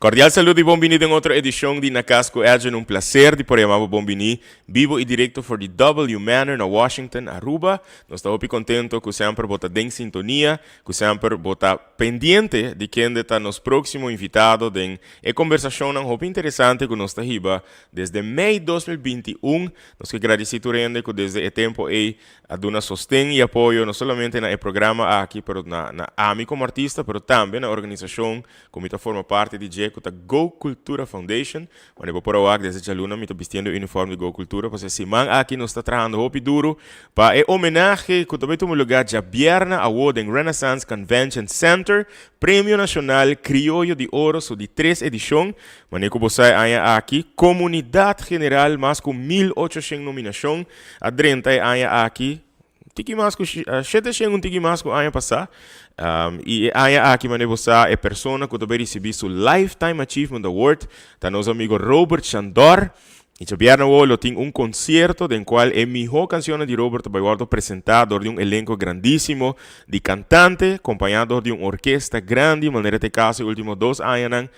Cordial saludo y bon bini den otro edicion di Na Cas cu Edjean. Un placer di por yama bo bon bini bibo y directo for di W Manor na Washington, Aruba. Nos ta hopi contento cu semper bo ta den sintonia, cu semper bo ta pendiente di kende ta nos proximo invitado den e conversacionnan hopi interesante cu nos ta hiba desde mei 2021. Nos ke gradici tur hende cu desde e tempo ey a duna sosten y apoyo no solamente na e programa aki pero na na ami como artista pero tambe na organisacion cu mi ta forma parti di dje cu ta Go Cultura Foundation. Wanneer bo por a wak desde djaluna mi ta bistiendo e uniform di Go Cultura pasobra e siman aki nos ta trahando hopi duro pa e homenahe cu ta bay tuma lugar djabièrnè awo den Renaissance Convention Center, Premio Nacional Crioyo di Oro su di tres edicion. Manera cu bo sa e aña aki comunidad general mas cu 1800 nominacion a drenta e aña aki un tiki mas ku 700 un tiki mas ku aña pasá. I e aña aki manera bo sa e persona ku ta bai risibí su Lifetime Achievement Award ta nos amigo Robert Chandor. I djabièrnè awor lo tin un konsierto den kual e mihó kanshonnan di Robert ta bai wòrdu presentá dor di un elenko grandísimo di kantante kompañá dor di un orkesta grandi manera ta e kaso e último dos añanan.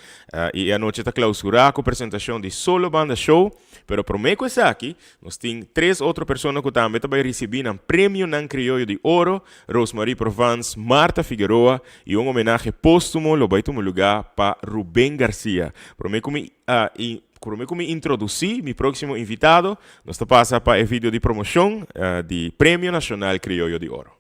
I e anochi ta klausurá ku presentashon di Solo Banda Show. Pero promé ku esaki, nos tin tres otro persona ku tambe ta bai risibí nan premionan Krioyo di Oro, Rosemarie Provence, Martha Figueroa i un homenahe póstumo lo bai tuma lugá pa Rubén Garcia. Promé ku mi promé ku mi introdusí mi próksimo invitado, nos ta pasa pa e video di promoshon di Premio Nashonal Krioyo di Oro.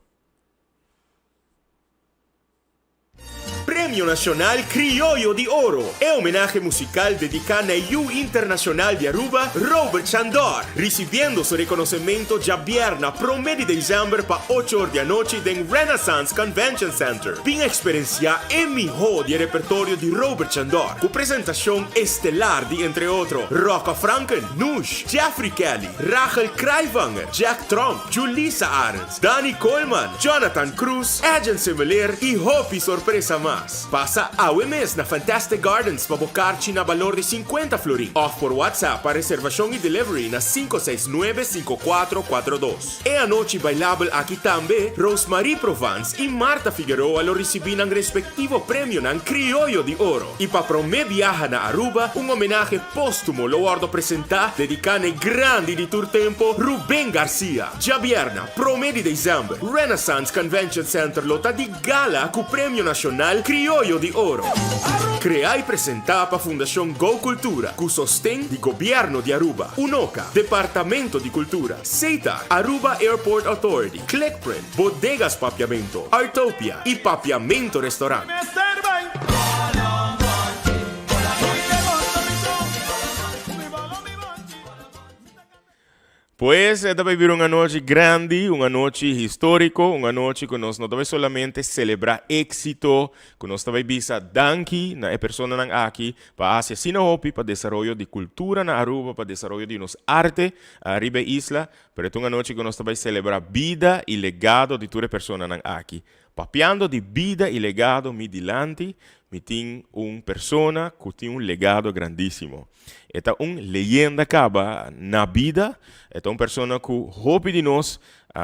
Premio Nacional Crioyo di Oro, e homenahe musical dedica na e yu internacional di Aruba, Robert Chandor, ricibiendo su reconocemento djabierna prome di december pa ocho or di anochi den Renaissance Convention Center. Bin experencia e miho di e repertorio di Robert Chandor, cu presentacion estelar di entre otro Rocca Franken, Nush, Jeffrey Kelly, Rachel Kraaijvanger, Jack Tromp, Julissa Arends, Dani Koolman, Jonathan Cruz, Edjean Semeleer y hopi sorpresa mas. Pasa awe mes na Fantastic Gardens pa bo karchi na balor di 50 florin of por WhatsApp pa reservacion y delivery na 569 5442. E anochi bailabel aki tambe Rosemarie Provence y Martha Figueroa lo ricibi nan respectivo premionan Crioyo di Oro. Y pa prome biaha na Aruba, un homenahe postumo lo wordo presenta dedica n'e grandi di tur tempo Ruben Garcia. Djabièrna, prome di december, Renaissance Convention Center lo ta di gala cu Premio Nacional Crioyo di Oro. Crea y presenta pa Fundacion Go Cultura cu sosten di Gobierno di Aruba, Unoca, Departamento di Cultura, Setar, Aruba Airport Authority, Clickprint, Bodegas Papiamento, Artopia y Papiamento Restaurant. Pues e ta bai bira un anochi grandi, un anochi historico, un anochi cu nos no ta bai solamente celebra exito, cu nos ta bai bisa danki na e personanan aki pa haci asina hopi pa desaroyo di cultura na Aruba, pa desaroyo di nos arte ariba e isla, pero e ta un anochi cu nos ta bai celebra bida y legado di tur e personanan aki. Papiando di bida y legado mi dilanti mi tin un persona cu tin un legado grandisimo. E ta un leyenda caba na bida, e ta un persona cu hopi di nos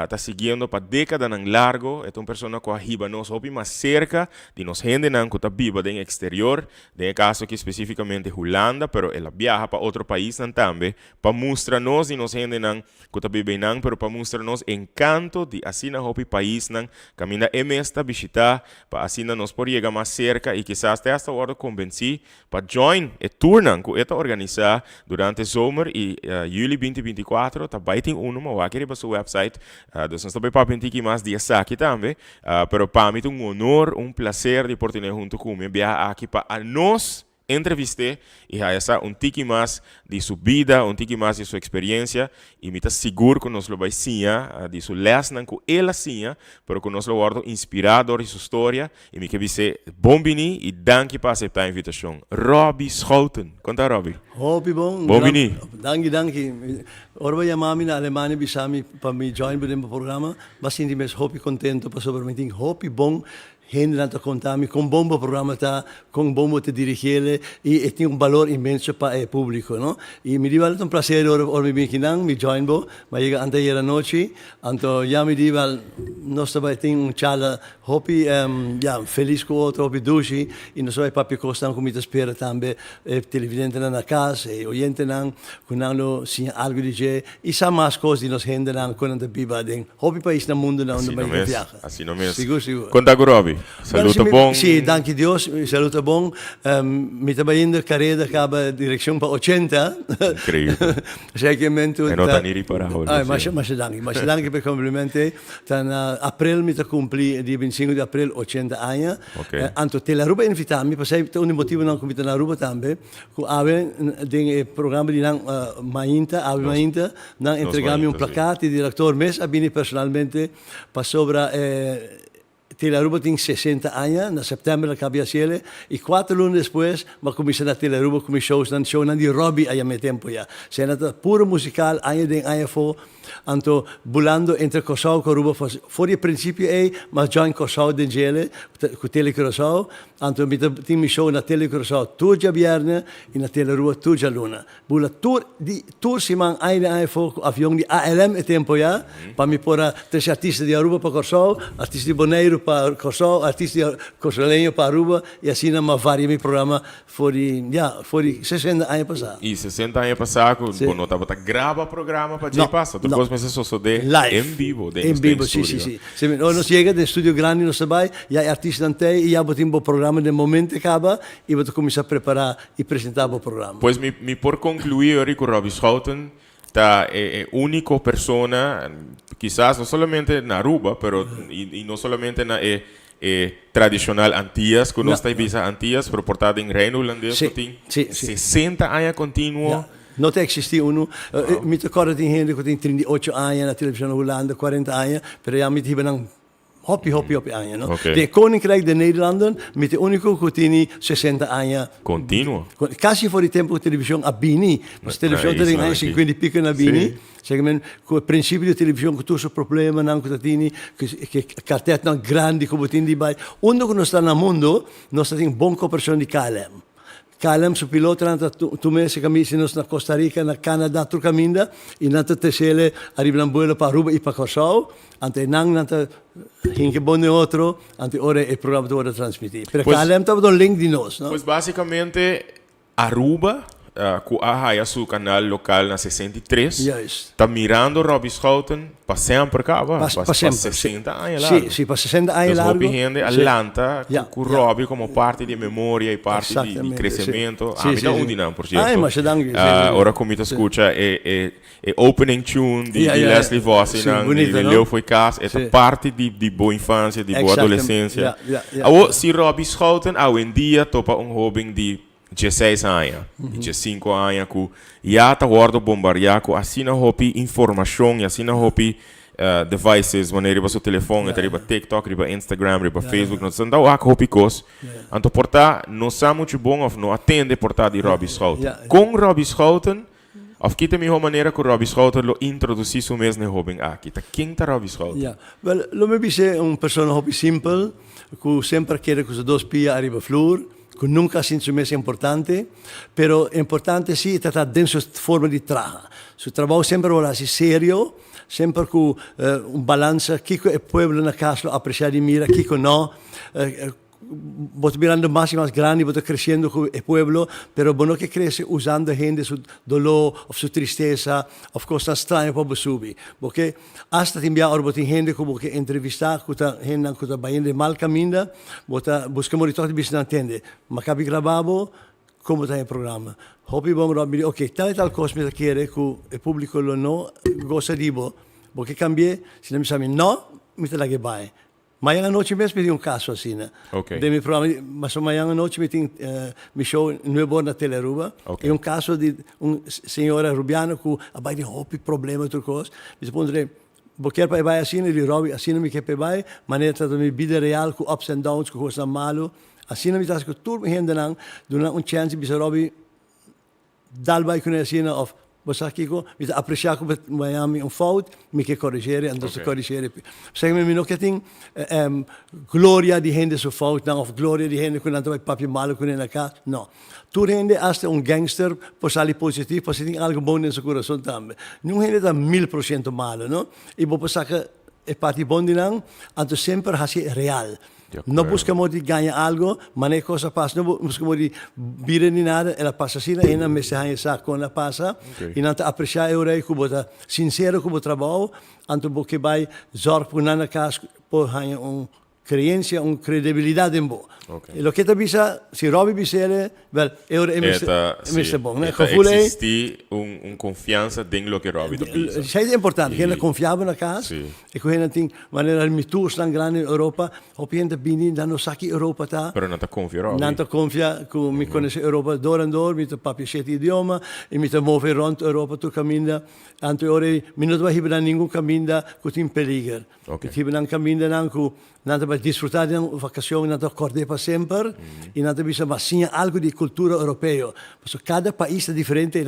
ta siguiendo pa decadanan largo, e ta un persona cu a hiba nos hopi mas cerca di nos hendenan cu ta biba den exterior, den e caso aki specificamente Hulanda, pero el a biaha pa otro paisnan tambe pa mustra nos di nos hendenan cu ta biba einan, pero pa mustra nos encanto di asina hopi paisnan caminda e mes ta bishita, pa asina nos por yega mas cerca y kisas te hasta wordo convenci Pa join e tournan ku e ta organisá durante zomer i juli 2024 ta bai tin unu mawaki riba su website. Dus nos ta bai papia un tiki mas di esaki tambe. Pero pa mi ta un honor, un placer di por tene huntu ku mi e biaha aki pa anos entrevist'é i haya sa un tiki mas di su bida, un tiki mas di su experiencia y mi ta sigur cu nos lo bay siña di su lesnan cu el a siña, pero cu nos lo wordo inspira door di su storia y mi ke bis'é bon bini y danki pa acepta e invitacion. Robby Schouten. Con ta Robby? Hopi bon. Bon bini. Danki, danki. Ora bo yama mi na Alemania bisa mi pa mi join bo den bo programa, bo a sinti mes hopi contento pasobra mi tin hopi bon. Hendenan ta konta mi kon bon bo programa ta, kon bon bo ta dirigiele i e tin un balor inmenso pa e públiko, no. I mi di bal ta un plaser ora ora mi bin kinan, mi join bo, mi a yega anteayer anochi, anto ya mi di bal nos ta bai tin un charla hopi ya felis ku otro, hopi dushi i nos ta bai papia kosnan ku mi ta spera tambe e televidentenan na kas, e oyentenan ku nan lo siña algu di dje i sa mas kos di nos hendenan ku nan ta biba den hopi pais na mundu na unda Asina mi ta mes, biaha. asina mes. Sigur, sigur. Kon ta ku Robbie? Bueno, Salud si ta mi, bon? si, danki Dios, mi salud ta bon. Mi ta bayendo kareda kaba direkshon pa ochenta. Inkreibel. Asina ke mentu E no ta ta ni ripará hoor, Ay, Lucia. masha, masha danki. Masha danki pa e kompliment ei. Ta na aprel mi ta kumpli, dia bintisinko di aprel, ochenta aña. Ok. Anto Telearuba a invitá mi, pasei ta un di motibonan ku mi ta na Aruba tambe, ku awe den e programa di nan mainta, awe mainta, nan entrega mi un plakat i direktor mes a bini personalmente pasobra e Telearuba tin 60 aña, na sèptèmber a kabia hasiel i kuater luna despues mi a kuminsá na Telearuba ku mi showsnan, shownan di Robbie a yama e tempu ya. Esei ta puro musikal aña den aña afó. Anto bulando entre Kòrsou ku Aruba for di e prinsipio ei mi a join Kòrsou den djele ku Tele Curaçao. Anto mi ta tin mi show na Tele Curaçao tur djabièrnè i na Tele Aruba tur djaluna. Bula tur di tur siman aña den aña afó ku avion di ALM e tempo ya pa mi por a trese artista di Aruba pa Kòrsou, artista di Boneiru pa Kòrsou, artista di Kòrsouleño pa Aruba i asina mi a varia mi programa For di, ya, for di sesenta aña pasá. I sesenta aña pasá ku Sí. bo no tabata graba programa pa dje No, pasa. Tur no. kos mester sosodé Live. en bibo den En den bibo, sí, sí, studio. sí. Sí, mi, ora nos yega den studio grandi nos ta bai, ya e artistanan t'ei i ya bo tin bo programa den momento kaba i bo ta kuminsá prepará i presentá bo programa. Pues mi mi por konkluí ori ku Robbie Schouten ta e e úniko persona, kisas no solamente na Aruba, pero i i no solamente na e E tradicional Antillas, cu nos ta bisa Antillas, pero por ta den Reino Hulandes cu tin 60 aña continuo. Ja, no ta existi uno. Mi ta corda tin hende cu tin 38 aña na television na Hulanda, 40 aña, pero ya mi ta hiba nan hopi, hopi, hopi aña, no. Den e Koninkrijk der Nederlanden, mi ta e unico cu tini 60 aña. Continuo. Casi for di tempo cu television a bini. Pasobra television ta den aña 50 y pico na bini. Segimen ku e prinsipio di television ku tur su problemanan ku ta tini, ku e kartetnan grandi ku bo tin di bai. Unda ku nos ta na mundo, nos ta tin bon koperashon di KLM. KLM su pilotonan ta tuma ese kaminda si nos na Costa Rica, na Canada, tur kaminda, i nan ta tresele ariba nan buelo pa Aruba i pa Kòrsou. Anto e nan nan ta hinka bon den otro, anto e ora e programa ta wòrdu transmití. Pero KLM tabata un link di nos, no? Pues básicamente Aruba, cu a haya su canal local na 63, ta mirando Robbie Schouten pa semper caba, pa 60 aña largo. Si, si, pa 60 aña largo. Hopi hende a lanta cu Robbie como parti di e memoria y parti di crecemento. Ami ta un di nan, por cierto. Ora cu mi ta scucha e E opening tune di di Leslie Vossi nan di di Leo Foei Cas e ta parti di di bo infancia di bo adolescencia. Awo si Robbie Schouten awendia topa un hoben di dieseis aña di diesinco aña cu ya ta wordo bombardia cu asina hopi informacion y asina hopi devices wanneer riba su telefon e ta riba TikTok riba Instagram riba Facebook nos ta wak hopi cos anto por ta no sa mucho bon of no a tende por ta di Robbie Schouten. Con Robbie Schouten Of ki ta e mihó manera ku Robbie Schouten lo introdusí su mes na e hóben aki? Ta ken ta Robbie Schouten? Ya, wèl, lo mi bis'é un persona hopi simpel, ku semper a keda ku su dos pia ariba flur, ku nunka a sinti su mes importante, pero importante sí e ta ta den su forma di traha. Su trabou semper a wòrdu hasi serio, semper ku un balansa kiko e pueblo na kas lo apresiá di mira, kiko no. Bo ta birando mas i mas grandi, bo ta kresiendo ku e pueblo, pero bo no ke krese usando hende su doló òf su tristesa òf kosnan straño pa bo subi. Bo ke asta tin bia ora bo tin hende ku bo ke entrevistá ku ta hendenan ku ta bayendo den mal kaminda, bo ta buska mori tòg di bisa nan tende, M'a kabi grabá bo, kon bo ta haña e programa? Hopi bon Rob, mi di oke, tal i tal kos mi ta kere ku e públiko lo no gosa di bo, bo ke kambi'é? Si nan bisa mi no, mi ta laga e bai. Mañan anochi mes mi tin un caso asina. Okay. Den mi programa, maso mañan anochi mi tin mi show Nuevo na Tele Aruba. Okay. E un caso di un señora Rubiano cu a bay den hopi problema tur cos. Mi ta puntra, bo kier pa e bay asina? E di, Robbie, asina mi kier pa e bay. Manera ta mi bida real cu ups and downs, cu cosnan malo. Asina mi ta haci cu tur mi hendenan, duna nan un chance y bisa, Robbie, dal bay cu nan asina of. Bo sa kiko? Mi ta apresiá ku bo haña mi un fout, mi ke koregere, anto ta koregere. P'esei mi no ke tin gloria di hende su foutnan òf gloria di hende ku nan ta bai papia malu kuné na kas. No. Tur hende, asta un gangster, por sali positivo pasobra tin algu bon den su kurason tambe. Niun hende ta 1000% malu, no. I bo por saka e parti bon di nan, anto semper hasi real. No buska modo di gaña algo, manera e kos a pasa, no buska modo di bira ni nada, el a pasa asina, e nan mester haña sa kon a pasa, i nan ta apresiá e ora ei ku bo ta sinsero ku bo trabou, anto bo ke bai zòrg ku nan na kas por haña un kreensia, un kredibilidat den bo. E loke ta bisa, si Robby bis'el, wèl, e ora ei mester, e mester bon. E ta eksistí un konfiansa den loke Robby ta bisa. Esei ta importante, ku hende konfia bo na kas. E ku hende tin manera mi toersnan grandi na Europa, hopi hende ta bini, nan no sa ki Europa ta. Pero nan ta konfia Robby. Nan ta konfia ku mi konosé Europa dor en dor, mi ta papia shete idioma i mi ta move rònt Europa tur kaminda. Anto e ora ei mi no ta bai hiba nan ningun kaminda ku tin peliger. Mi ta hiba nan kamindanan ku nan ta bai disfrutá di nan vakashon, nan ta kòrd'é pa semper i nan ta bisa mas siña algu di e kultura europeo. Pasobra kada pais ta diferente.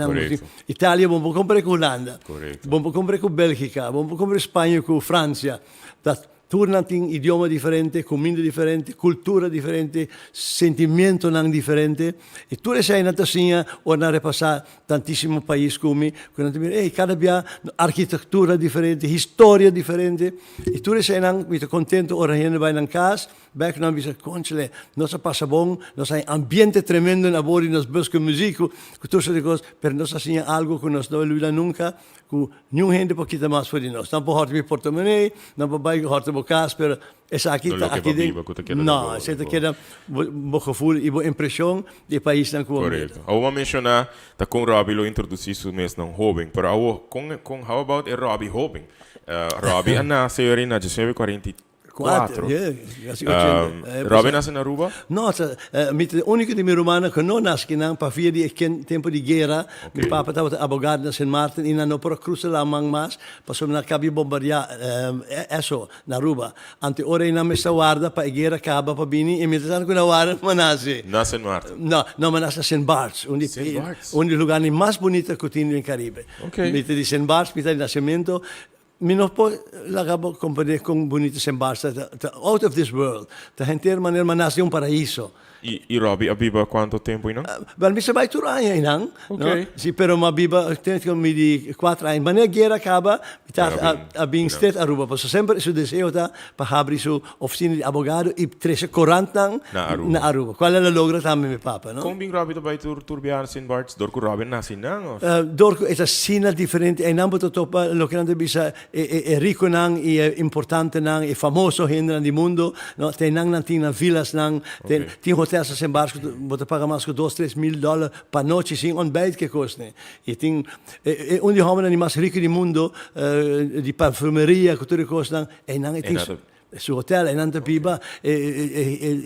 Italia bo no por kompar'é ku Hulanda, bo no por kompar'é ku Bélgika, bo no por kompar'é Spaña ku Fransia. Ta tur nan tin idioma diferente, kuminda diferente, kultura diferente, sentimientonan diferente. I tur esei nan ta siña ora nan repasá Tantísimo pais ku mi, ku nan ta mira, ey, kada bia arkitektura diferente, historia diferente, i tur eseinan mi ta kontento ora hende bai nan kas, bek nan bisa, kónchale, nos a pasa bon, nos a haña ambiente tremendo na bor di nos bus ku muzik, ku tur sort di kos, pero nos a siña algu ku nos no a lubida nunka, ku niun hende por kita mas for di nos. Nan por hòrta mi portomonei, nan por bai hòrta bo kas, pero Esaki No ta loke aki bo den biba ku ta keda den No, bo esei ta bo keda bo bo gevoel i bo impreshon di e paisnan ku bo mira. Korekto. Awor bo a menshoná ta kon Robby lo introdusí su mes na un hóben, pero awor kon kon how about e Robby hóben? Robby a nase yori na 1944. Kuater, yeah, kasi ochenta. Robby a nase na Aruba? No, ta mi ta e úniko di mi rumannan ku no nase kinan pafia di e tempu di guera. Mi papa tabata abogado na Sint Maarten i nan no por a krusa laman mas pasobra nan a kaba di bombardiá Esso. Na Aruba. Ante ora ei nan mester warda pa e guera kaba pa bini i mientras tanto ku nan warda m'a nase. Na Sint Maarten? No, no m'a nase na Sint Barts, un di Sint Barts? un di lugarnan mas bunita ku tin den Karibe. Ok. Mi ta di Sint Barts, mi ta di nasemento. Mi no por laga bo komprende kon bunita Sint Barts ta, ta out of this world. Ta henter manera m'a nase den un paraiso. I i Robbie a biba kuantu tempu einan? Wel, mi sa bai tur aña einan, no? Ok. Si, pero m'a biba te ku mi di kuater aña. Manera guera kaba, mi Pero tata a a bin a bin einan. steeds Aruba, pasobra semper su deseo ta pa habri su ofisina di abogado i trese korantnan Na Aruba. na Aruba, kual el a logra tambe mi papa, no? Kon bin Robbie ta bai tur tur biaha na Sint Barts? Dor ku Robbie a nase einan òf? Dor ku e ta asina diferente, einan bo ta topa loke nan ta bisa E e e riconan y e importantenan, e famoso hendenan di mundo, no, te nan nan tin nan villasnan, te Ok. tin hotels na Sint Barts cu bo ta paga mas cu dos, tres mil dollar pa nochi sin ontbijt ke cosne. Y tin e e un di hombernan di mas rico di mundo, di parfumeria cu tur e cosnan, eynan e tin Eynan ta. Su hotel, einan ta biba, e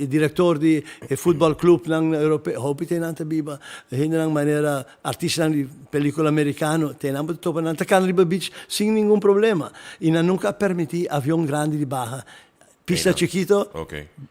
e director di e futbal clubnan europeo, hopi te einan ta biba. Hendenan manera artistanan di pelicula americano, te einan bo ta topa nan ta cana riba beach sin ningun problema. Y nan nunca a permiti avion grandi di baha. Pista chikito,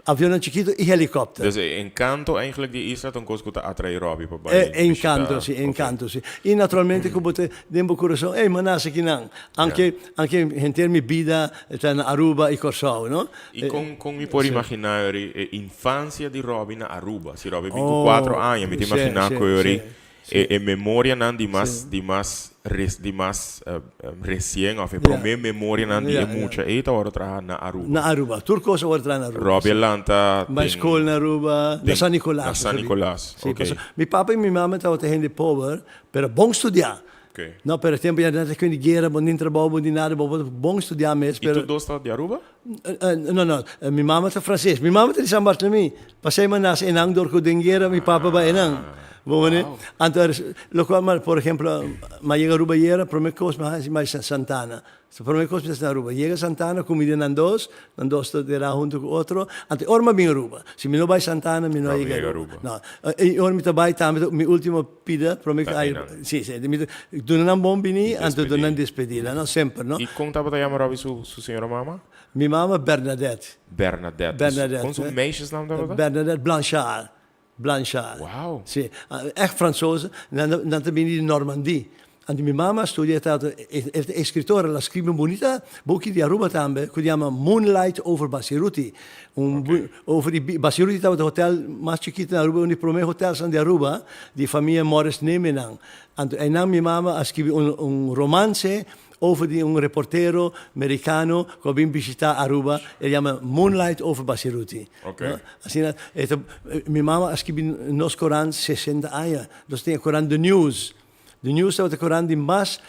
avionnan chikito y helicopter. Dus e encanto eigenlijk di e isla ta un cos cu ta atrae Robbie pa bai E encanto si, e encanto si. Y naturalmente cu bo ta den bo curason, ey, m'a nace akinan. Aunke, aunke henter mi bida ta na Aruba y Kòrsou, no? Y con, con mi por imagina yori e infancia di Robby na Aruba? Si Robby bin cu cuatro aña, mi ta imagina cu yori e, e memorianan di mas, di mas res, di mas recien of e prome memorianan di e mucha ey ta worde traha na Aruba. Na Aruba. Tur cos a worde traha na Aruba. Robby a lanta den. Bay school na Aruba, na San Nicolas. Na San Nicolas, ok. Mi papa y mi mama tabata hende pober, pero bon studia. No, pero e tempo ya nan ta kende guera, bo nin trabou, bo nin nada, bo por bon studia mes, pero. I tur dos ta di Aruba? No, no, mi mama ta frances, mi mama ta di San Bartolomé, pasei mi a nace einan dor cu den guera mi papa bai einan, bo mane? Anto locual mi por ehemplo, mi a yega Aruba ayera, prome cos mi a haci mi a bai Santana, prome cos mi ta haci na Aruba, yega Santana, cumida nan dos, Nan dos ta dera hunto cu otro. Anto e ora mi a bin Aruba. Si mi no bai Santana, mi no a yega Aruba. No. E ora mi ta bai tambe, mi ultimo pida, prome cu ai, si, si. Mi ta duna nan bon bini, anto duna nan despedida, no? Semper, no? Y con tabata yama Robbie su, su señora mama? Mi mama Bernadette. Bernadette. Bernadette. Con su meisjesnaam tabata? Bernadette Blanchard. Blanchard. Wow. Si. Echt Fransoos. Nan, nan ta bini di Normandie. Anto mi mama a studia e tabata e ta escritora, el a scribi un bunita buki di Aruba tambe cu yama Moonlight over Basiruti. Un over di Basiruti tabata hotel mas chikito na Aruba, un di prome hotelsnan di Aruba di famia Morris Nemenan. Anto einan mi mama a scribi un un romance over di un reportero mericano cu a bin bishita Aruba, el yama Moonlight over Basiruti. Okay. Asina e ta, mi mama a skibi nos korant sesenta aña. Nos tin e korant The News. The News tabata e korant di mas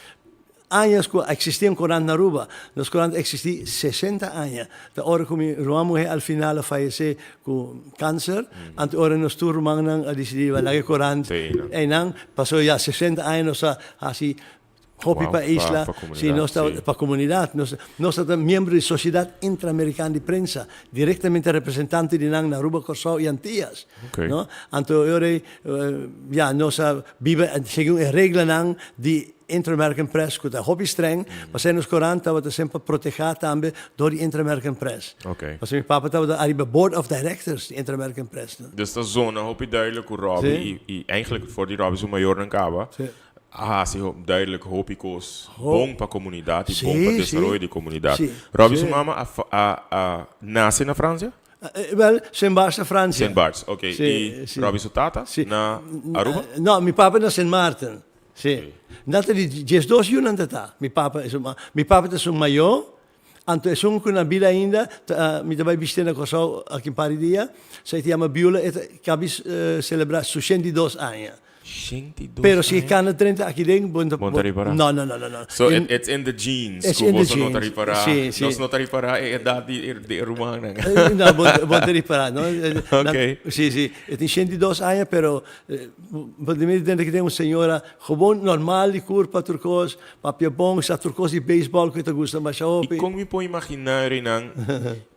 añas ku a eksistí un korant na Aruba. Nos korant a eksistí sesenta aña. Ta ora ku mi ruman muhé al final a fayesé ku kanser, anto ora nos tur rumannan a disidí laga e korant einan, pasobra ya sesenta aña nos a hasi Hopi pa isla, si nos ta pa comunidad, nos nos ta miembro di Sociedad Interamericana di Prensa, directamente representante di nan na Aruba, Corsou y Antillas, no? Anto e ora ei ya nos a biba segun e reglanan di Inter-American Press cu ta hopi streng, pasobra nos corant tabata semper proteha tambe door di Inter-American Press. Pasobra mi papa tabata ariba Board of Directors di Inter-American Press. Dus ta zona hopi duidelijk cu Robbie y eigenlijk for di Robbie su mayornan caba, A hasi duidelijk hopi kos bon pa komunidat i bon pa desaroyo di komunidat. Robbie su mama a a nase na Fransia? Wel, Sint Barts na Fransia. Sint Barts, oké. I Robbie su tata na Aruba? No, mi papa na Sint Maarten. Si. Nan ta di diesdos yu nan ta ta, mi papa i su mama. Mi papa ta su mayó, anto esun ku na bida ainda, ta mi ta bai bishit'é na Kòrsou aki un par di dia, sa e ta yama Beulah, e ta kabi selebrá su shentidos aña. 102 Pero si e aña? cana 30 aki den, bo no ta. Bo no ta ripará. No, no, no, no, no. So En- it, it's in the genes It's ku in the boso no ta genes. ripará. Sí, sí. Nos no ta ripará e edat di e di e rumannan. Eh, No, bo, bo no ta ripará, no? Eh, na- Oké. Sí, sí. E tin 102 aña, pero eh, bo ta mira dentro aki den un señora gewoon normal di curpa tur cos, papia bon, sa tur cos di baseball ku e ta gusta masha I hopi. kon mi por imaginá, Renan,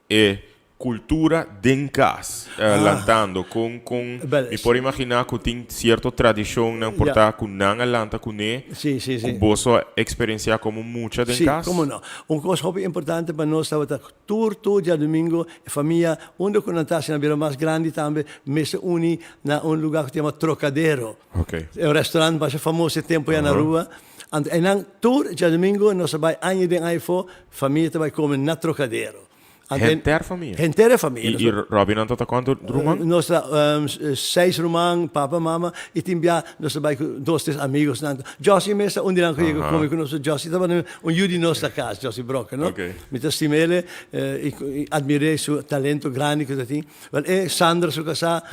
e Cultura den cas, lantando con con mi por imagina cu tin cierto tradicionnan por ta cu nan a lanta cune cu boso a experiencia como mucha den cas? Si, como no. Un cos hopi importante pa nos tabata tur tur diadomingo e famia unda cu nan ta si nan bira mas grandi tambe mester uni na un lugar cu ta yama Trocadero. E un restaurant masha famoso e tempo ya na Aruba. Anto einan tur diadomingo nos a bay aña den aña afo famia ta bay come na Trocadero. Henter famia? Henter e famia. I Robbie nan ta ta kuantu ruman? Nos ta seis ruman, papa, mama, i tin bia nos ta bai ku dos tres amigosnan. Jossie mes ta un di nan ku yega kome ku nos. Jossie tabata un yu di nos na kas, Jossie Brokke, no? Mi ta stima el i admir'é su talento grandi ku ta tin. Wel e Sandra su kasá,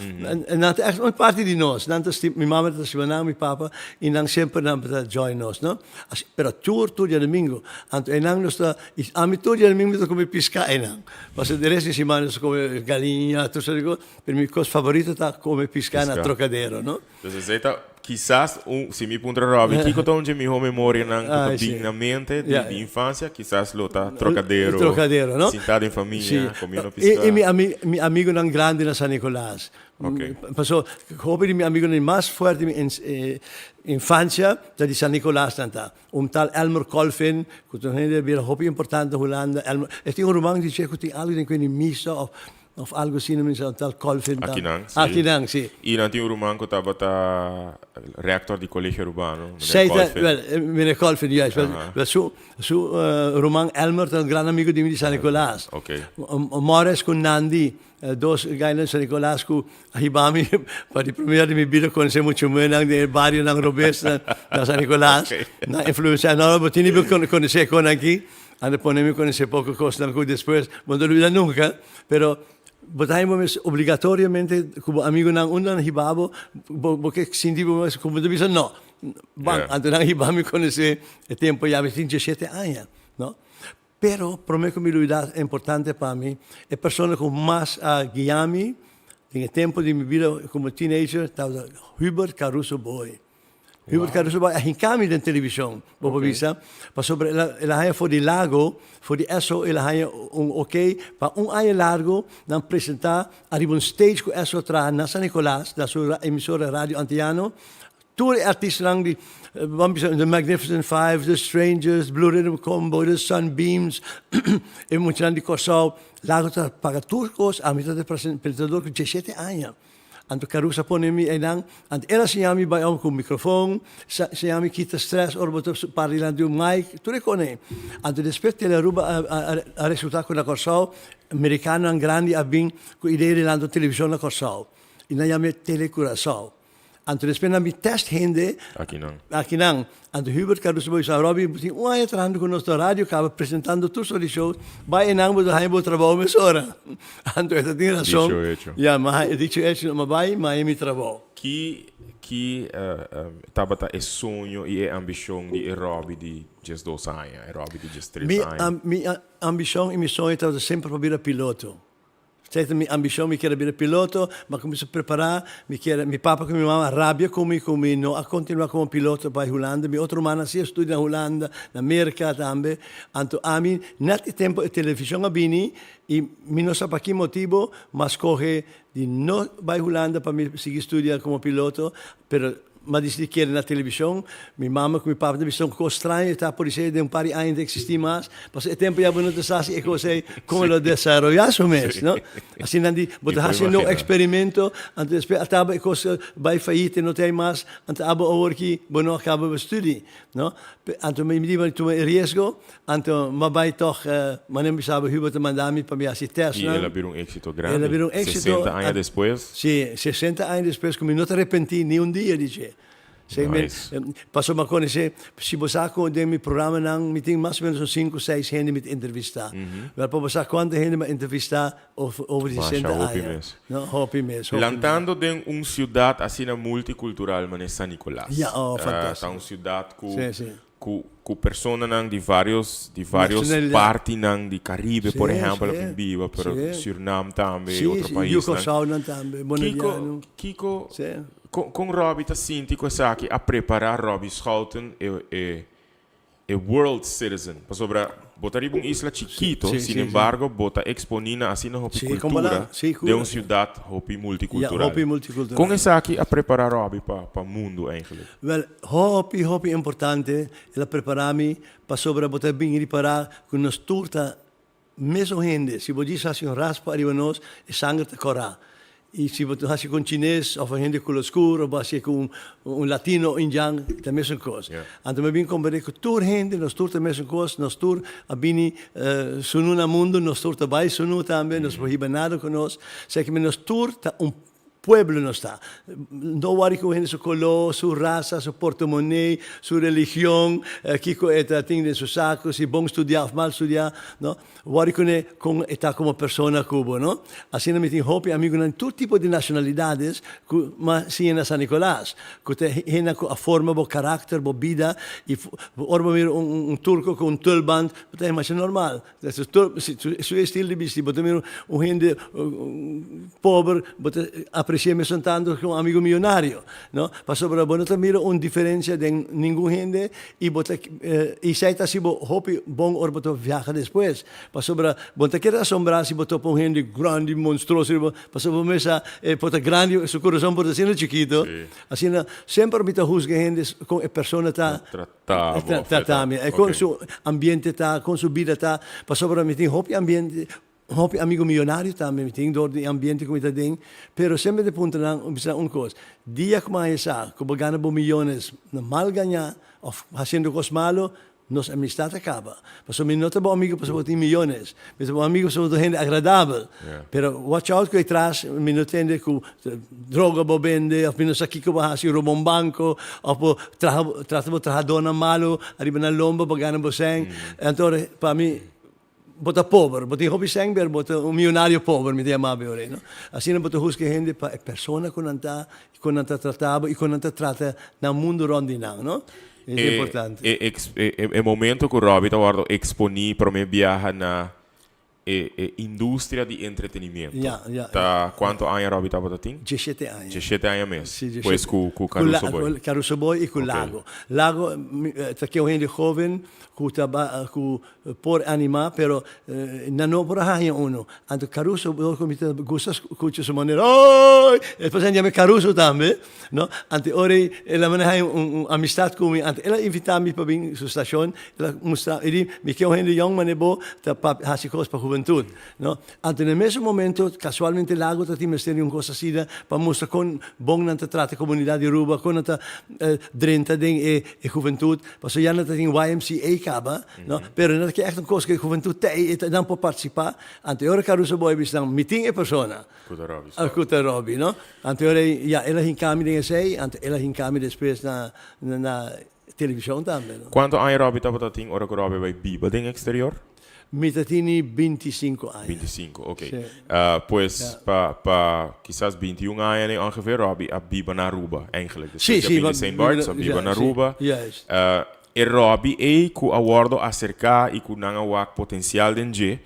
nan ta ègt un parti di nos. Nan ta stima, mi mama ta stima nan, mi papa, i nan semper nan ta join nos, no? Pero tur tur diadomingo. Anto einan nos ta, i ami tur diadomingo mi ta come pisca einan. Pasobra de resto di simana nos ta come galiña, tur sort di cos, pero mi cos favorito ta come pisca na Trocadero, no? Dus esei ta kisas un, si mi puntra Robbie, kiko ta un dje miho memorianan ku ta bin na mente di di infancia, kisas lo ta Trocadero, Trocadero, no? Sinta den famia, comiendo pisca. I mi mi amigonan grandi na San Nicolas. Paso hopi di mi amigonan di mas fuerte di mi infancia ta di San Nicolas nan ta. Un tal Elmer Kolfin, ku ta un hende bira hopi importante na Hulanda. Elmer, e tin un ruman di dje ku tin algu den ku e di misa of of algu asina, mi sa un tal Kolfin ta. Akinan, si. Akinan, si. I nan tin un ruman ku tabata rector di Colegio Arubano, meneer Zij ta, Kolfin. wel, meneer Kolfin, juist. Wel, wel su su ruman Elmer ta un gran amigo di mi di San Nicolas. Morris ku Nandi. Dos gainan San Nicolas cu a hiba mi pa di primera di mi bida conoce mucho muhernan den e barionan robes na San Nicolas. Nan influencia no bo tin ni bo conoce con aki. Anda pone mi conoce poco cosnan cu despues bo no ta olbida nunca. Pero bo ta haña bo mes obligatoriamente cu bo amigonan unda nan hiba bo, bo ke sinti bo mes como bo ta bisa no. Ban, anto nan hiba mi conoce e tempo ya mi tin diesshete aña, no. Pero prome ku mi luida importante pa mi, e persona ku mas a guia mi den e tempu di mi bida komo teenager tabata Hubert Caruso Boy. Hubert Caruso Boy a hinka mi den televishon, bo por bisa, pasobra el a el a haña for di Lago, for di Esso el a haña un oké pa un aña largo nan presentá ariba un stage ku Esso a traha na San Nicolas, na su emisora Radio Antiano, Tur e artistanan di, ban bisa, The Magnificent Five, The Strangers, Blue Rhythm Combo, The Sunbeams, e muchanan di Kòrsou, Lago ta paga tur kos, ami ta e presentador ku diesshete aña. Anto Caruso a pone mi einan, anto el a siña mi bai om ku mikrofon, siña mi kita stress ora bo ta para dilanti di un mic, tur e kos ei. Anto despues Telearuba a resulta ku na Kòrsou merikanonan grandi a bin ku idea di lanta un televishon na Kòrsou i nan yam'é Telecuraçao. Anto despues nan bin test hende Akinan. akinan. Anto Hubert Caruso bo bisa, Robby, bo tin un aña trahando ku nos na radio kaba presentando tur sort di shows, bai einan bo ta haña bo trabou mesora. Anto e ta tin rason. Dicho hecho. Ya, mi a haña, dicho hecho, mi a bai, mi a haña mi trabou. Ki ki tabata e soño i e ambishon di e Robby di diesdos aña, e Robby di diestres Mi aña? mi ambishon i mi soño tabata semper pa bira piloto. Esei ta mi ambishon, mi kier a bira piloto, mi a kuminsá prepará, mi kier, mi papa ku mi mama a rabia ku mi ku mi no a kontinuá komo piloto bai Hulanda, mi otro rumannan si a studia na Hulanda, na Merka tambe, anto ami nèt e tempu e televishon a bini i mi no sa pa ki motibu mi a skohe di no bai Hulanda pa mi sigui studia komo piloto, pero Mi a disidí kere na televishon. Mi mama ku mi papa ta bisa un kos straño, e ta polisé den un par di aña no ta eksistí mas. Pasobra e tempu ya bo no ta sa si e kos ei kon lo desaroyá su mes, no? Asina nan di, bo ta hasi un nou eksperimento, anto despues a taba e kos bai fayit e no ta ei mas, anto abo awor ki bo no a kaba bo studi, no? Anto mi di bo tuma e riesgo, anto mi a bai tòg, manera mi bisa bo Hubert a manda mi pa mi hasi tèstnan. I el a bira un éksito grandi. El a bira un éksito. Sesenta aña despues. Sí, sesenta aña despues ku mi no ta arepentí ni un dia di dje. Nice. Pasobra mi a konosé, si bo sa ku den mi programanan mi tin mas o ménos un sinku, seis hende mi ta entrevistá. Wèl pa bo sa kuantu hende mi a entrevistá over di Masha sesenta hopi aña. mes. No, hopi mes, hopi mes. Lantando den un siudat asina multikultural manera San Nicolas. Ja, oh, Ta fantástiko. un siudat ku Sí, sí. Ku ku personanan di varios di varios Nacionalidad. partinan di Caribe por Sí, ehempel a sí, bin biba pero sí. Surinam tambe Sí, otro sí, paisnan. Yucosaunan tambe, Kiko Boneriano. kiko Sí. kon kon Robby ta sinti ku esaki a prepara Robby Schouten e e e world citizen? Pasobra bo ta riba un isla chikito Sí, sí, sí. sinembargo bo ta exponi na asina hopi Sí, kon bo cultura la- sí, den un cura. ciudad hopi Ja, multicultural. hopi multicultural. Kon esaki a prepara Robby pa pa mundo eigenlijk? Wel, hopi, hopi importante, el a prepará mi pasobra bo ta bin ripará ku nos tur ta mesun hende. Si bo djis hasi un raspa ariba nos, e sanger ta kòrá. I si bo ta hasi ku un chines òf un hende koló skur òf bo hasié ku un latino o indian, ta mesun kos. Anto mi a bin komprendé ku tur hende, nos tur ta mesun kos, nos tur a bini sunú na mundu, nos tur ta bai sunú tambe, nos por hiba nada ku nos. Esaki nos tur ta un Pueblo nos ta. No wari ku hende su koló, su rasa, su portomonei, su religion, kiko e ta tin den su saku, si bon studiá òf mal studiá, no. Wari kuné kon e ta komo persona ku bo, no. Asina mi tin hopi amigunan di tur tipo di nashonalidades ku m'a siña na San Nicolas, ku ta hende ku a forma bo karakter, bo bida, i ora bo mira un turko ku un tulband, bo ta haña masha normal. Su estil di bisti, bo ta mira un hende pober, bo ta apreci'é mesun tantu ku un amigu miyonario, no? Pasobra bo no ta mira un diferencia den ningun hende i bo ta, i esei ta hasi bo hopi bon ora bo ta viaha despues, pasobra bo no ta keda asombrá si bo topa un hende grandi, monstruoso riba, pasobra bo mes sa e por ta grandi, su kurason por ta asina chikito, asina semper mi ta husga hende kon e persona ta. Ta bo Ta ta mi. E kon su ambiente ta, kon su bida ta. Pasobra mi tin hopi ambiente, hopi amigo miyonario tambe mi tin dor di e ambiente ku mi ta den. Pero semper ta puntra nan, mi bisa nan un kos, dia ku mi haña sa ku bo gana bo miyones na mal gañá òf hasiendo kos malo, nos amistad a kaba. Pasobra mi no ta bo amigo pasobra bo tin miyones. Mi ta bo amigo pasobra bo ta un hende agradabel. Pero watch out ku e tras mi no tende ku droga bo bende of mi no sa kiko bo hasi, roba un banko of bo traha trata bo trahadónan malu ariba nan lomba pa gana bo sèn. Anto pa mi bo ta pober, bo tin hopi sèn pero bo ta un miyonario pober mi ta yama bo ora, no. Asina bo ta husga hende pa e persona ku nan ta, kon nan ta trata bo i kon nan ta trata nan mundu rònt di nan, no. E ta importante. E e momento ku Robby ta wòrdu eksponí promé biaha na E e industria di entretenimiento. Ya, ya, Ta cuanto aña Robby tabata tin? Diesshete aña. Diesshete aña mes. Si, diesshete. Pues cu cu Caruso Boy. Cu Caruso Boy y cu Lago. Lago ta ke un hende joven cu ta cu por anima pero nan no por a haña uno. Anto Caruso Boy cu mi ta gusta scucha su manera oy! Despues nan yama Caruso tambe, no? Anto ora el a manda haña un amistad cu mi, anto el a invita mi pa bin su stacion, el a mustra, el di mi ke un hende yong manera bo ta papia hasi cos pa hubentud. hubentud, no. Anto na e mesun momento, casualmente Lago ta tin mester di un cos asina pa mustra con bon nan ta trata e comunidad di Aruba, con nan ta drenta den e e hubentud, pasobra ya nan ta tin YMCA caba, no, pero nan ta kier echt un cos cu e hubentud ta ey, nan por participa. Anto e ora Caruso Boy a bisa nan, mi tin e persona. Cu ta Robbie Scott. Cu ta Robbie, no. Anto e ora ey, ya, el a hinca mi den esey, anto el a hinca mi despues na na Television tambe, no? Cuanto aña Robbie tabata tin ora cu Robbie a bay biba den exterior? Mi ta tini 25 aña. 25, ok. Sí. Pues Ja. pa, pa kisas 21 aña den ongeveer Robbie a biba na Aruba, eigenlijk. Sí, Despues di a sí, bini ma Saint Barts, a biba, biba ja, na sí, Aruba. juist. E Robbie ey cu a wordo acerca y cu nan a wak potencial den dje,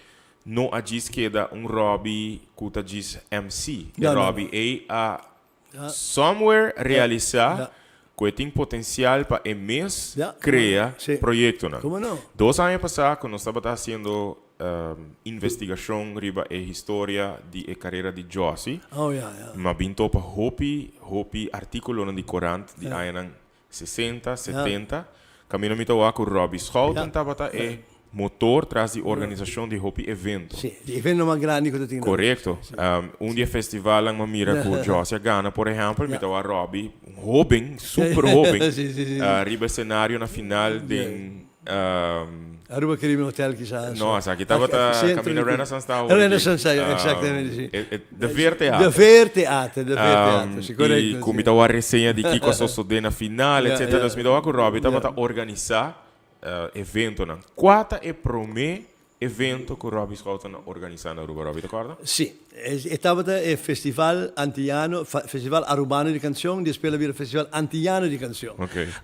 no a djis keda un Robbie cu ta djis MC. E No, no, no. Robbie ey a Somewhere realisa cu e tin potencial pa e mes crea proyectonan. Dos aña pasa cu nos tabata haciendo investigacion riba e historia di e carera di Jossy, m'a bin topa hopi, hopi articulonan di corant di añanan 60, 70, Camino mi ta wak cu Robbie Schouten tabata e motor tras di organisacion di hopi evento. Sí, di evento mas grandi cu ta tin. Corecto. Un di e festivalnan m'a mira cu Jossy a gana, por ehempel, mi ta wak Robbie, un hoben, super hoben, riba e scenario na final den Aruba Caribbean Hotel kisas. No, esaki tabata Camino Renaissance ta awor. Renaissance, exactamente, si. De Veer Theater. De Veer Theater, De Veer Theater, si, correcto. Y cu mi ta wak reseña di kico a sosode na final, etcetera. Dus mi ta wak cu Robbie tabata organisa eventonan. Cua ta e prome Evento cu Robbie Schouten a organisa na Aruba, Robbie ta corda? Si. E tabata e Festival Antiyano, Festival Arubano di Cancion, despues el a bira Festival Antiyano di Cancion.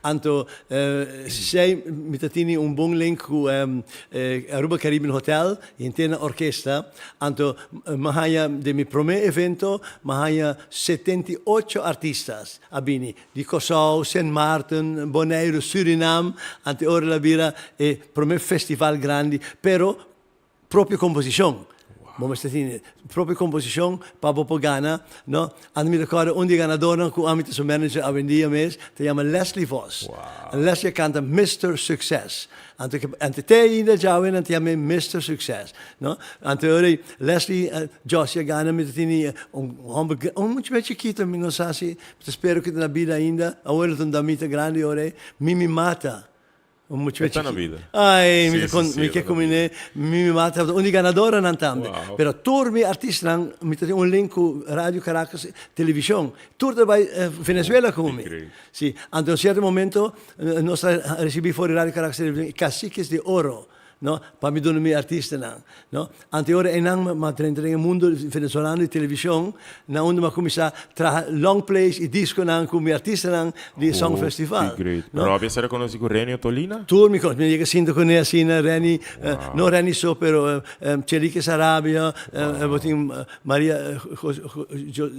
Anto, esei mi ta tini un bon link cu Aruba Caribbean Hotel, henter nan orkesta. Anto, mi a haña, den mi prome evento, mi a haña 78 artistas a bini, di Kòrsou, Sint Maarten, Boneiru, Surinam, anto e ora el a bira e promé festival grandi, pero propio komposishon. Bo mester tin propio komposishon pa bo por gana, no? Anto mi rekòrda un di e ganadornan ku ami ta su manager awendia mes, ta yama Leslie Vos. Leslie a kanta Mister Succes. Anto anto te ainda djawe nan ta yam'é Mister Succes, no? Anto e ora ei Leslie, Josie a gana, mi ta tini un hòmber, un mucha mes chikito, mi no sa si Mi ta spera cu ta na bida ainda. Awor el ta un damita grandi ora ei. Mimi Mata. Un muchacho E ta na bida. Ai, mi Sí, ta con, sí, sí, mi e ke ta na cu bida. Mimi Mata tabata un di ganadoranan tambe. Wow. Pero tur mi artistanan, mi ta tin un link cu Radio Caracas Television. Tur ta bay Venezuela cu mi. Hopi great. Sí. Anto un cierto momento nos a ricibi for di Radio Caracas Television Caciques de Oro. No, pa mi duna mi artistanan, no. Ante ora einan m'a drenta den e mundo venezolano di television, na unda m'a cuminsa traha long plays y disconan cu mi artistanan di e Song Festival. Hopi great. No. Robbie a ser reconoci cu Renny Ottolina? Tur mi conoci, mi a yega sinta cu ne asina, Renny, no Renny so, pero Chelique Sarabia, bo tin Maria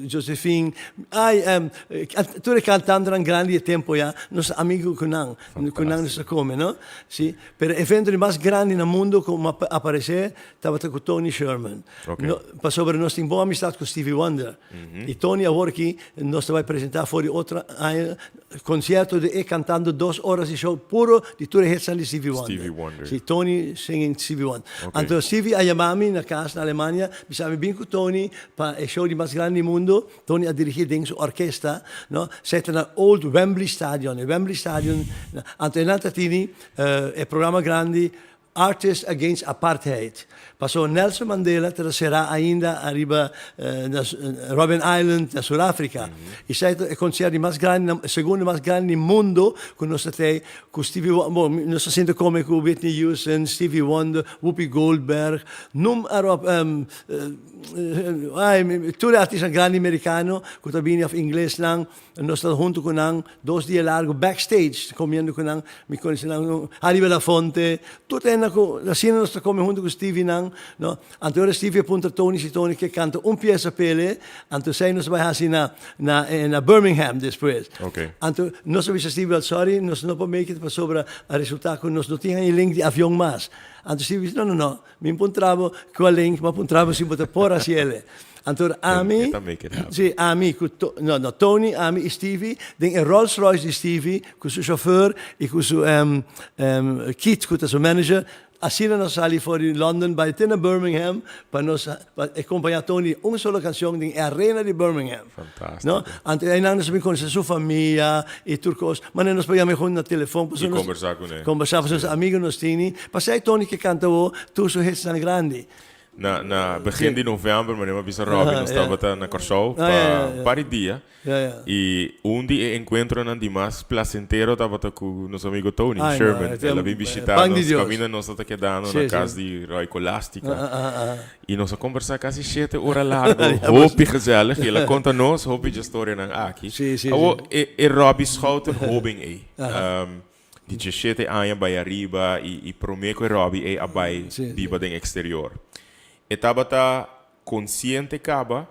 Josephine, ay, tur e cantantenan grandi di e tempo ya, nos ta amigo cu nan, cu nan nos ta come, no. Si. Pero e evento di mas grandi na mundo cu a aparece tabata cu Tony Sherman. Ok. No, pasobra nos tin bon amistad cu Stevie Wonder. Y Tony awor aki nos ta bay presenta for di otro aña concierto di e cantando dos horas di show puro di tur e hitsnan di Stevie Wonder. Stevie Wonder. Si, Tony singing Stevie Wonder. Ok. Anto Stevie a yama mi na cas na Alemania, bisa mi bin cu Tony pa e show di mas grandi di mundo. Tony a dirigí den su orkesta, no, seta na Old Wembley Stadion. E Wembley Stadion, anto e nan ta tini e programa grandi Artists Against Apartheid. Paso Nelson Mandela ta será ainda ariba na Robben Island na Sur Afrika. I esei ta e konsierto di mas grandi, e segundo mas grandi di mundo ku nos ta tei ku Stevie Wonder, bon, nos ta sinta kome ku Whitney Houston, Stevie Wonder, Whoopi Goldberg, num arop. Ay, tur e artistanan grandi mericano cu ta bini of inglesnan, nos ta hunto cu nan dos dia largo backstage comiendo cu nan, mi conoce nan, Harry Belafonte, tur ta hende cu asina nos ta come hunto cu Stevie nan, no. Anto ora Stevie a puntra Tony si Tony ke canta un pieza p'ele, anto esey nos a bay haci na na na Birmingham despues. Okay. Anto nos a bisa Stevie, well sorry, nos no por make it pasobra a resulta cu nos no tin e link di avion mas. Anto Stevie bisa, no, no, no. Mi puntra bo cu a link, m'a puntra bo si bo ta por haci ele. Anto ami, si, ami cu To, no, no, Tony, ami y Stevie, den e Rolls Royce di Stevie, cu su chauffeur y cu su Keith cu ta su manager, Asina nos sali for di London bai te na Birmingham pa nos pa e kompañá Tony un solo kanshon den e arena di Birmingham. Fantástiko. No? Anto einan nos a bin konosé su famia i tur kos. Manera nos por yama e huntu na telefon I kombersá kuné. Kombersá pasobra nos amigu nos tini. Pasei Tony ke kanta awor tur su hitsnan grandi. Na na begin di novèmber manera mi a bisa Robby nos tabata na Kòrsou pa un par di dia. I un di e enkuentronan di mas plasentero tabata ku nos amigo Tony Sherman. El a bin bishitá nos kaminda nos ta kedando na kas di Roy Colastica. I nos a kombersá kasi shete ora largu, hopi gezellig. I el a konta nos hopi dje storianan aki. Awor, e Robby Schouten hóben ei, di djeshete aña bai ariba i promé ku e Robby ei a bai biba den eksterior, e tabata konsiente kaba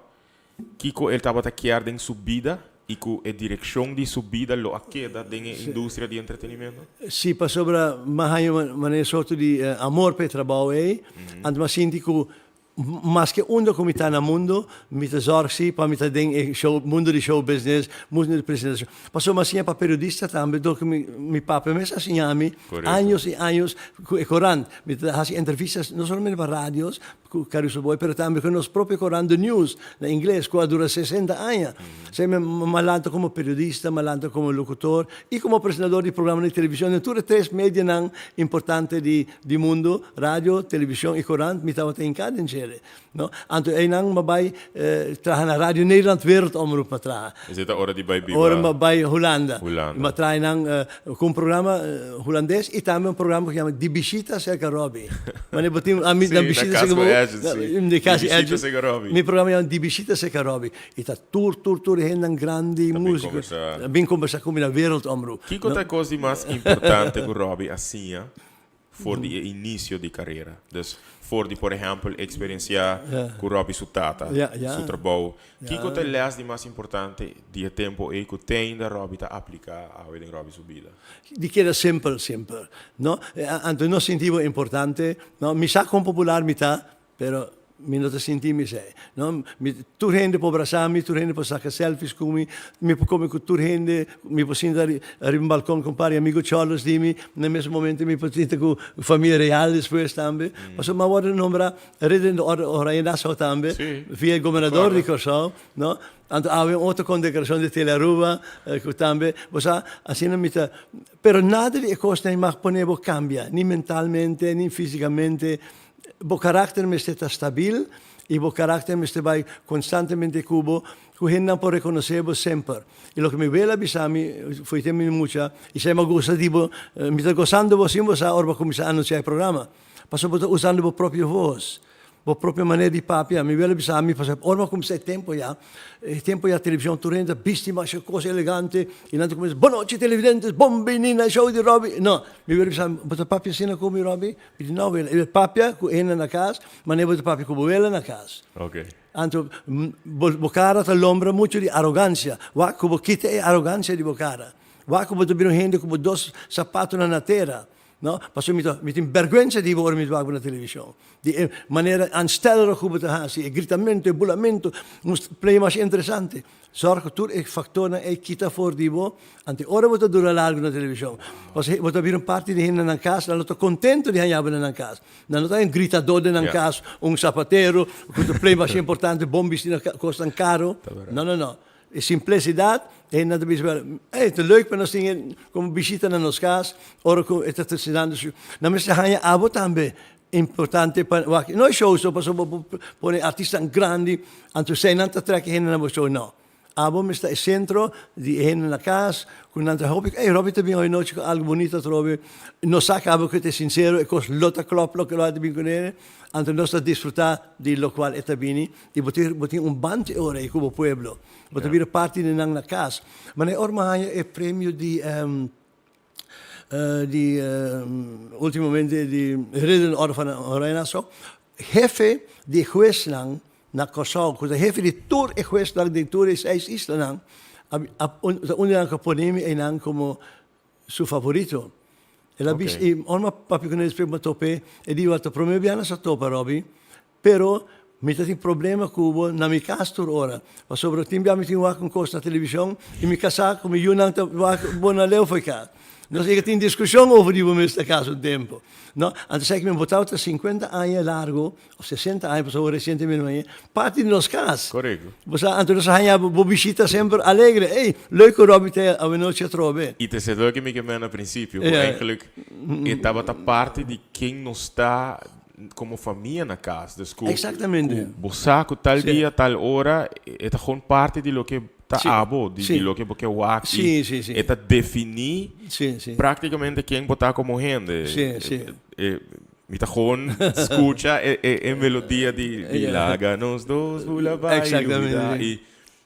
Kiko el tabata kier den su bida i ku e direkshon di su bida lo a keda den e industria di entretenimento? Sí, pasobra mi a haña manera sorto di amor pa e trabou ei, anto mi a sinti ku maske unda ku mi ta na mundo, mi ta zòrg sí pa mi ta den e show, mundo di show business, mundo di presentashon. Pasobra mi a siña pa periodista tambe dor ku mi mi papia mes a siña mi años i años ku e korant. Mi ta hasi entrevistas no solamente pa radios, Cu Caruso Boy, pero tambe cu nos propio corant The News, na ingles, cu a dura 60 aña. Esey mi a lanta como periodista, mi a lanta como locutor y como presentador di programa di television. Den tur e tres medianan importante di di mundo, radio, television y corant, mi tabata hinca den djele, no. Anto eynan mi a bay traha na Radio Nederland Wereldomroep mi a traha. Esey ta ora di bay biba. Ora mi a bay Hulanda. Hulanda. Mi a traha eynan cu un programa Hulandes y tambe un programa cu yama Di Bishita Cerca Robbie. Wanneer bo tin ami na bishita serka bo, di kasi Edwin, mi programa yama Di Bishita Serka Robbie. I ta tur, tur, tur e hendenan grandi, músiko, bin kombersá ku mi na Wereldomroep. Kiko ta e kos di mas importante ku Robbie a siña for di e inisio di karera? Dus for di por ehèmpel eksperensiá ku Robbie su tata, su trabou. Kiko ta e lès di mas importante di e tempu ei ku te ainda Robbie ta apliká awe den Robbie su bida? Di keda simpel, simpel, no? Anto no sinti bo importante, no? Mi sa kon popular mi ta, pero mi no ta sinti mi esei, no? Mi, tur hende por brasa mi, tur hende por saka selfies ku mi, mi por kome ku tur hende, mi por sinta riba un balkon ku un par di amigo chòlos di mi, na e mes momento mi por sinta ku famia real despues tambe. Pasobra mi a wòrdu nombra Ridder in de Orde Oranje Nassau tambe, via e gobernador di Kòrsou, no? Anto awe un otro kondekorashon di Tele Aruba ku tambe, bo sa, asina mi ta, pero nada di e kosnan ei mag pone bo kambia, ni mentalmente, ni físikamente. Bo karakter mester ta stabil i bo karakter mester bai konstantemente ku bo, ku hendenan por rekonosé bo semper. I loke mi wela bisa mi, fo'i tempu mi mucha, i esei mi a gusta di bo, mi ta gosando bo sin bo sa ora bo a kuminsá anunsiá e programa, pasobra bo ta usando bo propio vos. Bo propio manera di papia. Mi wela bisa mi pasobra ora mi a cuminsa e tempo ya, e tempo ya television tur hende ta bisti masha cos elegante y nan ta cuminsa, Bonochi televidentes, bon bini na e show di Robby. No, mi wela bisa, bo ta papia asina cu mi Robby? Mi di, no wela, e papia cu hende na cas, manera bo ta papia cu bo wela na cas. Anto bo cara ta lombra mucho di arogancia. Wak cu bo kita e arogancia di bo cara. Wak cu bo ta bira un hende cu bo dos zapatonan na tera. No, pasobra mi ta, mi tin bèrgwensa di bo ora mi ta wak bo na televishon. Di e manera aanstellerig ku bo ta hasi, e gritamentu, e bulamentu, nos play masha interesante. Sòrg ku tur e faktornan ei kita for di bo, anto ora bo ta dura largu na televishon. Pasobra bo ta bira un parti di hende na nan kas, nan lo ta kontentu di haña bo na nan kas. Nan no ta un gritadó den nan kas, un zapatero ku ta play masha importante, bon bisti na kosnan karo. No, no, no. E simplesidat, e hendenan ta bisa, Ey, ta leuk pa nos tin e komo bishita na nos kas, ora ku e ta tersinando su. Nan mester haña abo tambe importante pa wak. No e show so, pasobra bo por pone artistanan grandi, anto esei nan ta trek e hende na bo show, no. Abo mester ta e sentro di e hende na kas, ku nan ta hopi, ey, Robby ta bin awe nochi ku algu bunito atrobe. Nos sa ku abo ku ta sinsero, e kos lo ta klòp loke lo a ta bin kuné, anto nos ta disfrutá di lokual e ta bini. I bo tin bo tin un band e ora ei ku bo pueblo. Bo ta bira parti di nan na kas. Manera ora mi a haña e premio di di ultimamente di Ridder in de Orde van Oranje Nassau, hefe di e huesnan na Kòrsou, ku ta hefe di tur e huesnan den tur e seis islanan, a a ta un di nan ku a pone mi einan komo su favorito. El a bisa, i ora mi a papia ku nan despues mi a top'é, e di, Ta promé bia nos a topa, Robby, Pero mi ta tin problema ku bo na mi kas tur ora, pasobra tin bia mi tin wak un kos na televishon i mi kasá ku mi yunan ta wak bo na leu for e kas. Nos yega tin discusion over di bo mes ta casa un tempo. No, anto sa ki mi bo tabata 50 aña largo of 60 aña pasobra recientemente mi haña parti di nos cas. Correcto. Bo sa, anto nos a haña bo bishita semper alegre. Ey, leuk cu Robbie ta awenochi atrobe. Y ta esei loke mi ke mena na principio, cu eigenlijk e tabata parti di ken nos ta como famia na cas. Dus cu, Exactamente. cu bo sa cu tal Sí. dia, tal ora, e ta gewoon parti di loke ta Sí. abo, di, Sí. di loke bo ke wak. Sí, Y sí, sí. e ta defini Sí, sí. prácticamente ken bo ta como hende. Sí, sí. E, mi ta gewoon scucha e, e, e melodia di, di Ja. Laga nos dos bula bai Exactamente, lubida. sí. Y,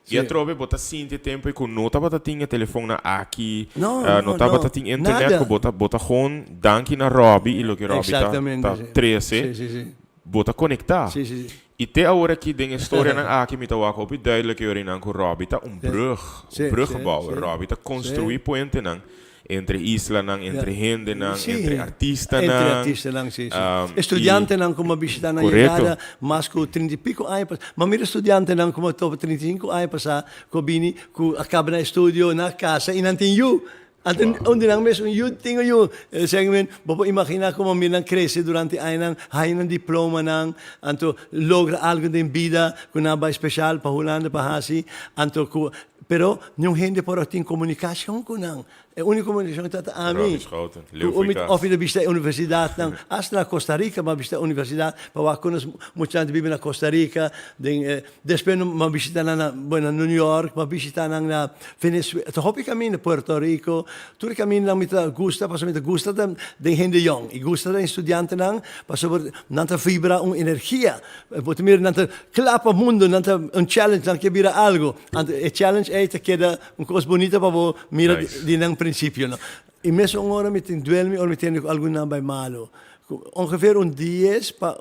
Sí. y atrobe bo ta sinti e tempo cu no tabata tin e telefoon aki, No, no no, tabata no. tin internet, Nada. cu bo ta, bo ta gewoon danki na Robbie y loke Robbie ta, Exactamente, ta sí. trece, Sí, sí, sí. bo ta conecta. Sí, sí, sí. Y te awor aki den e storianan aki mi ta wak hopi duidelijk yorinan cu Robbie ta un brug, Sí, un bruggenbouwer. sí, sí. Robbie ta construi puentenan entre islanan, entre hendenan, Sí. entre artistanan. Entre artistanan, sí, sí. Estudiantenan cu a bishita nan Correcto. yegada mas cu 30 y pico aña pasa. Ma mira estudiantenan cu a topa 35 aña pasa cu a bini cu a caba nan estudio na casa y nan tin yu. Anto un di nan mes un yu tin un yu. Esei men, bo por imagina como mira nan crece durante añanan, haya nan diplomanan, anto logra algo den bida cu nan a bay special pa Hulanda pa haci, anto cu pero niun hende por a tin comunicacion cu nan. E único comunicacion ta ta ami. Robbie Schouten, Leo Cu Fuikas. Of mi ta bishita e universidadnan, hasta na Costa Rica mi a bishita e universidad pa wak con nos muchanan ta biba na Costa Rica. Den despues mi a bishita nan na, bueno, na New York, mi a bishita nan na Venezuela, ta hopi caminda, Puerto Rico, tur e camindanan mi ta gusta pasobra mi ta gusta den hende yong y gusta den studiantenan pasobra nan ta vibra un energia. Bo ta mira nan ta kla pa mundo, nan ta un challenge, nan ke bira algo. Anto e challenge ei ta keda un kos bunita pa bo mira di nan principio no. Y mesun ora mi tin duelmi ora mi tende cu algun nan bay malo. Cu ongeveer un dies pa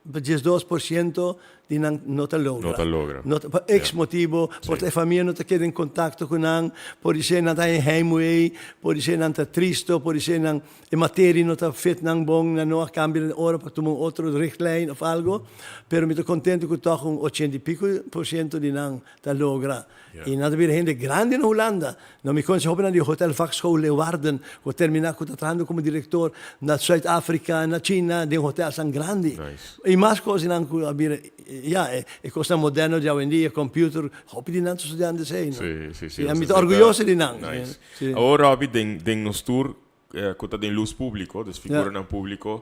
12% di nan no ta logra. No ta logra. No ta, pa ex motibo, por ta e famia no ta keda en contacto cu nan, por di ser nan ta haña heimwee, por di ser nan ta tristo, por di ser nan E materia no ta fit nan bon, nan no a cambia den ora pa tuma un otro richtlijn of algo, pero mi ta contento cu toch un ochenta y pico por ciento di nan ta logra. Y nan ta bira hende grandi na Hulanda. No mi conoce hopinan di Hotel Vakschool Leeuwarden cu a termina cu ta trahando como director na Zuid Africa, na China, den hotelsnan grandi. Y mas cosnan cu a bira, ya, e cosnan moderno di awendia, computer, hopi di nan ta studiando esey, no? Sí, sí, sí. Y mi ta orguyoso di nan. Nice. Sí. Awor Robbie, den, den nos tur ku ta den lus públiko, dus figuranan públiko,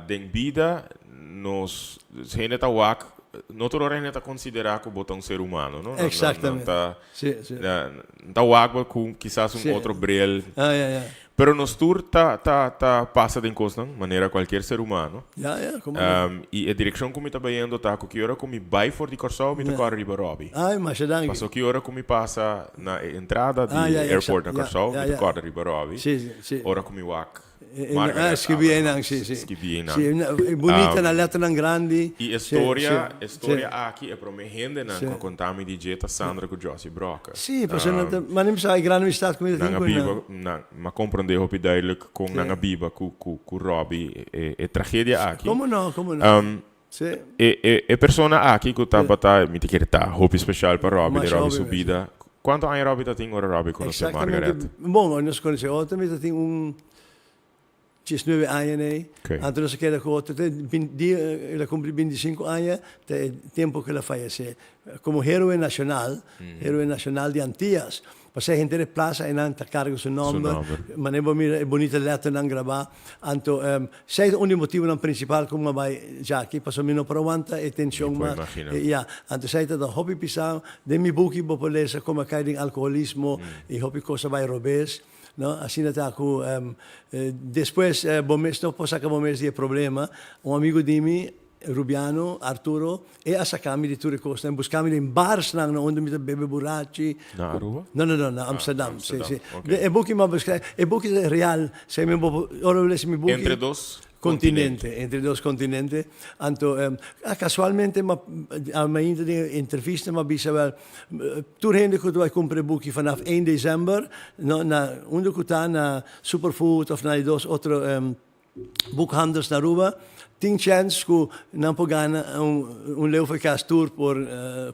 den bida nos hende ta wak, no tur ora hende ta konsiderá ku bo ta un ser humano, no? Exactamente. Nan ta, Sí, sí. nan ta wak bo ku kisas un Sí. otro bril. Ah, ya, ya. Pero nos tur ta, ta, ta pasa den kosnan, manera kualkier ser humano. Ya, ya, komo no. I e direkshon ku mi ta bayendo ta ku ki ora ku mi bai for di Kòrsou mi ta kòrda riba Robbie. Ai, masha danki. Paso ki ora ku mi pasa na e entrada di Ah, ya, ya, airport na ya, Kòrsou ya, mi ta ya. kòrda riba Robbie. Sí, sí, sí. Ora ku mi wak E, e, Margaret ah, skibí Abrahams, einan, sí, sí. skibí einan. Sí, e bunita na letternan grandi. I e Sí, storia, sí, e storia sí. aki e promé hendenan Sí. ku a konta mi di dje ta Sandra ku Josie Brokke. Sí, pasobra nan ta, ma nan sa e gran amistad ku mi ta Nan tin a ku biba, nan. nan, m'a komprondé hopi duidelijk kon nan a biba ku, ku, ku Robbie e, e tragedia aki. Komo no, komo no. Sí. E, e, e persona aki ku tabata, mi ta kere ta hopi speshal pa Robbie, den Masha Robbie hopi su mes. bida. Kuantu aña Robbie ta tin ora Robbie konosé Exactamente. Margaret? Bon, nos konosé otro, mi ta tin un 19 aña nei. Okay. Anto nos a keda ku otro te dia el a kumpli 25 aña, ta e tempo ku el a fayesé. Komo héroe nashonal, héroe nashonal di Antias. Pasei henter e plaza einan ta karga su nomber, manera bo mira e bunita letternan grabá. Anto esei ta un di e motibonan prinsipal ku mi a bai djaki, pasobra mi no por a wanta e tenshon mas. Ya, anto esei ta hopi pisá. Den mi buki bo por lesa komo a kai den alkoholismo i hopi kos a bai robes, no. Asina ta ku despues bo mes no por saka bo mes di e problema. Un amigu di mi Rubiano, Arturo, e a saca mi di tur e cosnan, e busca mi den barsnan na unda mi ta bebe burachi. Na Aruba? No, no, no, na Amsterdam, Amsterdam, si, si. ok. E buki mi a beschrijf, e buki ta real, si mi bo, ora bo lesa mi buki. Entre dos continente. Entre dos continente. Anto, ah, casualmente mi a, mainta den e entrevista mi a bisa wel, tur hende cu ta bay cumpra e buki vanaf 1 december, no, na unda cu ta, na Superfood of na e dos otro. boekhandels na Aruba tin chèns ku nan por gana un Leo Verkas tour por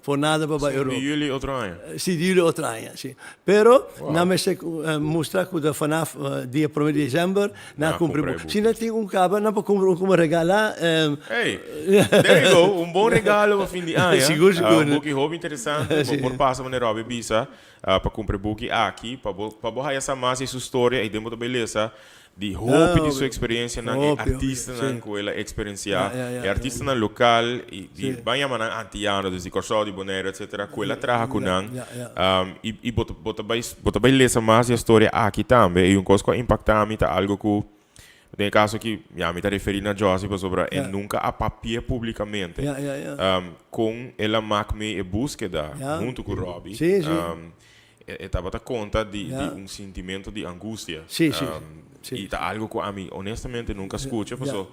por nada pa bai Europa. Di juli otro aña? Si, di juli otro aña, si. Pero nan mester mustra ku ta vanaf dia prome di december nan a kumpra e buki. Si nan tin un kaba nan por kumpra un komo regala. Hey, there you go, un bon regalo pa fin di aña. Sigur, sigur. Un buki hopi interesante, bo por pasa manera Robbie bisa pa kumpra e buki aki pa bo pa bo haya sa mas di su storia i den bo ta bai lesa Di hopi di su experiencianan e artistanan cu el a experiencia, e artistanan local y di ban yama nan antiano, dus di Corsou, di Bonaire etcetera, cu el a traha cu nan. Y bo ta bo ta bay bo ta bay lesa mas di e storia aki tambe y un cos cu a impacta mi ta algo cu den e caso aki ya mi ta referi na Jossy pasobra e nunca a papia publicamente con el a mak mee e buskeda hunto cu Robbie. E tabata konta di di un sintimento di angustia. Sí, sí, sí. I ta algo ku ami honestamente nunka skucha paso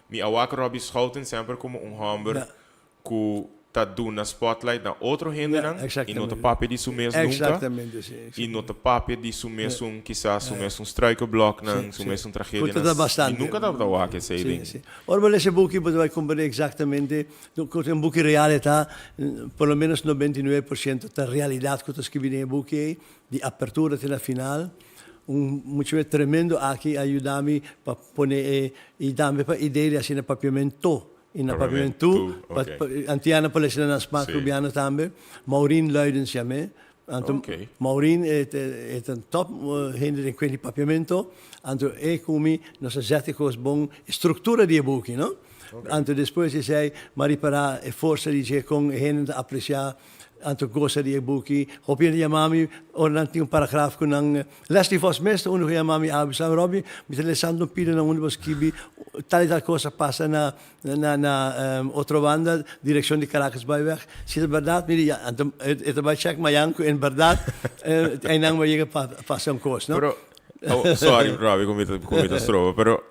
mi a wak Robbie Schouten semper komo un hòmber ku ta duna spotlight na otro hendenan i no ta papia di su mes nunka i no ta papia di su mesun kisas su mesun struikelbloknan, su mesun tragedianan. Mi nunka tabata wak esei den. Ora bo lesa e buki bo ta bai komprende eksaktamente Ku un buki real e ta, por lo menos 99% ta realidat ku ta skibi den e buki ei, di apertura te na final. Un muchawe tremendo aki a yuda mi pa pone e i tambe pa idea di hasi na papiamentu i na papiamentu, pa antiano por lesa na smak rubiano tambe. Maureen Luidens yam'é. Anto Maureen e ta un top hende den kuent di papiamentu. Anto e ku mi nos a zet e kos bon, e struktura di e buki, no? Anto despues di esei m'a ripará e forsa di dje kon e hende ta apresiá anto gosa di e buki. Hopi hende yama mi ora nan tin un paragraf ku nan. Leslie Vos mes ta unu ku yama mi a bisa, Robby, mi ta lesando un pida na unda bo skibi tal i tal kos a pasa na na na otro banda, direkshon di Caracas Byweg. Si ta bèrdat, mi di ya. Anto e ta bai chèk mayan ku en bèrdat einan bo a yega pa pasa un kos, no? Pero, oh, sorry Robby ku mi ta ku mi ta stroba, pero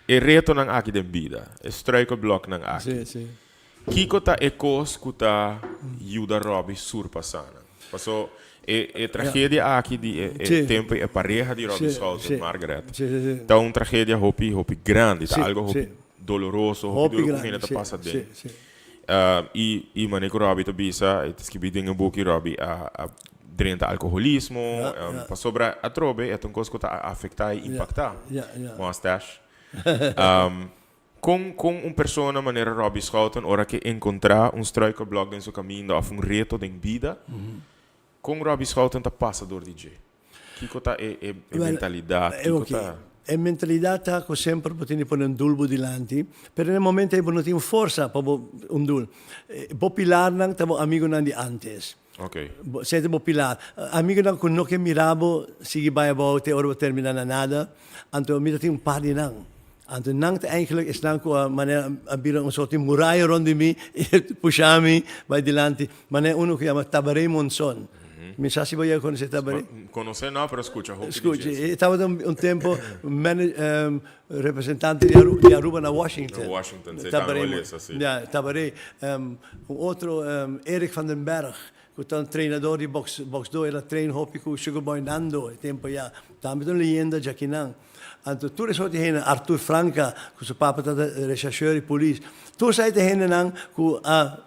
E retonan aki den bida, e struikelbloknan aki. Sí, sí. Kiko ta e kos ku ta yuda Robbie surpasá nan? Paso e e tragedia aki di e e tempu e pareha di Robbie Schouten, Margaret, ta un tragedia hopi hopi grandi, ta algo hopi doloroso, hopi duro ku hende ta pasa den. I i manera ku Robbie ta bisa, e ta skibí den e buki, Robbie a a drenta alkoholismo, pasobra atrobe e ta un kos ku ta afektá i impaktá. Mustache. Kon kon un persona manera Robbie Schouten ora ke enkontrá un struikelblok den su kaminda òf un reto den bida, kon Robbie Schouten ta pasa dor di dje? Kiko ta e e mentalidat? Kiko ta. E mentalidat ta ku semper bo tin di pone un doel bo dilanti, pero na e momento ei bo no tin forsa pa bo un doel. Bo pilarnan ta bo amigunan di antes. Ok. Esei ta bo pilar. Amigunan ku no ke mira bo sigui bai abou te ora bo termina na nada. Anto mi ta tin un par di nan. Anto nan ta eigenlijk esnan ku a manera a bira un sorti muraya rond di mi i pusha mi bai dilanti. Manera unu ku yama Tabaré Monson. Mi sa si bo yega konosé Tabaré. Konosé no, pero skucha hopi di Skucha, e tabata un tempo representante di Aruba na Washington. Na Washington, si, tambe bo lesa, si. Ya, Tabaré. Un otro, Erik van den Berg, ku ta un treinador di boksdó, el a train hopi ku Sugar Boy Nando e tempo ya. Tambe ta un leyenda djakinan. Anto tur e sorti hende, Arthur Franca, ku su papa tabata reshèrsheur i polis. Tur esei ta hendenan ku a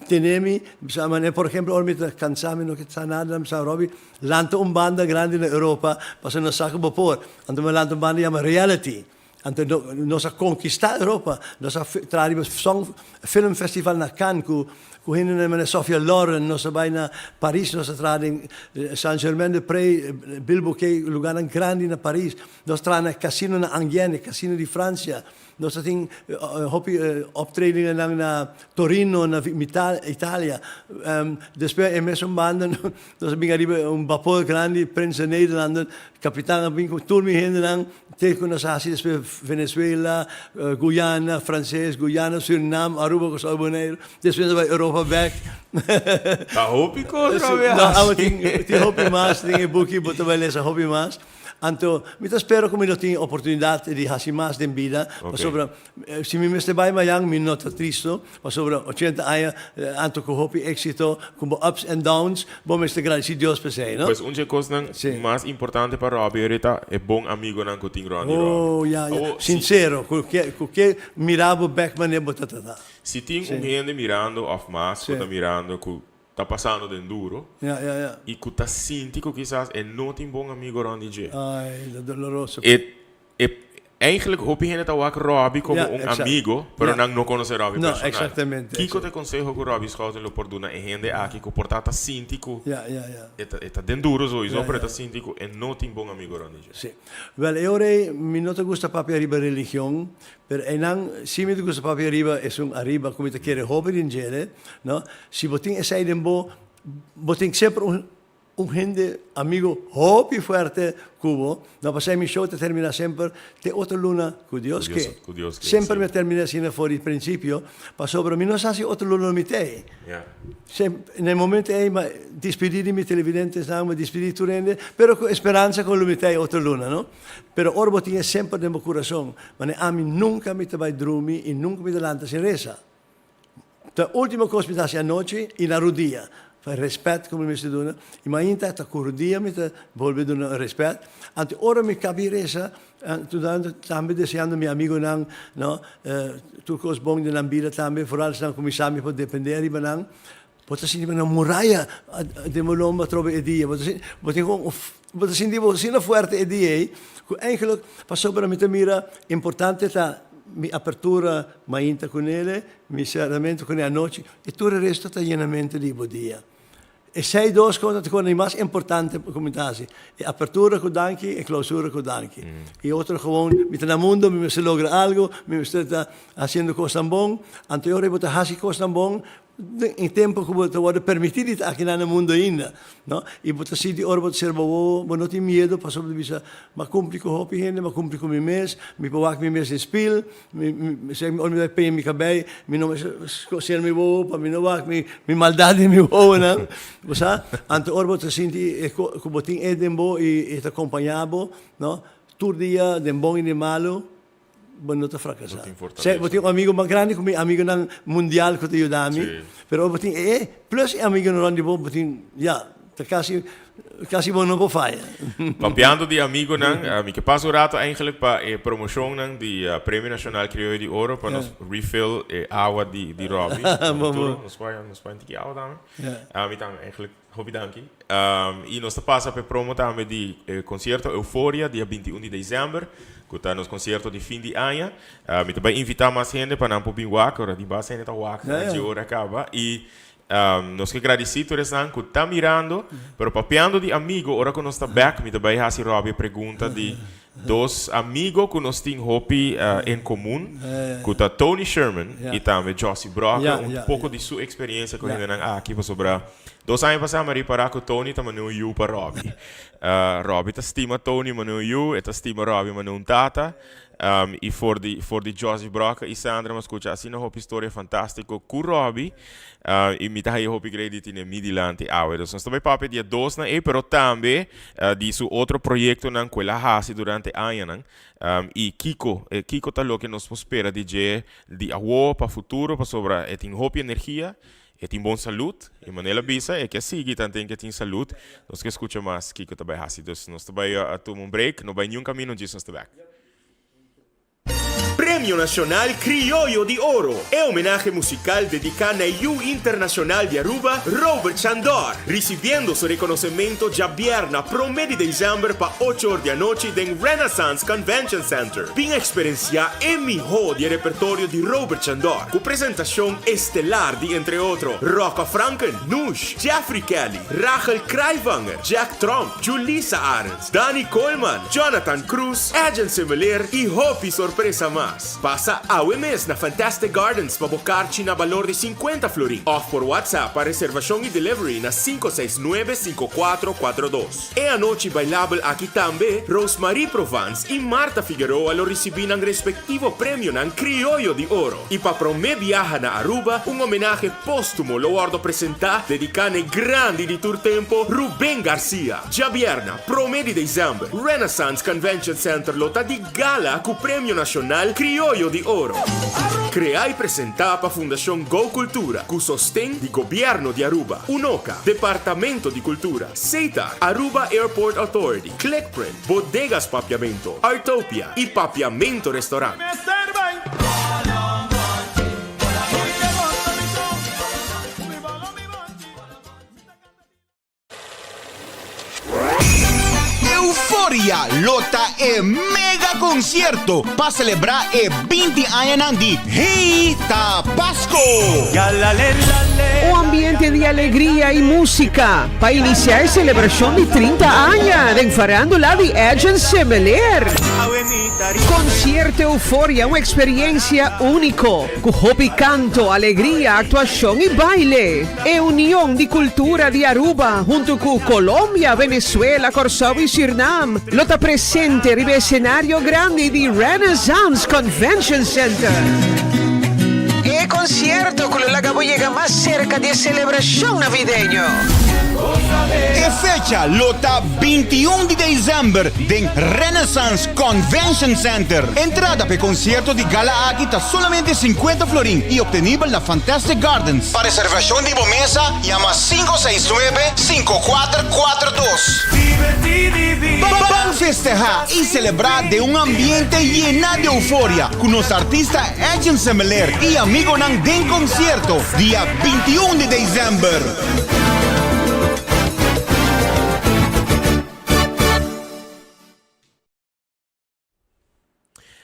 Tene mi, bisa manera, por ehemplo, ora mi ta cansá, mi no ke sa nada, mi sa, Robbie, lanta un banda grandi na Europa, pasobra nos sa ku bo por. Anto mi a lanta un banda yama Reality. Anto nos a konkistá Europa. Nos a traha riba Song Film Festival na Cannes ku ku hendenan manera Sophia Loren, nos a bai na Paris, nos a traha den Saint-Germain-des-Prés, Bilboquet, lugarnan grandi na Paris. Nos a traha na casino na Enghien, e casino di Francia. Nos ta tin hopi optredingennan na Torino, na Italia. Despues e mesun banda nos a bin ariba un bapor grandi, Prins der Nederlanden. Kapitan a bin ku tur mi hendenan te ku nos a hasi despues Venezuela, Guyana, Franses, Guyana, Surinam, Aruba, Kòrsou, Boneiru. Despues nos a bai Europa bèk. Ta hopi kos Robbie a hasi. Tin hopi mas den e buki, bo ta bai lesa hopi mas. Anto mi ta spera ku mi lo tin oportunidat di hasi mas den bida, pasobra si mi mester bai mañan mi no ta tristo, pasobra ochenta aña anto ku hopi éksito, ku bo ups and downs, bo mester gradisí Dios p'esei, no? Pues un dje kosnan mas importante pa Robbie ora ta e bon amigonan ku tin rònt di Robbie. Oh, ya, ya. Sinsero, ku ke ku ke mira bo bèk manera bo ta trata. Si tin un hende mirando òf mas ku ta mirando ku ta pasando den duro y cu ta sinti cu kisas e no tin bon amigo rond di dje. Ay, ta doloroso. E, e, eigenlijk hopi hende ta wak Robbie como un amigo, pero nan no conoce Robbie No, personal. exactamente. Kico ta e conseho cu Robbie Schouten lo por duna e hende aki cu por ta ta sinti cu e ta, e ta den duro sowieso, pero e ta sinti cu e no tin bon amigo rond di dje? Si. Wel, e ora ei mi no ta gusta papia riba religion, Pero einan si mi ta gusta papia ariba esun ariba ku mi ta kere hopi den djele, no? Si bo tin esei den bo, bo tin semper un un hende amigo hopi fuerte ku bo, no? Pasei mi show ta termina semper te otro luna ku Dios ke. Ku Dios ke, Semper si. mi a termina asina for di principio, pasobra mi no sa si otro luna lo mi t'ei. Ya. Sem, na e momento ei mi a dispidi di mi televidentesnan, mi a dispidi tur hende, pero ku esperansa ku lo mi t'ei otro luna, no? Pero ora bo tin e semper den bo kurason, mane ami nunka mi ta bai drumi i nunka mi ta lanta sin resa. Ta ultimo kos mi ta hasi anochi i na rudia, pa respèt ku mi mester duna, i mainta ta ku rudia mi ta bolbe duna respèt. Anto ora mi kabi resa, tambe deseando mi amigonan, no, tur kos bon den nan bida tambe, foral esnan ku mi sa mi por depende ariba nan. Bo ta sinti bo na muraya den bo lomba atrobe e dia. Bo ta sinti, bo tin kon, bo ta sinti bo asina fuerte e dia ei, ku eigenlijk pasobra mi ta mira importante ta mi apertura mainta ku nele, mi seramentu ku ne anochi, i tur e resto ta yenamentu di bo dia. Esei dos kos ta di mas importante ku mi ta hasi, e apertura ku danki, e klousura ku danki. E otro gewoon, mi ta na mundo, mi mester logra algo, mi mester ta hasiendo kosnan bon, anto e ora bo ta hasi kosnan bon, Den e tempo ku bo ta wòrdu permití di ta akinan na mundu ainda, no? I bo ta sinti ora bo ta ser bo wowo, bo no tin miedu pasobra bo ta bisa, M'a kumpli ku hopi hende, m'a kumpli ku mi mes, mi por wak mi mes den spil, mi, mi, seg ora mi ta peña mi kabei, mi no mester ser mi wowo pa mi no wak mi, mi maldat den mi wowonan, bo sa? Anto ora bo ta sinti e ku bo tin e den bo i e ta kompañá bo, no? Tur dia den bon i den malu. Bo no ta fracasá. Bo tin fortalesa. Bo tin un amigo mas grandi ku mi amigonan mundial ku ta yuda mi. Sí. Pero ora bo tin e plus e amigonan rònt di bo, bo tin, ya, ta kasi, kasi bo no por faya. Papiando di amigonan, mi ke pasa un rato eigenlijk pa e promoshonnan di Premio Nacional Crioyo di Oro pa nos refill e awa di di Robbie. Bon, bon. Nos por nos por tiki awa tambe. Ja. Mi tambe eigenlijk. Hopi danki. I nos ta pasa pa e promo tambe di e konsierto Euforia dia 21 di december, ku ta nos konsierto di fin di aña. Mi ta bai invitá mas hende pa nan por bin wak, ora di bas hende ta wak dje ora kaba. I nos ke gradisí tur esnan ku ta mirando, pero papiando di amigo, ora ku nos ta bèk mi ta bai hasi Robbie e pregunta di dos amigo ku nos tin hopi en komun, ku ta Tony Sherman i tambe Jossie Brokke, un poko di su eksperiencia ku hendenan aki, pasobra dos aña pasá mi a ripará ku Tony ta manera un yu pa Robbie. Robbie ta stima Tony manera un yu, e ta stima Robbie manera un tata, i for di for di Jossie Brokke i Sandra mi a skucha asina hopi storia fantástiko ku Robbie, i mi ta haña hopi grei di tene mi dilanti awe. Dus nos ta bai papia di e dosnan ei, pero tambe di su otro proyectonan cu el a haci durante añanan y kico kico ta loke nos por spera di dje di awo pa futuro pasobra e tin hopi energia, e tin bon salud y manera el a bisa e ke sigui tanten ke tin salud. Nos ke scucha mas kico ta bay haci. Dus nos ta bay tuma un break, no bay niun camino djis nos ta bek. Premio Nacional Crioyo di Oro, e homenahe musical dedica na e yu internacional di Aruba, Robert Chandor, ricibiendo su reconocemento djabierna prome di december pa ocho or di anochi den Renaissance Convention Center. Bin experiencia e miho di e repertorio di Robert Chandor, cu presentacion estelar di entre otro Rocca Franken, Nush, Jeffrey Kelly, Rachel Kraaijvanger, Jack Tromp, Julissa Arends, Dani Koolman, Jonathan Cruz, Edjean Semeleer y hopi sorpresa mas. cas. Pasa awe mes na Fantastic Gardens pa bo karchi na balor di 50 florin òf por WhatsApp pa reservashon i delivery na 569 5442. E anochi bailabel aki tambe Rosemarie Provence i Marta Figueroa lo risibí nan respektivo premionan Krioyo di Oro. I pa promé biaha na Aruba un homenahe póstumo lo wòrdu presentá dediká n'e grandi di tur tempo Rubén Garcia. Djabièrna, promé di desèmber, Renaissance Convention Center lo ta di gala ku Premio Nashonal Krioyo di Oro. Kreá i presentá pa Fundashon Go Cultura ku sosten di Gobièrnu di Aruba, Unoca, Departamento di Cultura. Setar, Aruba Airport Authority, Clickprint, Bodegas Papiamento, Artopia y Papiamento Restaurant. Euforia lo ta e mega concierto pa celebra e 20 añanan di Hey Ta Pasco! Un ambiente di alegria y musica pa inicia e celebracion di 30 aña den farandula di Edjean Semeleer. Concierto Euforia, un experiencia unico cu hopi canto, alegria, actuacion y baile. E union di cultura di Aruba hunto cu Colombia, Venezuela, Corsou y Surinam lo ta presente riba e escenario grandi di Renaissance Convention Center. E concierto cu lo laga bo yega mas cerca di e celebracion navideño. E fecha lo ta 21 di december den Renaissance Convention Center. Entrada p'e concierto di gala aki ta solamente 50 florin y obtenibel na Fantastic Gardens. Pa reservacion di bo mesa yama 569 5442. Ban festeha y celebra den un ambiente yena di euforia cu nos artista Edjean Semeleer y amigonan den concierto dia 21 di december.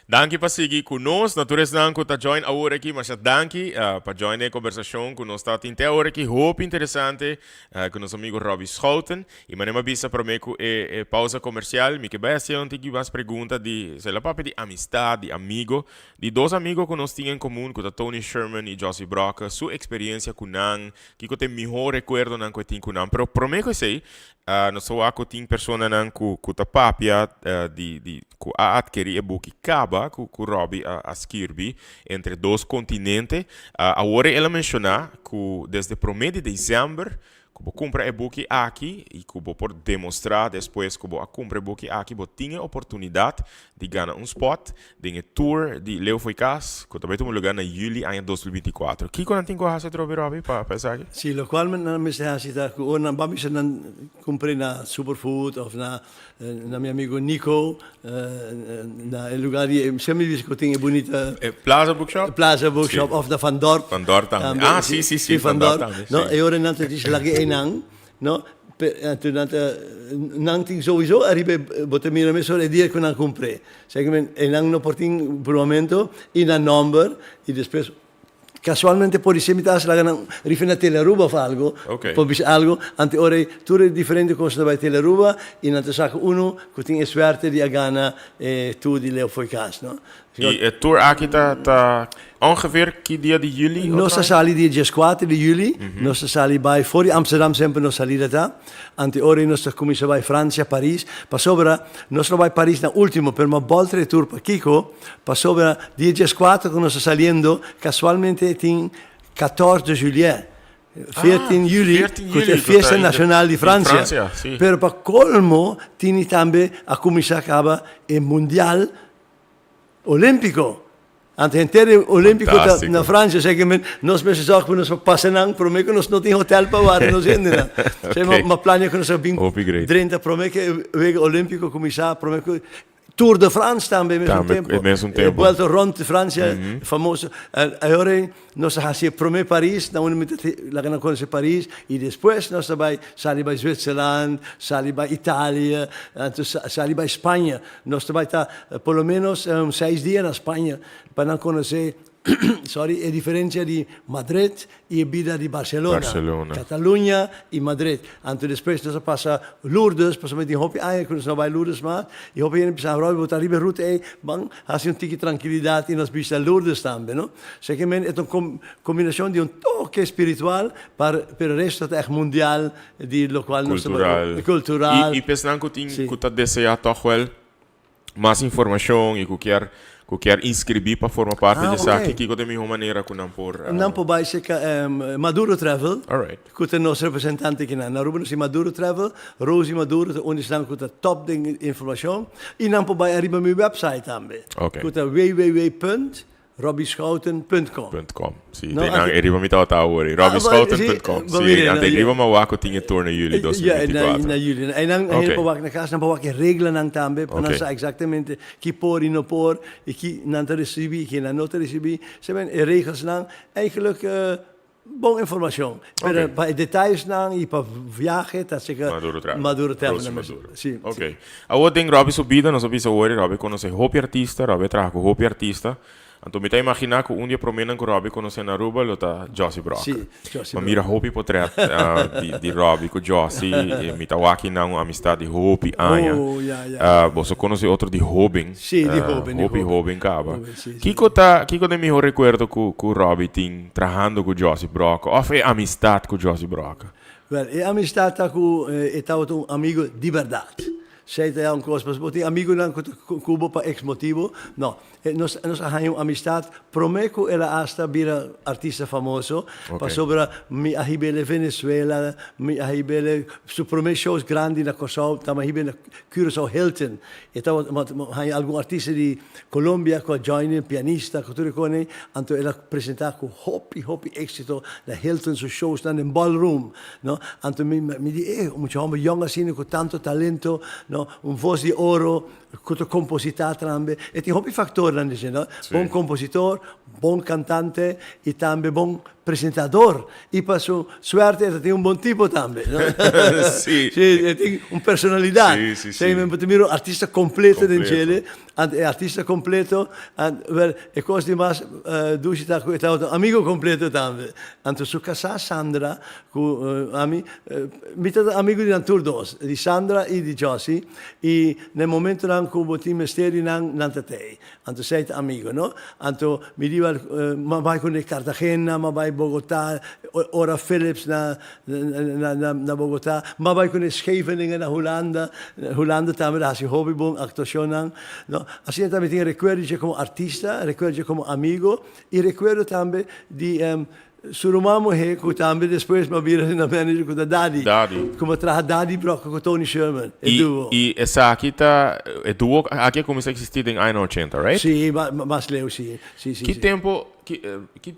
Danki pa sigui ku nos. Na tur esnan ku ta join awor aki, masha danki uh, pa join e konversashon ku nos ta tin te awor aki. Hopi interesante uh, ku nos amigo Robbie Schouten. I manera mi a bisa promé ku e, e pausa komersial, mi ke bai hasi un tiki mas pregunta di, se la papia di amistad, di amigo, di dos amigo ku nos tin en komun, ku ta Tony Sherman i Josie Brokke, su eksperiencia ku nan, kiko ta e mihó rekuerdonan ku e tin ku nan. Pero promé ku esei, Nos ta wak ku tin personanan ku ku ta papia di di ku a atkerí e buki kaba ku ku Robbie a a skirbi Entre dos kontinente. Awor el a menshoná ku desde promé di desèmber ku bo kumpra e buki aki i ku bo por demostrá despues ku bo a kumpra e buki aki bo tin e oportunidat di gana un spòt Den e tour di Leo Fo'i Cas cu ta bay tuma lugar na juli aña 2024. Kico nan tin cu haci atrobe Robbie pa pa esaki? Si, locual nan mester haci ta cu ora nan ba mester nan cumpre na Superfood of na na mi amigo Nico na e lugar di semper mi bisa cu tin e bunita E Plaza Bookshop? Plaza Bookshop of na Van Dorp. Van Dorp tambe. Ah, si, si, si, Van Dorp tambe, si. No, e ora nan ta dici laga eynan. No, anto nan ta, nan tin souiso ariba e, bo ta mira mesora e dia ku nan kumpr'é. Seki men e nan no por tin brumamento i nan nòmber i despues kasualmente por di ser mi ta hasi laga nan rifa na Tele Aruba òf algo, por bisa algo, anto e ora ei tur e diferente kos ta bai Tele Aruba i nan ta saka unu ku tin e suerte di a gana e tour di Leo Foikas, no. I e tour aki ta ta ongeveer ki dia di juli? Nos ta sali dia dieskuater di juli, nos ta sali bai for di Amsterdam semper nos salida ta, anto e ora ei nos ta kuminsá bai Fransia, Paris, pasobra nos lo bai Paris na ultimo, pero mi a bòlter e tour pakiko, pasobra dia dieskuater ku nos ta saliendo kasualmente tin 14 de juliet, 14 juli, ku ta e fiesta nashonal di Fransia, pero pa kolmo tini tambe a kuminsá kaba e mundial Olimpico. Anto henter e Olimpico ta na Francia, esei ke men nos mester zorg pa nos por pasa nan prome ku nos no tin hotel pa warda nos hendenan. Esei mi a plania ku nos a bin drenta prome ku e wega Olimpico kuminsá, prome ku Tour de France tambe e mesun tempo. E buelta rond di Francia famoso. Ayora ei Nos a hasi e promé Paris, na unda mi ta laga nan konosé Paris, i despues nos ta bai sali bai Zwitserland, sali bai Italia, anto sali bai Spaña. Nos ta bai ta por lo ménos seis dia na Spaña pa nan konosé. sorry, e diferencia di Madrid y e bida di Barcelona. Barcelona. Cataluña y Madrid. Anto despues nos a pasa Lourdes, pasobra mi tin hopi aña cu nos no bay Lourdes mas, y hopi hende bisa, Robbie, bo ta riba e ruta ey, ban haci un tiki trankilidad y nos bishita Lourdes tambe, no? Esaki men e ta un combinacion di un toke spiritual, par, pero e resto ta echt mundial di locual nos ta Cultural. Cultural. Y, y p'esnan cu tin, Si. cu ta desea toch wel mas informacion y cu kier cu kier inscribi pa forma parti Ah, di esaki, ok. kico ta e miho manera cu nan por Nan por bay cerca Maduro Travel, Alright. cu ta nos representante akinan. Na Aruba nos tin Maduro Travel, Rosie Maduro ta un di esnan cu ta top den informacion. Y nan por bay ariba mi website tambe, Ok. cu ta www punt Robbyschouten punt com. Punt com. Si, No, den nan anto- e riba mi tabata awor. Ah, Robbyschouten si, punt com. bo Si, mira, anto na- riba mi a wak cu tin e tour na juli dos mil Ja, na, binticuatro. na juli. En nan Ok. hende por wak na cas, nan por wak e reglanan tambe, pa nan Ok. sa exactamente ki por y no por, y ki nan ta ricibi y ki nan no ta ricibi. Se men, e regelsnan, eigenlijk eh, bon informacion. Pero Ok. pa e detayesnan y pa viahe ta zeker Maduro Travel. Maduro Travel. Rosie nan mes. Maduro. Si, Ok. si. Awor den Robbie su bida, nos a bisa awor, Robbie conoce hopi artista, Robbie a traha cu hopi artista. Anto mi ta imagina cu un di e promenan cu Robbie conoce na Aruba lo ta Jossy Brocker. Si, Jossy Mi a mira hopi potret di Robbie cu Jossy y mi ta wak nan un amistad di hopi aña. Oh, ya, ya. Boso conoce otro di hoben. Si, di hoben, di Hopi hoben. hoben caba. Hoben, si, si. Kico ta, kico ta e miho recuerdo cu, cu Robbie tin trahando cu Jossy Brocker of e amistad cu Jossy Brocker? Wel, e amistad ta cu e tabata un amigo di berdad. Sei ta ya un cos, pasobra bo tin amigonan cu ta cu bo pa ex motibo. No, nos, nos a haña un amistad prome cu el a hasta bira artista famoso, pasobra mi a hib'el e Venezuela, mi a hib'el e su prome shows grandi na Corsou, ta mi a hib'el na Curaçao Hilton. E tabata haña algun artista di Colombia cu a join e, pianista cu tur e cosnan, anto el a presenta cu hopi, hopi exito na Hilton su showsnan den ballroom. No? Anto mi mi di, eh, un mucha homber yong asina cu tanto talento, no? Un voz di oro, cu ta composita tambe. E tin hopi factornan di dje, no? Bon compositor, bon cantante y tambe bon presentador. Y pa su suerte e ta tin un bon tipo tambe, no? Sí. Sí, e tin un personalidad. Sí, sí, sí. Sey men bo ta mira un artista completo den Completo. djele. Ant e artista completo, ant wel e cos di mas dushi ta cu e tabata un amigo completo tambe. Anto su casá Sandra cu ami, mi ta amigo di nan tur dos, di Sandra y di Jossy, y na e momentonan cu bo tin mester di nan, nan ta tey. Anto esey ta amigo, no? Anto mi di wel, m'a bay cu ne Cartagena, m'a bay Bogota, Ora Philips na na Bogotá, m'a bai ku e Scheveningen na Hulanda, Hulanda tambe ta hasi hopi bon aktuashonnan, no. Asina tambe tin rekuerdo dje komo artista, rekuerdo dje komo amigo i rekuerdo tambe di su ruman muhé ku tambe despues m'a bira na manager ku ta Dadi, Dadi. ku m'a traha Dadi Brokke ku Tony Sherman, e duo. I esaki ta, e duo aki a kuminsá eksistí den añanan ochenta, right? Sí, mas leu, sí, sí, sí. Ki tempu Ki, ki,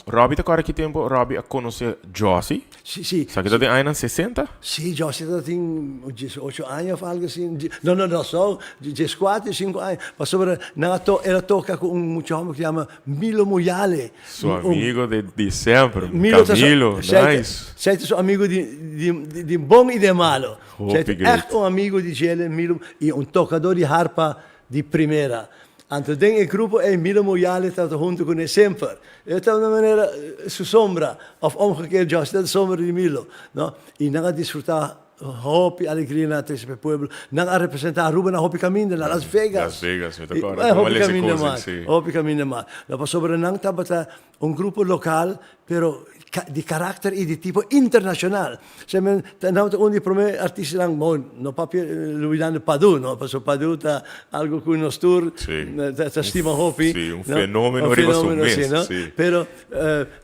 Robbie ta kòrda ki tempu Robbie a konosé Jossy? Sí, sí. Sa ki ta den añanan sesenta? Sí, Jossy ta tin diesocho aña òf algu así. No, no, no, so, dieskuater, diesinku aña. Pasobra nan a to, el a toka ku un mucha hòmber ku yama Milo Muyale. Su amigo de, di semper, Milo ta su, Camilo, nice. Zij ta su amigo di, di, di bon i di malo. Zij Hopi ta great. ègt un amigo di djele, Milo, i un tokadó di harpa Di primera. Anto den e grupo ei Milo Muyale tabata hunto cu ne semper. E tabata una manera su sombra, of omgekeerd Josh tabata sombra di Milo, no? Y nan a disfruta hopi alegria nan a trece pa e pueblo. Nan a representa Aruba na hopi caminda, na Las Vegas. Las Vegas, mi ta acorda. Y Como hopi Alessia caminda Cousin, mas, si. hopi caminda mas. No, pasobra nan tabata Un grupo local, pero di karakter i di tipo internashonal. Sa men ta nan ta un di e prome artistanan, bon, no papia lubidando Padu, no, pasobra Padu ta algo ku nos tur ta stima hopi. Sí, un fenomeno riba su mes, sí, no? sí. Pero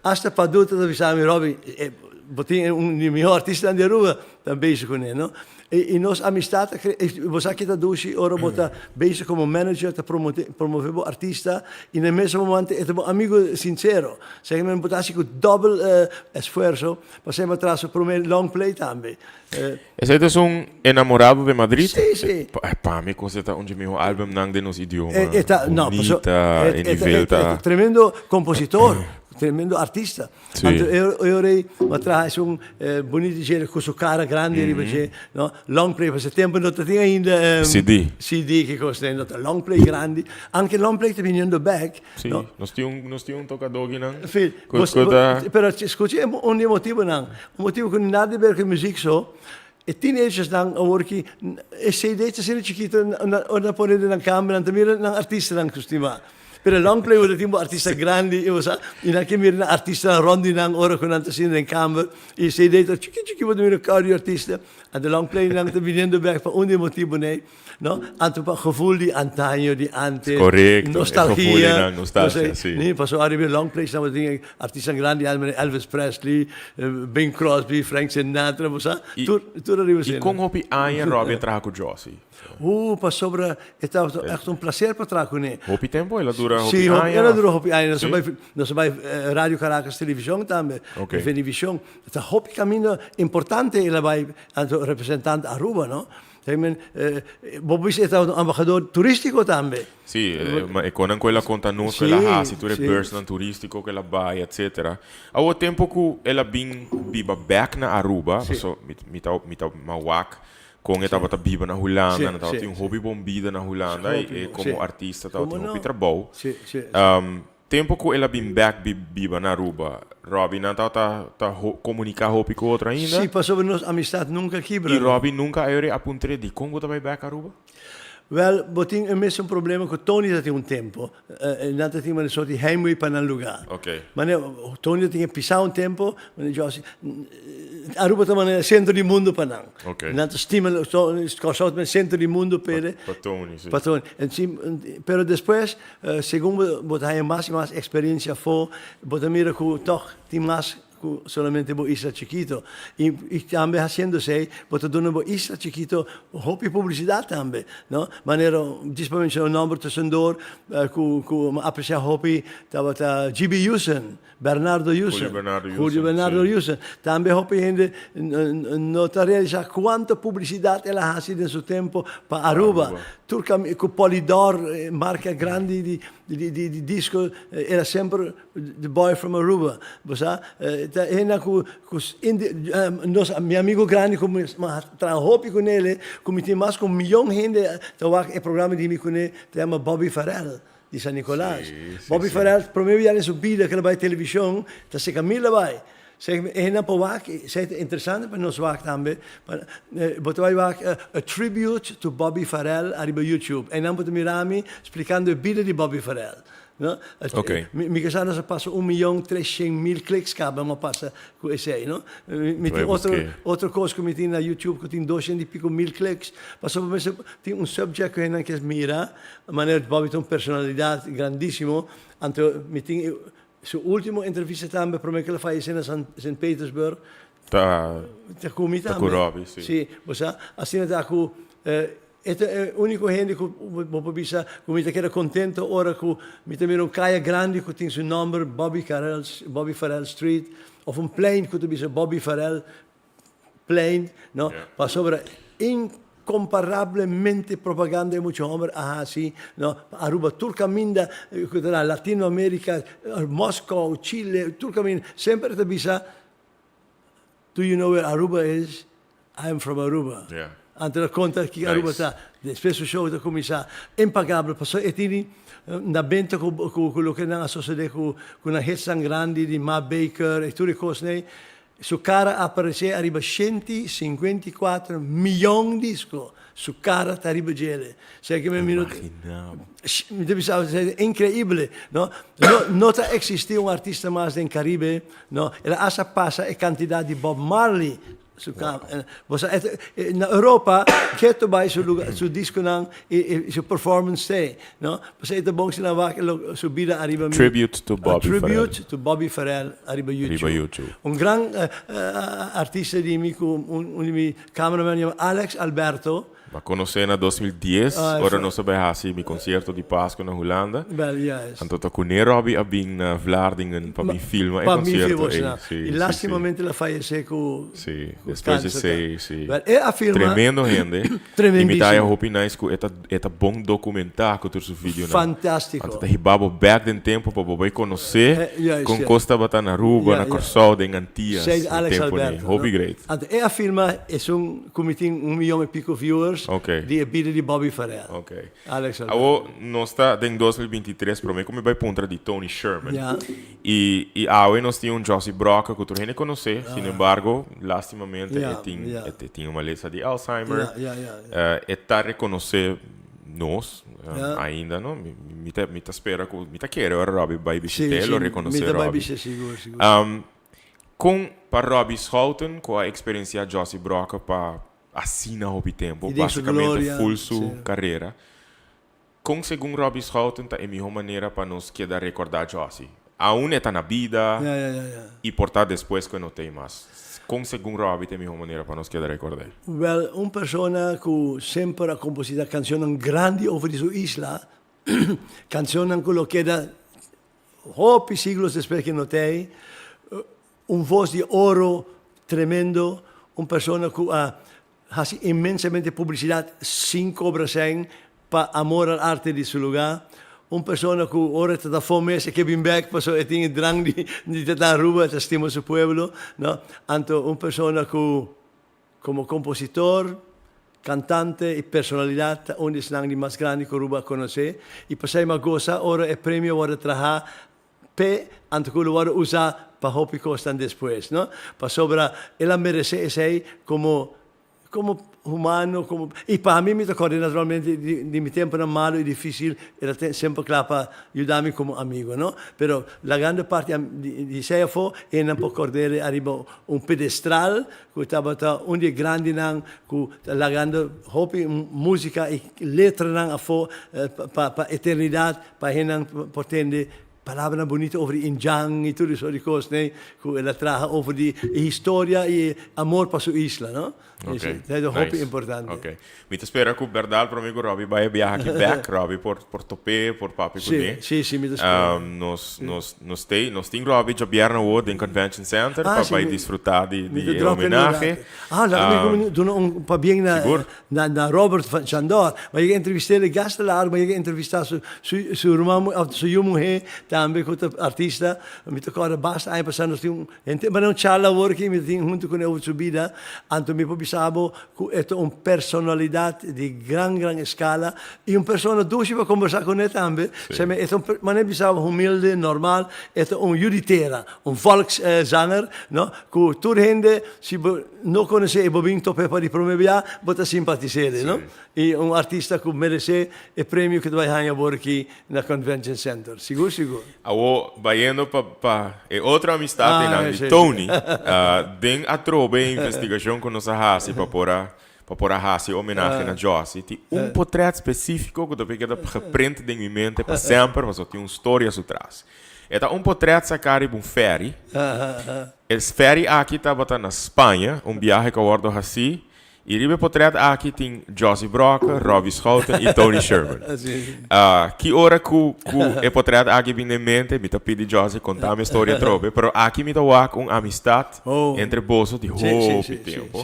hasta Padu ta bisa mi, Robby, bo tin un di e mihor artistanan di Aruba ta bezig kuné, no? I nos amistad ta kre, bo sa ke ta dushi ora bo ta bezig komo manager ta promote, promove bo artista i na e mesun momento e ta bo amigo sincero. Sa ke men bo ta hasi ku dòbel esfuerso pa semper tras su prome long play tambe. Esei ta esun Enamorado de Madrid? Sí, sí. Pa mi kos e ta un dje miho albumnan den nos idioma. E ta, no, paso Bunita, e nivel ta. E ta tremendo kompositor. tremendo artista. Anto e ora ei mi a traha esun bunito dje ku su kara grandi riba dje, no. Long play, pasobra e tempu no ta tin ainda CD. CD ki kos no ta long play grandi. Anke long play ta biniendo bek, Sí, no. nos tin un, nos tin un tokadó kinan Sí, ku ku ta. Pero skucha un di e motibunan. Un motibu ku nada di ber ku e muzik so, E teenagersnan awor ki e CD ta asina chikito ora nan pone den nan kamer nan ta mira nan artistanan ku stima. Pero long play bo ta tin bo artista grandi i bo sa i nan ke mira nan artistanan rond di nan ora ku nan ta asina den kamer i e CD ta chiki chiki bo ta mira kòr di artista. Anto long play nan ta biniendo bek pa un di e motibunan ei. No, anto pa gevoel di antaño, di antes, Correcto, e nostalgia. gevoel di nan, nostalgia, si. Ni, pasobra ariba e long plays nan bo tin artistanan grandi al manera Elvis Presley, Bing Crosby, Frank Sinatra, bo sa, I, tur, tur ariba i esei. kon hopi aña Robbie a traha ku Josie? Pasobra e tabata echt un placer pa traha kuné. Hopi tempo? El a dura hopi Si, aña? el a dura hopi aña. Nos a Si? bai, nos a bai Radio Caracas Television tambe, Ok. Venevisión. Ta hopi caminda importante el a bai anto representante Aruba, no? Te men, bo bisa e tabata un embahador turístiko tambe. Sí, ma e konan ku el a konta nos ku el a hasi, tur e beursnan turístiko ku el a bai, etcetera. Awor tempu ku el a bin biba bèk na Aruba, paso mi mi ta mi ta mawak kon e tabata biba na Hulanda, nan tabatin un hopi bon bida na Hulanda i e komo artista tabatin hopi trabou. Tempo cu el a bin bek biba na Aruba, Robbie nan tabata ta comunica hopi cu otro ainda? Sí, pasobra nos amistad nunca a kibra. Y Robbie nunca a yori a puntr'é dicon bo ta bay bek Aruba? Wel, bo tin e mesun problema cu Tony ta tin un tempo. Nan ta tin manera soort di heimwee pa nan lugar. Manera Tony ta tin e pisa un tempo, manera Josie, Aruba ta manera centro di mundo pa nan. Nan ta stima, Kòrsou ta manera centro di mundo p'e. Pa Tony, si. Pa Tony. Pero despues Segun bo ta haña mas i mas eksperensia afó, bo ta mira ku tòg tin mas ku solamente bo isla chikito. I tambe hasiendo esei, bo ta duna bo isla chikito hopi publisidat tambe, no? Manera, djis pa menshoná un nòmber tusendor ku ku mi apresiá hopi tabata GB Houston, Bernardo Houston. Julio Bernardo Houston, Julio Bernardo sí. Houston. Tambe hopi hende no ta realisá kuantu publisidat el a hasi den su tempu pa Aruba. Aruba. Tur kami ku Polydor, marka grandi di di di di disko, el a semper the boy from Aruba. Bo sa, ta hende ku ku indi nos mi amigu grandi ku mi a traha hopi kuné, ku mi tin mas ku un miyon hende ta wak e programa di mi kuné, ta yama Bobby Farrell. Di San Nicolas. Bobby Farrell prome bia den su bida ke lo bai television ta si Camila bai. Seg e hendenan por wak, esei ta interesante pa nos wak tambe. Bo ta bai wak A Tribute to Bobby Farrell ariba YouTube. Einan bo ta mira mi splikando e bida di Bobby Farrell. No? Mi ke sa nos a pasa un miyon 300,000 kliks kaba mi a pasa ku esei, no? Mi tin otro otro kos ku mi tin na YouTube ku tin 200 i piko mil kliks. Pasobra mester tin un subject ku hendenan ke mira. Manera Bobby ta un personalidad grandisimo, anto mi tin su ultimo entrevista tambe prome cu el a fayece na Sint Petersburg. Ta Ta cu mi ta tambe. cu Robbie, si. Si, bo sa, asina ta cu e ta e unico hende cu bo por bisa cu mi ta keda contento ora cu mi ta mira un caya grandi cu tin su nomber Bobby Carrel, Bobby Farrell Street, of un plein cu ta bisa Bobby Farrell Plein, no, pasobra incomparablemente propaganda e mucha homber a haci, no, pa Aruba tur caminda cu ta na Latino America, Moscow, Chile, tur caminda, semper e ta bisa, do you know where Aruba is? I am from Aruba. Anto el a conta kico Aruba ta. Despues su show ta cuminsa impagabel, pasobra e tini na benta cu cu loke nan a sosode cu nan hitsnan grandi di Ma Baker y tur e cosnan ey. Su cara a aparece ariba 154 miyon disco. Su cara ta riba djele. Sea que mi miro, mi ta bisa, es increíble, no? No, no ta existi un artista mas den Caribe, no? El a hasta pasa e cantidad di Bob Marley. Su cam, bo sa, et, na Europa, keto bai su lugar, su disconan y, y su performance te, no? Pasobra e ta bon si nan wak lo su bida ariba mi. Tribute to Bobby A Farrell. tribute to Bobby Farrell ariba YouTube. Riba YouTube. Un gran artista di mi ku un di mi cameraman yama Alex Alberto. M'a konosé na 2010, ora nos a bai hasi mi konsierto di Pasku na Hulanda. Bel, juist. Anto ta kuné Robbie a bin na Vlaardingen pa bin filma e Pa mi konsierto filma, ei. sí. Sí, I sí, sí. lastimamente el a fayesé ku Sí, ku despues di kanser. esei, sí. Bel, e a filma Tremendo hende. I mi ta haya Tremendísimo. hopi nice ku e ta e ta bon dokumentá ku tur su videonan. Fantástiko. Anto ta hiba bo bèk den tempu pa bo bai konosé Eh, juist, kon ja. kos tabata na Aruba, Ja, na ja. Kòrsou, den Antillas, Sei e Alex tempu nei. Alberto, Hopi no? great. Anto e a filma esun ku mi tin un miyon e piko viewers Ok. di e bida di Bobby Farrell. Ok. Alex Alberto. Awo nos ta den 2023, promé ku mi bai puntra di Tony Sherman. Ja. I i awe nos tin un Jossy Brokke ku tur hende konosé, sin embargo, lastimamente Ja, e tin ja. e tin un malesa di Alzheimer. Ja, ja, ja, ja. E ta rekonosé nos Ja. ainda, no? Mi mi ta mi ta spera ku mi ta kere ora Robbie bai Sí, bishit'é sí, lo mi rekonosé ta bai Robbie. bishit'é sigur, sigur. Kon pa Robbie Schouten ku a eksperensiá Jossy Brokke pa asina hopi tempu, I den su basikamente gloria, ful su sí. karera, kon segun Robbie Schouten ta e mihó manera pa nos keda rekordá Jossy? Aun e ta na bida Ja, ja, ja, ja. i por ta despues ku e no t'ei mas. Kon segun Robbie ta e mihó manera pa nos keda rekord'é? Wèl, un persona ku semper a kompositá kanshonnan grandi over di su isla, kanshonnan ku lo keda Hopi siglos despues ke no t'ei, un vos di oro tremendo, un persona ku a hasi inmensamente publisidat sin kobra sèn pa amor al arte di su lugá, un persona ku ora e ta ta afó mes e ke bin bèk pasobra e tin e drang di ta ta Aruba, e ta stima su pueblo, no. Anto un persona ku Como compositor, cantante y personalidad ta un di esnan di mas grandi cu Aruba a conoce y pasai m'a goza ora e premio wordo traha p'e anto cu lo wordo usa pa hopi cosnan despues, no? Pasobra el a merece esey como como humano, como y pa mi mi ta corda naturalmente di di mi temponan malo y dificil el a semper cla pa yuda mi como amigo, no? Pero la grande parti di esey afo e nan por cord'e ariba un pedestral Ku tabata un di e grandinan ku ta lagando hopi músika i letranan afó pa pa eternidat, pa hendenan por tende palabranan bunito over di Indjan i tur e sort di kosnan ku el a traha over di e historia i e amor pa su isla, no? Ok, Ta hopi nice. importante. Ok. Mi ta spera ku bèrdat promé ku Robbie bai e biaha aki bèk, Robbie por por top'é, por papia Sí, kuné. sí, sí, mi ta spera. Nos nos nos tei nos tin Robbie djabièrnè awor den Convention Center Ah, pa sí, bai mi disfrutá di mi di ta e drop in un homenahe. rato. Ah, laga mi duna un pabien na Sigur. na na Robert van Chandor. Mi a yega entrevist'é el gasta largu, mi a yega entrevistá su su su ruman of su yu muhé tambe ku ta artista. Mi ta kòrda basta aña pasá nos tin un Henter manera un charla awor aki mi ta tin hunto cu ne over su bida, anto mi por bisa bo cu e ta un personalidad di gran gran escala y un persona dushi pa combersa cu ne tambe. Sa mi e ta un manera bisa bo humilde, normal, e ta un yu di tera, un volkszanger, no, cu tur hende si bo no conoce y bo bin tope pa di prome bia bo ta simpatisele, no. Y un artista cu merece e premio cu ta bay haña awor aki na Convention Center. Sigur sigur. Awor, bayendo pa pa e otro amistad Ah, einan di sí, sí. Tony, den atrobe e investigacion cu nos a haci pa por a pa por a haci homenahe na Jossy, tin un potret specifico cu ta por keda geprint den mi mente pa semper pasobra tin un storia su tras. E ta un potret saca riba un ferry. E ferry aki tabata na Spaña, un biahe cu a wordo haci I riba e potret aki tin Jossy Brokke, Robbie Schouten i Tony Sherman. Ki ora ku ku e potret aki bin den mente, mi ta pidi Jossy konta mi e storia atrobe, pero aki mi ta wak un amistat entre boso di hopi tempo.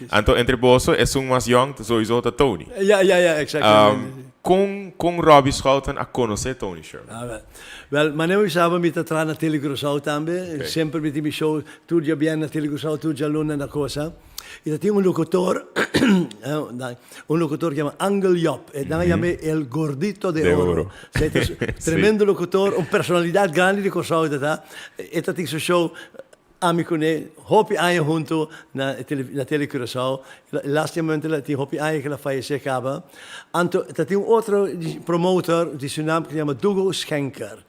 Anto entre boso esun mas yong ta souiso ta Tony. Kon kon Robbie Schouten a konosé Tony Sherman? Wel, manera mi saba mi ta traha na Tele Curaçao tambe. Semper mi tin mi show tur djabièrnè na Tele Curaçao, tur djaluna na cosa. I ta tin un locutor, un locutor cu yama Angel Job. E nan a yam'é El Gordito de Oro. Esei ta su tremendo locutor, un personalidad grandi di Curaçao e ta ta. E ta tin su show ami cuné hopi aña hunto na na Tele Curaçao. Lastimamente el a tin hopi aña cu el a fayecé caba. Anto ta tin un otro promotor di Surinam cu ta yama Dugo Schenker.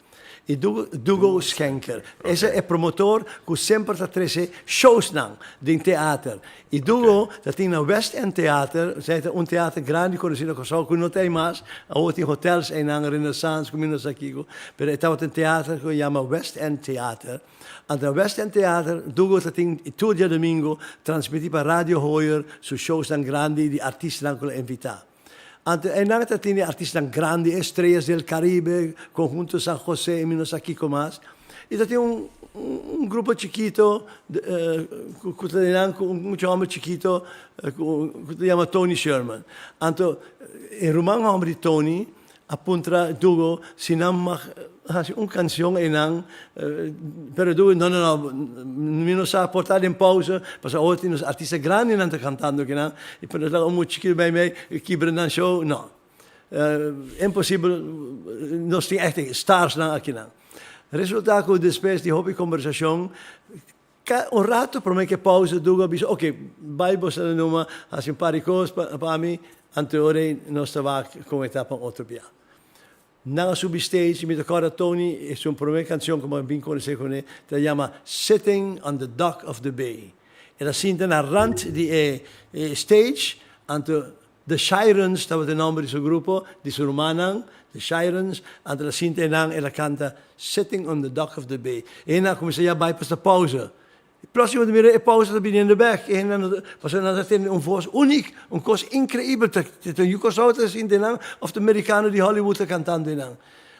Y Dugo Schenker. Ese e promotor cu semper ta trece showsnan den teater. Y Dugo ta tin na West End Theater, esey ta un teater grandi conoci na Corsou cu no ta ey mas, awor tin hotels eynan, Renaissance cu mi no sa kico, pero e tabata un teater cu yama West End Theater. Anto na West End Theater Dugo ta tin tur diadomingo transmiti pa Radio Hoyer su showsnan grandi di artistanan cu lo invita. Anto einan ta tene artistanan grandi, Estrellas del Caribe, Conjunto San Jose y mi no sa kico mas. Y ta tin un un grupo chikito cu ta einan cu un mucha homber chikito cu ta yama Tony Sherman. Anto e ruman homber di Tony A puntra Dugo si nan mag haci un cancion eynan, pero Dugo no, no, no, mi no sa por ta den pausa, pasobra awor tin nos artista grandinan ta cantando akinan, y por nos laga un mucha chikito bay mey kibra nan show, no. Imposibel, nos tin echt starsnan akinan. Resulta cu despues di hopi combersacion, Un rato prome ke pausa Dugo a bisa, oke, bai boso na numa hasi un par di kos pa mi, anto ora ei nos ta wak kon e ta pa un otro bia. Nan a subi stage i mi ta kòrda Tony e su prome kanshon ku mi a bin konosé kuné ta yama Sitting on the Dock of the Bay. El a sinta na rant di e stage anto The Shirens tabata e nomber di su grupo, di su rumannan, The Shirens, anto el a sinta einan, el a canta Sitting on the Dock of the Bay. E hendenan a cuminsa ya bai pasa pausa. E proximo ta mira e pausa ta biniendo bek, e hendenan no ta, pasobra nan ta tende un voz unic, un cos increibel, ta ta yu Corsou ta sinta einan of ta mericano di Hollywood ta cantando einan.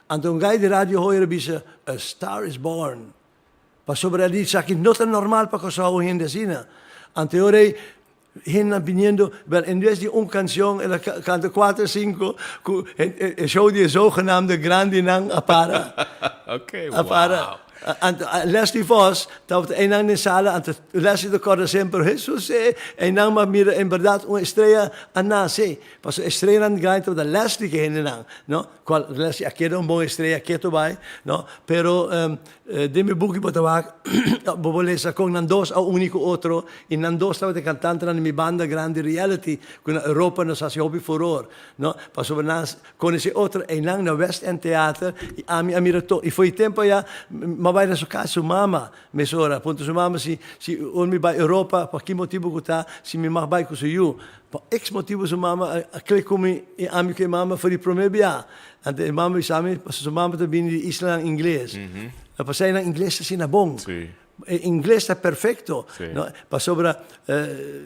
Anto un guy di radio hoor a bisa, A star is born. Pasobra el di, Esaki no ta normal pa Corsou un hende asina. Anto e ora ei, Hendenan biniendo, wel en bes di un cancion el a canta cuater cinco cu e show di e zogenaamde grandinan a para. Ok, A para. wow. Anto Leslie Vos tabata einan den sala, anto Leslie ta corda semper, Jesus eh, einan m'a mira en berdad un estrella a nace. Pasobra estrellanan grandi tabata Leslie ke hendenan, no? Cual Leslie a keda un bon estrella keto bai, no? Pero Den mi buki bo ta wak, bo por lesa kon nan dos a uni ku otro i nan dos tabata e kantantenan di mi banda grandi Reality ku na Europa nos hasi hopi furor, no? Pasobra nan konosé otro einan na West End Theater i ami a mira to i fo'i tempu aya mi a bai na su kas su mama mesora puntra su mama si si ora mi bai Europa pa ki motibu ku ta si mi mag bai ku su yu. Pa ex motibu su mama a klik ku mi i ami ku e mama for di promé bia. Anto e mama bisa mi, pasobra su mama ta bini di islanan ingles. Pasai nan ingles ta asina bon. E ingles ta perfecto. No? Pasobra,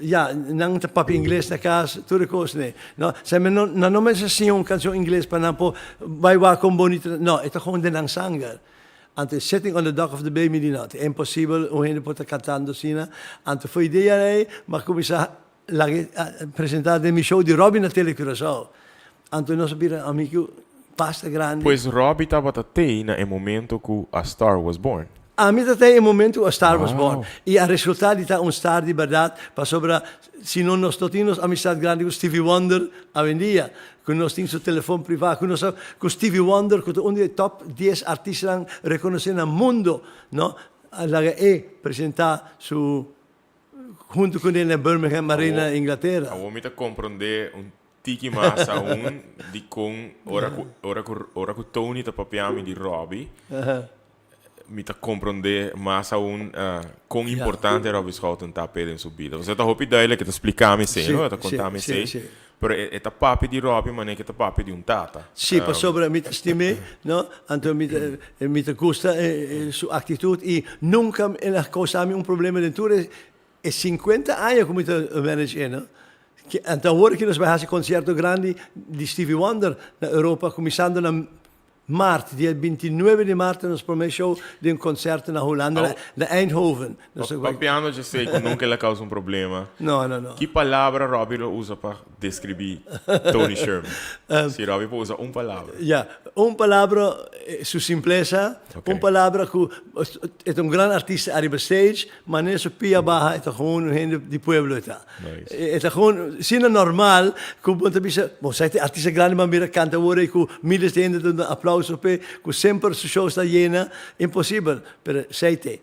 ya, nan ta papia ingles na kas, tur e kos ne. No? Sa mi no, nan no mester siña un kanshon ingles pa nan por bai wak kon bonito. No, e ta gewoon den nan sanger. Anto e Sitting on the Dock of the Bay mi di no, ta imposibel un hende por ta kantando asina. Anto for idea ei, mi a kuminsá Laga e presenta den mi show di Robby na Tele Curaçao. Anto nos a bira amigu basta grandi. Pues Robby tabata tei na e momento cu A Star Was Born. Ami ta tei e momento cu A Star Was Born. Y a resulta di ta un star di berdad, pasobra si no nos no tin nos amistad grandi cu Stevie Wonder awendia, cu nos tin su telefon priva, cu nos a cu Stevie Wonder cu ta un di e top dies artistanan reconoci na mundo, no, a laga e presenta su Huntu ku ne na Birmingham Arena, Inglatera. Awor mi ta komprondé un tiki mas aun dikon ora ku ora ku ora ku Tony ta papia mi di Robbie, mi ta komprondé mas aun kon importante Robbie Schouten ta p'e den su bida. Pasobra ta hopi duidelijk, e ta splika mi esei, no? E ta konta mi esei. Pero e ta papia di Robbie manera ku e ta papia di un tata. Sí, pasobra mi ta stim'é, no? Anto mi ta mi ta gusta su aktitut i nunka el a kousa mi un problema den tur e sinkuenta aña ku mi ta manage e, no? Anto awor ku nos bai hasi konsierto grandi di Stevie Wonder na Europa kuminsando na Maart, dia bintinuebe di maart ta nos prome show di un concerto na Hulanda, na Eindhoven. Papiando dje esey cu nunca el a causa un problema. No, no, no. Ki palabra Robbie lo usa pa describi Tony Sherman? Si Robbie por usa un palabra. Ya, un palabra, su simplesa, un palabra cu e ta un gran artista ariba stage, Manera su pia baha e ta gewoon un hende di pueblo e ta. E ta gewoon asina normal ku bo ta bisa, bon sa e artista grandi bo a mira kanta awor ei ku miles di hende ta duna aplauso p'e, ku semper su show sta yena, imposibel. Pero esei t'e.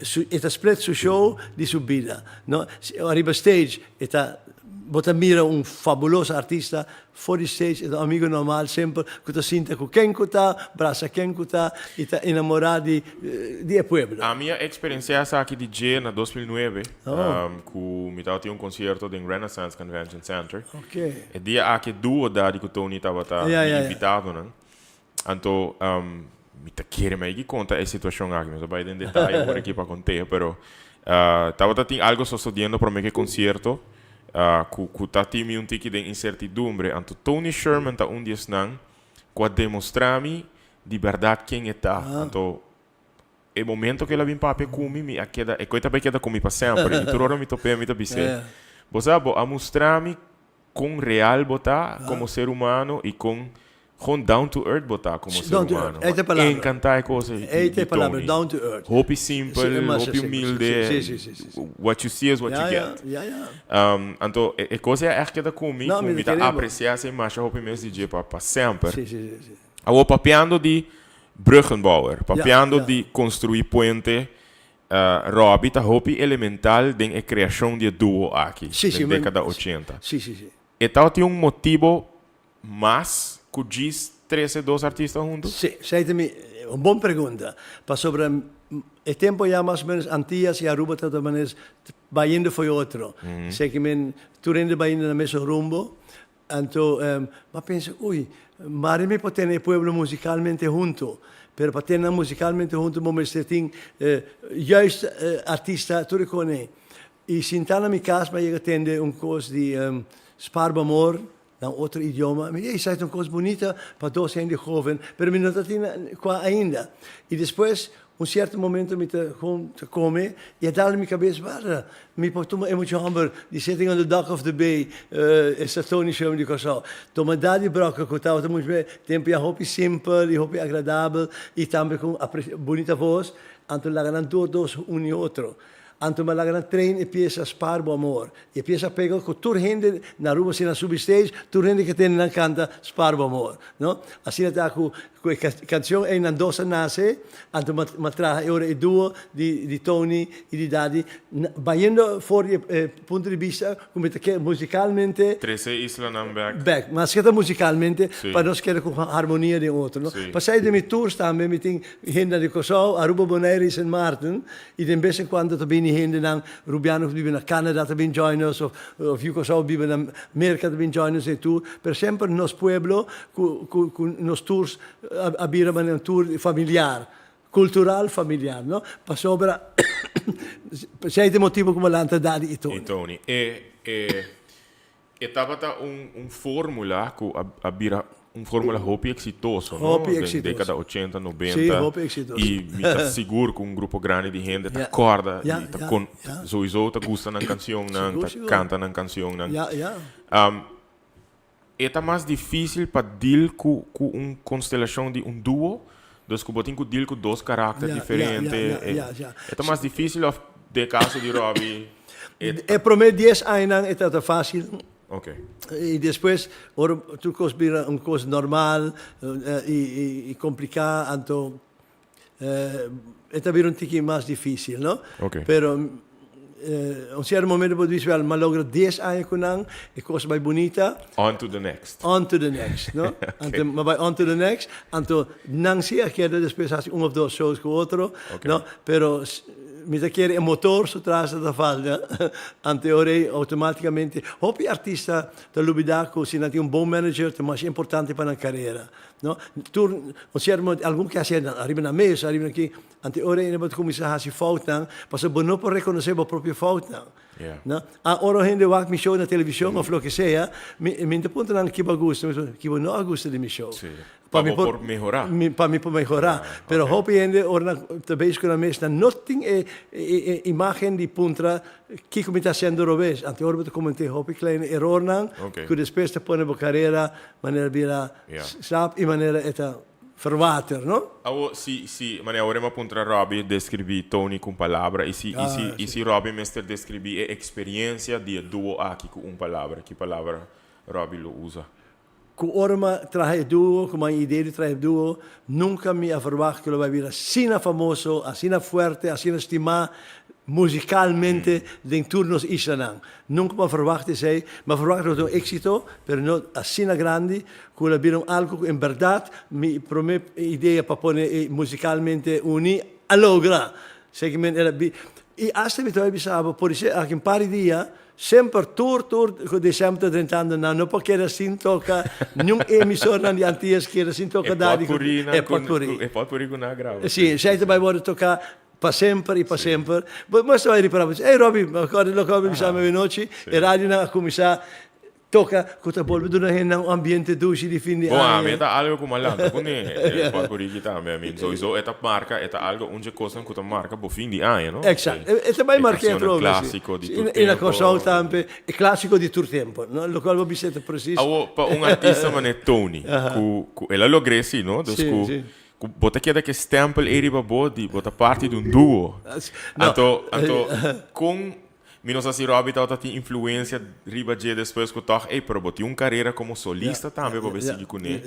Su e ta split su show di su bida, no. Ariba stage e ta. Bo ta mira un fabuloso artista for di stage, e ta un amigo normal semper cu ta sinta cu ken cu ta, brasa ken cu ta y ta enamora di di e pueblo. Ami a experiencia esaki di dje na 2009 cu mi tabatin un concierto den Renaissance Convention Center. E dia aki duo Daddy cu Tony tabata mi invitadonan. Anto mi ta kere mi a yegi konta e situashon aki, mi no ta bai den detaye por aki pa kont'é, pero tabata tin algo sosodiendo promé ku e konsierto ku ku ta tin mi un tiki den insertidumbre. Anto Tony Sherman ta un di esnan ku a demostrá mi di bèrdat ken e ta. Anto e momento ku el a bin papia ku mi, mi a keda, e koe ta bai keda ku mi pa semper. I tur ora mi top'é mi ta bis'é, Bo sa, bo a mustra mi Kon real bo ta komo ser humano i kon gewoon down to earth bo ta komo ser humano. Ei ta e palabra. Enkantá e kos ei di Tony. Down to earth. Hopi simpel, hopi humilde. What you see is what you get. Anto e kos ei a ègt keda ku mi, ku mi ta apresiá esei masha hopi mes di dje pa semper. Awor papiando di bruggenbouwer, papiando di konstruí puente, Robbie ta hopi elemental den e creacion di e duo aki den decada ochenta. E tabatin un motibo mas cu djis trece dos artista hunto? Sí, esei ta mi un bon pregunta. Pasobra e tempo ya mas o menos Antillas y Aruba tabata manes bayendo fo'i otro. Esei ke men tur hende bayendo na mesun rumbo. Anto m'a pensa, ui, mari mi por tene e pueblo musicalmente hunto, pero pa tene nan musicalmente hunto bo mester tin juist artista tur e kone. I sinta na mi cas m'a yega tende un cos di Spaar bo amor na un otro idioma. Mi di, ey, esaki ta un cos bunita pa dos hende hoven, pero mi no ta tin cua ainda. I despues Un cierto momento mi ta gewoon ta come y a dal mi cabes, Barra, mi por tuma e mucha homber di Sitting on the Dock of the Bay, esta Tony Sherman di Curaçao. Tuma Daddy Brokke cu tabata mucho me tempo ya hopi simpel y hopi agradabel y tambe cu un bunita voz, anto laga nan tur dos uni otro. Anto mi a laga nan train e pieza Spaar Bo Amor. E pieza a pega cu tur hende na Aruba asina subi stage, tur hende ke tende nan canta Spaar Bo Amor, no? Asina ta cu cu e cancion ey nan dos a nace, anto mi a traha e ora e duo di di Tony y di Daddy, bayendo for di e punto di bista cu mi ta ke musicalmente. Trece islanan bek. Bek, maske ta musicalmente, pa nos keda cu harmonia den otro, no? Pasai den mi tours tambe mi tin hende di Curaçao, Aruba, Bonaire y Sint Maarten. I den bes en kuando ta bini hendenan Rubiano ku ta biba na Canada ta bin join nos of of yu Kòrsou biba na Merka ta bin join nos den tour, pero semper nos pueblo ku ku ku nos tours a bira manera un tour familiar, kultural familiar, no? Pasobra esei ta e motibu ku bo lanta Daddy i Tony. I Tony. E e E tabata un un formula cu a a bira un formula hopi exitoso, no? Hopi Den exitoso. decada ochenta, noventa. Sí, hopi exitoso. Y mi ta sigur cu un grupo grandi di hende ta corda Ja, y ta ja, con ja. sowieso ta gusta nan cancionnan, Sigur, ta sigur. canta nan cancionnan. Ja, ja. E ta mas dificil pa deal cu cu un constelacion di un duo, dus cu bo tin cu deal cu dos karakter Ja, ja, diferente. ja, ja, ja, ja. E ta mas dificil of den e caso di Robbie e ta. E prome dies añanan e tabata facil. Ok. Y despues ora tur cos bira un cos normal y complica anto E ta bira un tiki mas dificil, no? Ok. Pero un cierto momento bo dici, wel, m'a logra dies aña cu nan, e cos a bay bunita. On to the next. On to the next, no? Ok. Anto m'a bay on to the next, anto nan si a keda despues haci un of dos shows cu otro, Ok. no? Pero mi ta kere e motor su tras ta falta, anto e ora ey automaticamente, hopi artista ta lubida cu si nan tin un bon manager ta mas importante pa nan carera. No, tur, un cierto momento, algun ke hasi ariba na mesa, ariba na ki, ante ora ene bo ta kuminsá hasi foutnan, pasobra bo no por rekonosé bo propio foutnan. Yeah. No? A ora un hende wak mi show na televishon of loke sea, mi, mi no ta puntra nan ki bo a gusta, mi ta puntra ki bo no a gusta di mi show. Sí. Pa Pa mi bo por por mehorá. Mi, pa mi por mehorá. Pero hopi hende ora nan ta bezig ku nan mes, nan no tin e, e, e imágen di puntra kiko mi ta hasiendo robes. Ante ora bo ta kometé hopi kleine erornan, Oké. ku despues ta pone bo karera Manera bira slap y manera e ta verwater, no? Awo, si, si, manera awor e m'a puntra Robbie describí Tony cu un palabra y si, y si, y si Robbie mester describí e experiencia di e duo aki cu un palabra, ki palabra Robbie lo usa? Cu ora m'a traha e duo, cu m'a idea di traha e duo, nunca mi a verwacht cu lo bai bira asina famoso, asina fuerte, asina stimá. musicalmente den tur nos islanan. Nunca mi a verwacht esey, mi a verwacht lo ta un exito, pero no asina grandi cu lo bira un algo cu en berdad mi prome idea pa pone e musicalmente uni a logra. Seki men el a bi y hasta mi tawata bisa bo por esey aki un par di dia Semper tur tur cu december ta drentando nan no por keda sin toca niun emisornan di Antillas keda sin toca E dadi cu potpourri nan e cu potpourri. e potpourri cu nan a graba. Si, esey ta bay wordo toca pa semper y pa semper. Bo bo ta bay ripara bo dice, ey Robby, mi acorda loke bo a bisa mi awenochi, e radionan a cuminsa Toca cu ta bolbe duna hendenan un ambiente dushi di fin di Bon, aña. ami e ta algo cu malanta cu ne, e potpourri ki tambe. I mean, souiso e ta marca, e ta algo, un dje cosnan cu ta marca bo fin di aña, no? Exacto. E ta bay E marca e cancionnan atrobe, si. clasico di Si, tur i na tempo. Curaçao tambe, e clasico di tur tempo, no? Locual bo bisa ta precies. Awo, pa un artista manera Tony, cu, cu el a logr'é si, no? Dus Si, cu, si. cu bo ta keda cu e stempel ey riba bo di bo ta parti di un duo. No. Anto, anto, con Mi no sa si Robbie tabata tin influencia riba dje despues cu toch, ey, pero bo tin un carera como solista tambe bo bay sigui cune.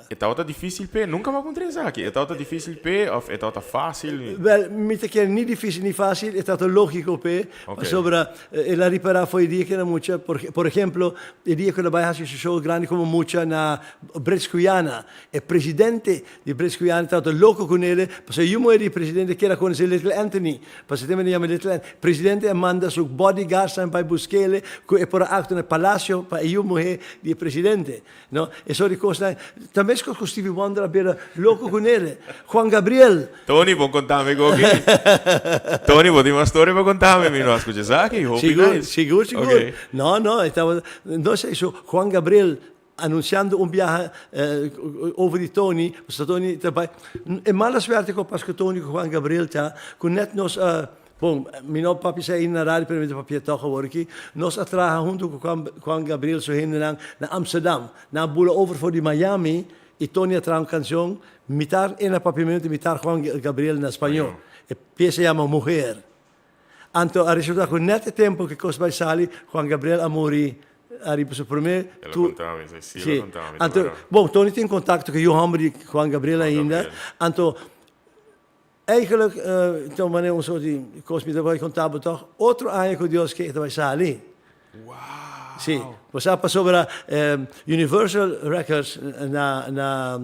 E tabata dificil p'e? Nunca mi a puntra esaki. E tabata dificil p'e of e tabata facil? Wel, mi ta kere ni dificil ni facil, e tabata logico p'e, pasobra el a ripara for e dia cu el a mucha, por ehemplo, e dia cu el a bay haci su show grandi como mucha na Brits Guyana, e presidente di Brits Guyana tabata loco cu nele, pasobra e yu muher di e presidente kier a conoce Little Anthony, Pasobra e tempo yama Little Anthony. Presidente a manda su bodyguardsnan bai busk'ele ku e por a aktua na e palacio pa e yu muhé di e presidente. No, e sort di kosnan. Ta meskos ku Stevie Wonder a bira loko ku nele. Juan Gabriel. Tony, bon kontami koki. Tony, bo tin mas storia pa kontami? Mi no a skucha esaki. Hopi Sigur, nice. sigur, sigur. Okay. No, no, e tabata, no sé, so Juan Gabriel Anunciando un biaha over di Tony, pasobra Tony ta bai. E mala suerte cu a pas cu Tony cu Juan Gabriel ta cu net nos a, bon, mi no papia esei ainda na radio pero mi ta papia toch awor aki, nos a traha hunto cu Juan Gabriel su hendenan na Amsterdam. Nan a bula over for di Miami y Tony a traha un cancion, mitar e na papiamento y mitar Juan Gabriel na spañol. E pieza yama Mujer. Anto a resulta cu net e tempo cu e cos bay sali, Juan Gabriel a muri ariba su primer El a tour. conta mi, si, el a Si. conta mi, ta Anto, verdad. bon, Tony tin contacto cu yu homber di Juan Gabriel Juan ainda. Gabriel. Anto, eigenlijk, ta un manera un soort di cos mi ta bay conta bo toch, otro aña cu Dios ke e ta bay sali. Wow! Si, bo sa pasobra Universal Records na, na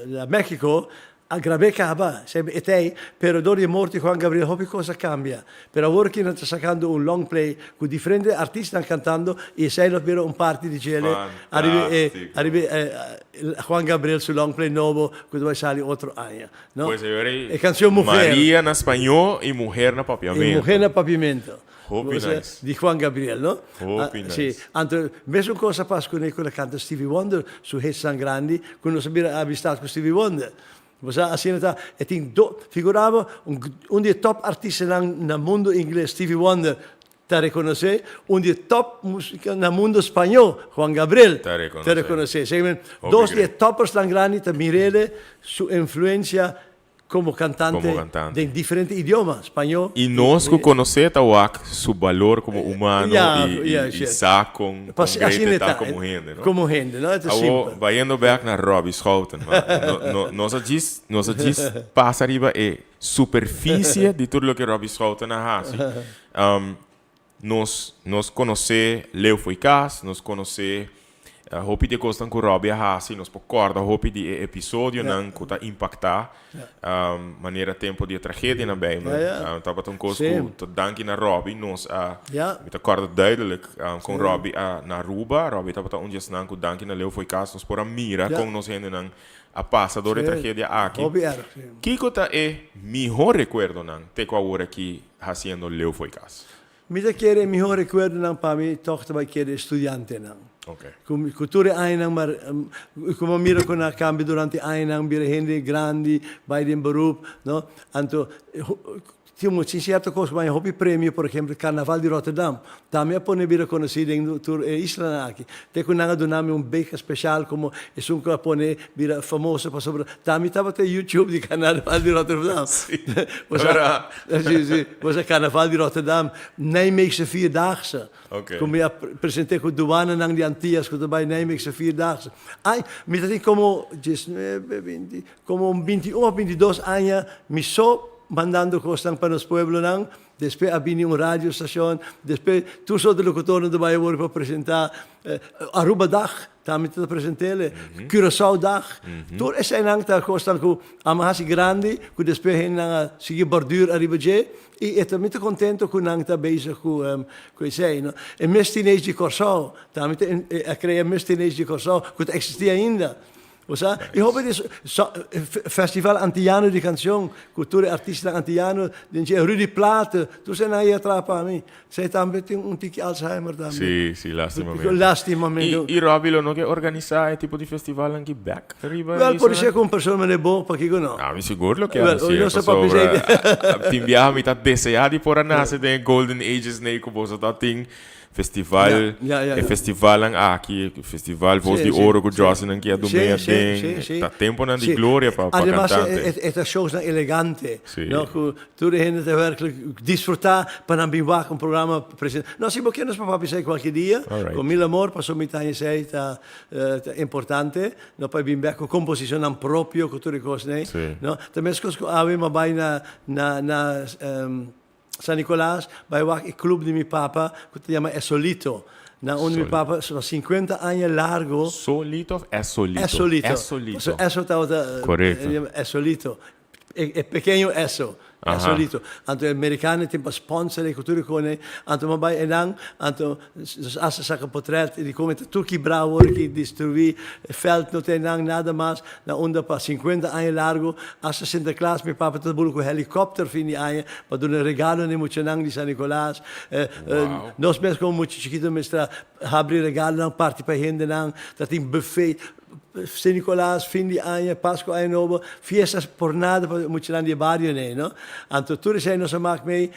Na Mexico a grab'é caba, sebe e tei, pero dor di e morto di Juan Gabriel hopi cos a cambia. Pero awor ki nan ta sacando un long play cu diferente artistanan cantando y esey lo bira un parti di djele ariba e ariba e Juan Gabriel su long play nobo cu ta bay sali otro aña, no? Pues E cancion Mujer. Maria na spañó y Mujer na papiamento. Y Mujer na papiamento. Hopi nice. Di Juan Gabriel, no? Hopi nice. Si. Anto, mesun cos a pasa cu cu el a canta Stevie Wonder, su hitsnan grandi, cu nos a bira amistad cu Stevie Wonder. Bo sa, asina ta, e tin do, figura bo, un, un di e top artistanan na mundo ingles, Stevie Wonder, ta reconoce, un di e top musica na mundo spañó, Juan Gabriel, Ta reconoce. ta reconoce. Semen, Hopi dos di e great. toppersnan grandi ta mir'ele su influencia Como cantante, Como cantante. den diferente idioma, spañó. Y nos cu conoce ta wak su balor como humano Ja, y, y, ja, y sí. sa con, con Pas, great asina e ta ta, como hende, no? Como hende, no? E ta Awo, simpel. bayendo bek na Robbie Schouten, ma no, no, nos a djis, nos a djis pasa riba e superficie di tur loke Robbie Schouten a haci. Um, Nos nos konosé Leo fo'i kas, nos konosé hopi di e kosnan ku Robbie a hasi, nos por kòrda hopi di e episodionan ku ta impaktá manera tempu di e tragedia na Bijlmer. Tabata un kos ku ta danki na Robbie nos a, mi ta kòrda duidelijk kon Robbie a na Aruba, Robbie tabata un di esnan ku danki na Leo fo'i kas nos por a mira kon nos hendenan a pasa dor e tragedia aki. Kiko ta e mihó rekuerdonan te ku awor aki hasiendo Leo fo'i kas? Mi ta kere e mihó rekuerdonan pa mi tòg ta bai kere e studiantenan. Ku ku tur e añanan mar ku mi a mira ku nan a kambia durante e añanan bira hende grandi, bai den beroep, no. Anto tin un tin sierto kos ku bai hopi premio, por ehempel Karnaval di Rotterdam. Tambe a pone bira konosí den tur e islanan aki. Te ku nan a duna mi un beka speshal komo esun ku a pone bira famoso pasobra tambe tabata e YouTube di Karnaval di Rotterdam. Sí, Bo sa, sí, sí. Bo sa Karnaval di Rotterdam, Nijmeegse Vierdaagse. Oké. Ku mi a present'é ku duananan di Antias ku ta bai Nijmeegse Vierdaagse. Ai, mi ta tin komo diesnuebe, binti, komo un binti un òf binti dos aña mi so. mandando kosnan pa nos pueblonan, despues a bini un radio station, despues tur soort di locutornan ta bai awor pa presenta Arubadag tambe ta presentele, Curaçaodag, tur eseinan ta kosnan ku a hasi grandi ku despues hendenan a sigui borduur ariba dje i e ta mi ta kontento ku nan ta bezig ku ku esei no. E Miss Teenage di Kòrsou tambe ta a krea Miss Teenage di Kòrsou ku ta eksistí ainda. Bo sa? I hopi di Festival Antiyano di Cancion, cu tur e artistanan antiyano den dje, Rudy Plaate, tur esnan a traha pa mi. Esei tambe tin un tiki Alzheimer tambe. Sí, sí, lastimamente. Lastimamente. I Robbie lo no ke organisa e tipo di festivalnan ki bek riba Wel, por esei cu un persona manera bo, pakico no? Ami sigur lo ke hacié, pasobra tin biaha mi ta desea di por a nace den e golden ages nei cu boso ta tin. Festival, e festivalnan aki, festival Voz di Oro ku Jocelyn ki a dumea den, ta temponan di gloria pa pa kantante. Ademas e ta showsnan elegante, no, ku tur e hende ta werkelijk disfruta pa nan bin wak un programa presenta. No, si bo kier nos por papia esei kualke dia, ku mil amor, pasobra mi ta haña esei ta importante, no, pa e bin bek ku komposishonnan propio, ku tur e kosnan ei, no. Ta meskos ku awe mi a bai na na na San Nicolas, bai wak e club di mi papa cu ta yama Esolito. Na unda mi papa pa 50 aña largo. Solito of Esolito? Esolito. Esolito. Pasobra Eso tabata. Correcto. Esolito. E pequeño Eso. Esolito. Anto e mericano tin pa sponsor e cu tur e cone. Anto mi bai enan, anto nos hasta saca potret di con e ta tur kibra awor aki, destrui. E veld no ta enan nada mas. Na unda pa 50 aña largo, hasta Sinterklaas mi papa ta bula cu helicopter fin di aña pa duna regalo na e muchanan di San Nicolas. Nos mes como mucha chikito mester a habri regalonan parti pa hendenan, ta tin buffet. San Nicolas, fin di aña, Pascu, Aña Nobo, fiestas por nada pa muchanan di e bario nei, no? Anto tur esei nos a mak mei,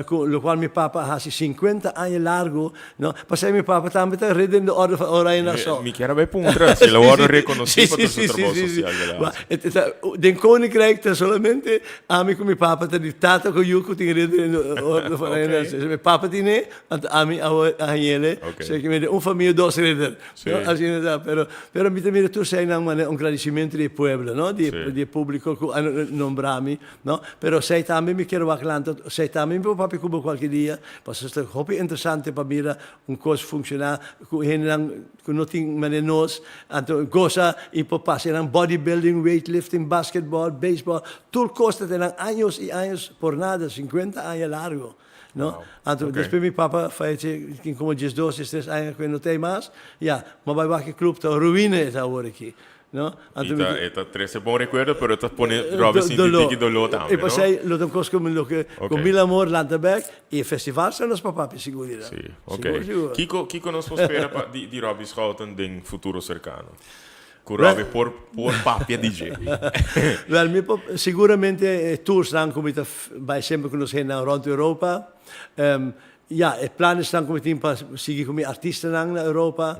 cu locual mi papa a haci 50 aña largo. No, pasei mi papa tambe ta ridden de orde van Oranje Nassau. Mi kier a bay puntra si el a wordo reconoci pa tur su trabou social cu el a haci. Den Koninkrijk ta solamente ami cu mi papa ta di tata cu yu cu tin ridden de orde van Oranje Nassau. Mi papa tine, anto ami a hañele. Sey cu mi den un famia dos ridder. No, asina ta. Pero, pero mi ta mira tur eseinan manera un gradicimento di e pueblo, no, di e publico cu a nombra mi. No, pero esei tambe mi kier wak lanta, esei tambe mi por papia ku bo kualke dia, pasobra ta hopi interesante pa mira un kos funshoná ku hendenan ku no tin manera nos, anto gosa i por pasa nan bodybuilding, weightlifting, basketball, baseball, tur kos ta tenen años i años por nada, sinkuenta aña largo, no. Anto despues mi papa fayece tin komo diesdos, diestres aña ku e no ta ei mas, ya, mi a bai wak e club ta ruina e ta awor aki. No? Anto mi E ta trece bon recuerdo, pero e ta pone Robbie sinti doló. tiki doló tambe, E no? pasei lo ta un cos como loke Ok. con mil amor lanta bek y e festival sa nos pa papia siguridad. Sí, ok. Sigur, sigur. Kiko, kiko nos por spera pa di, di Robbie Schouten den futuro cercano? Cu Wel Robbie por, por papia di dje. Wel, mi por, siguramente e toursnan cu mi ta bai semper cu nos hendenan rond Europa. Ya, e planesnan ku mi tin pa sigui ku mi artistanan na Europa,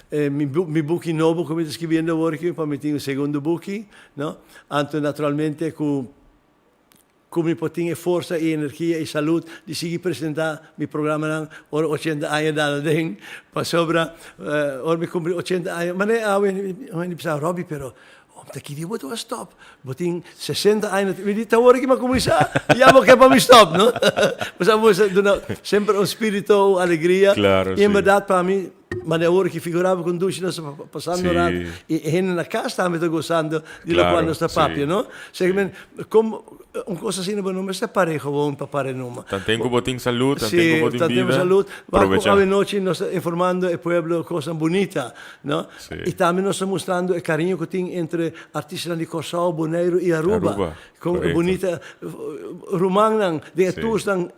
mi mi buki nobo ku mi ta skibiendo awor aki pa mi tin un segundo buki, no. Anto naturalmente ku ku mi por tin e forsa i energia i salud di sigui presenta mi programanan ora ochenta aña dal aden, pasobra ora mi kumpli ochenta aña, manera awe un hende bisa, Robby pero Om ta kidi bo ta stop. Bo tin 60 aña. Mi di, ta ora ki mi a kuminsá, ya bo ke pa mi stop, no? Bo sa, bo sa duna semper un spirito, un alegria. Claro, I en sí. berdad pa mi, manera ora ki figurá bo kon dushi nos ta pasando Sí. rato. I e hende na kas tambe ta gosando di lokual Claro, nos ta sí. papia, no? Seki men, kom un kos asina bo no mester par'é gewoon pa par'é numa. Tanten ku bo tin salud, tanten Sí, ku bo tin tanten bida, salud. Wak ku probechá. awenochi nos ta informando e pueblo kosnan bunita. No? Sí. I tambe nos ta mustrando e kariño ku tin entre artistanan di Kòrsou, Boneiru i Aruba. Aruba, Kon korekto. bunita rumannan, den e Sí. toersnan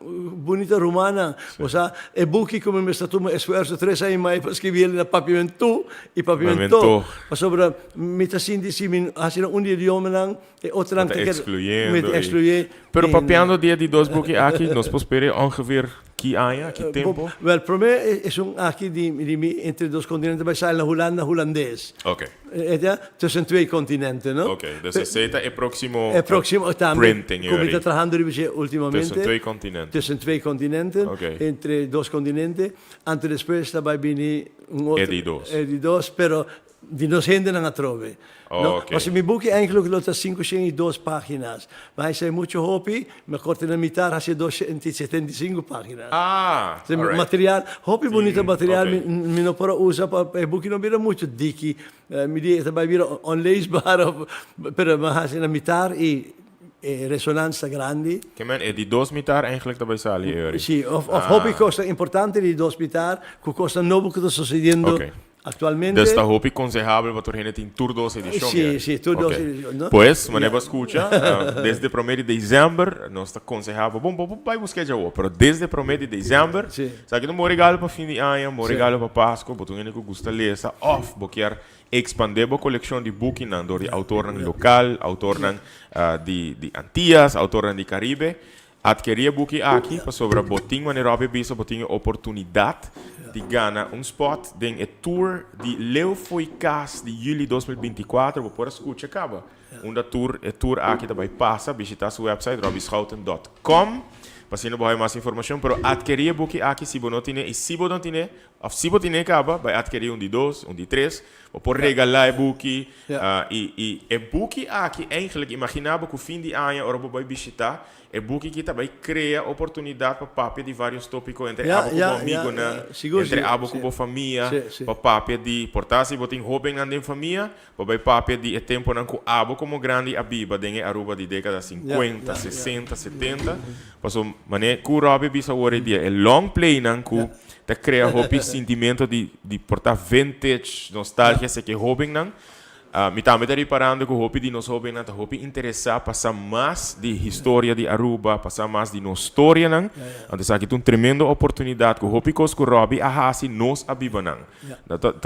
bunita rumannan. Sí. Osea, e buki ku mi mester tuma esfuerso tres aña i mei pa skibi el na papimentú i papimentó. Papimentó. Pasobra mi ta sinti si mi hasi na un di idiomanan, e otronan Ta ta keda ekskluyendo mi ta i ekskluyé. Pero papiando di e di dos buki aki, nos por spera ongeveer ki aña, ki tempo? Wel, promé esun aki di mi Entre dos continenten bai sali na Hulanda Hulandes. Ok. E ta Tussen twee continenten, no? Ok, dus esei ta e próximo E próximo tambe printing ku mi yori. ta trahando riba dje ultimamente. Tussen twee continenten. Tussen twee continenten, Ok. Entre dos continenten. Anto despues ta bai bini un otro. E di dos. E di dos, pero. Di nos hendenan atrobe. No, Ok. pasobra mi buki eigenlijk lo ta 502 páginas. Ma esei mucho hopi, mi a korta na mitar hasi 275 páginas. Ah, Esei alright. material, hopi bunita material, ok. mi, mi no por a usa pa e buki no bira mucho diki. Mi di e ta bai bira onleesbaar of, pero mi a hasi na mitar i e resonans ta grandi. Ke men e di dos mitar eigenlijk ta bai sali e ori. Si, of, of hopi kosnan importante di dos mitar ku kosnan nobo ku ta sosediendo. Ok. Actualmente. Dus ta hopi consehabel pa tur hende tin tur dos edicion. Sí, sí, tur dos edicion, no? Pues, manera bo a scucha, desde prome di december nos ta conseha bo, bon, bo por bay busca dje awor, pero desde prome di december, Sí. esaki ta un bon regalo pa fin di aña, un bon Sí. regalo pa Pasco, bo ta un hende cu gusta lesa of bo kier expande bo coleccion di bukinan door di autornan local, autornan di di Antillas, autornan di Caribe, Adkerí e buki aki pasobra bo tin manera hopi bisa bo tin e oportunidat di gana un spot den e tour di Leu Fo'i Kas di juli 2024. Bo por a skucha kaba unda tour e tour aki ta bai pasa. Bishita su website robbyschouten dot com pa asina bo haña mas informashon. Pero adkerí e buki aki si bo no tine i si bo no tine òf si bo tine kaba bai adkerí un di dos, un di tres. Bo por regalá e buki i i e buki aki eigenlijk imaginá bo ku fin di aña ora bo bai bishitá E buki ki ta bai krea oportunidat pa papia di varios topiko entre abo ku bo amigonan, entre abo ku bo famia, pa papia di, por ta si bo tin hobennan den famia, bo bai papia di e temponan ku abo komo grandi a biba den e Aruba di dekada sinkuenta, sesenta, setenta. Paso manera ku Robbie a bisa awor e dia, e long playnan ku ta krea hopi sintimento di di por ta vintage, nostalgia esaki e hobennan. Mi tambe ta riparando cu hopi di nos hobennan ta hopi interesa pa sa mas di historia di Aruba, pa sa mas di nos storianan. Anto esaki ta un tremendo oportunidad cu hopi cos cu Robbie a haci, nos a biba nan.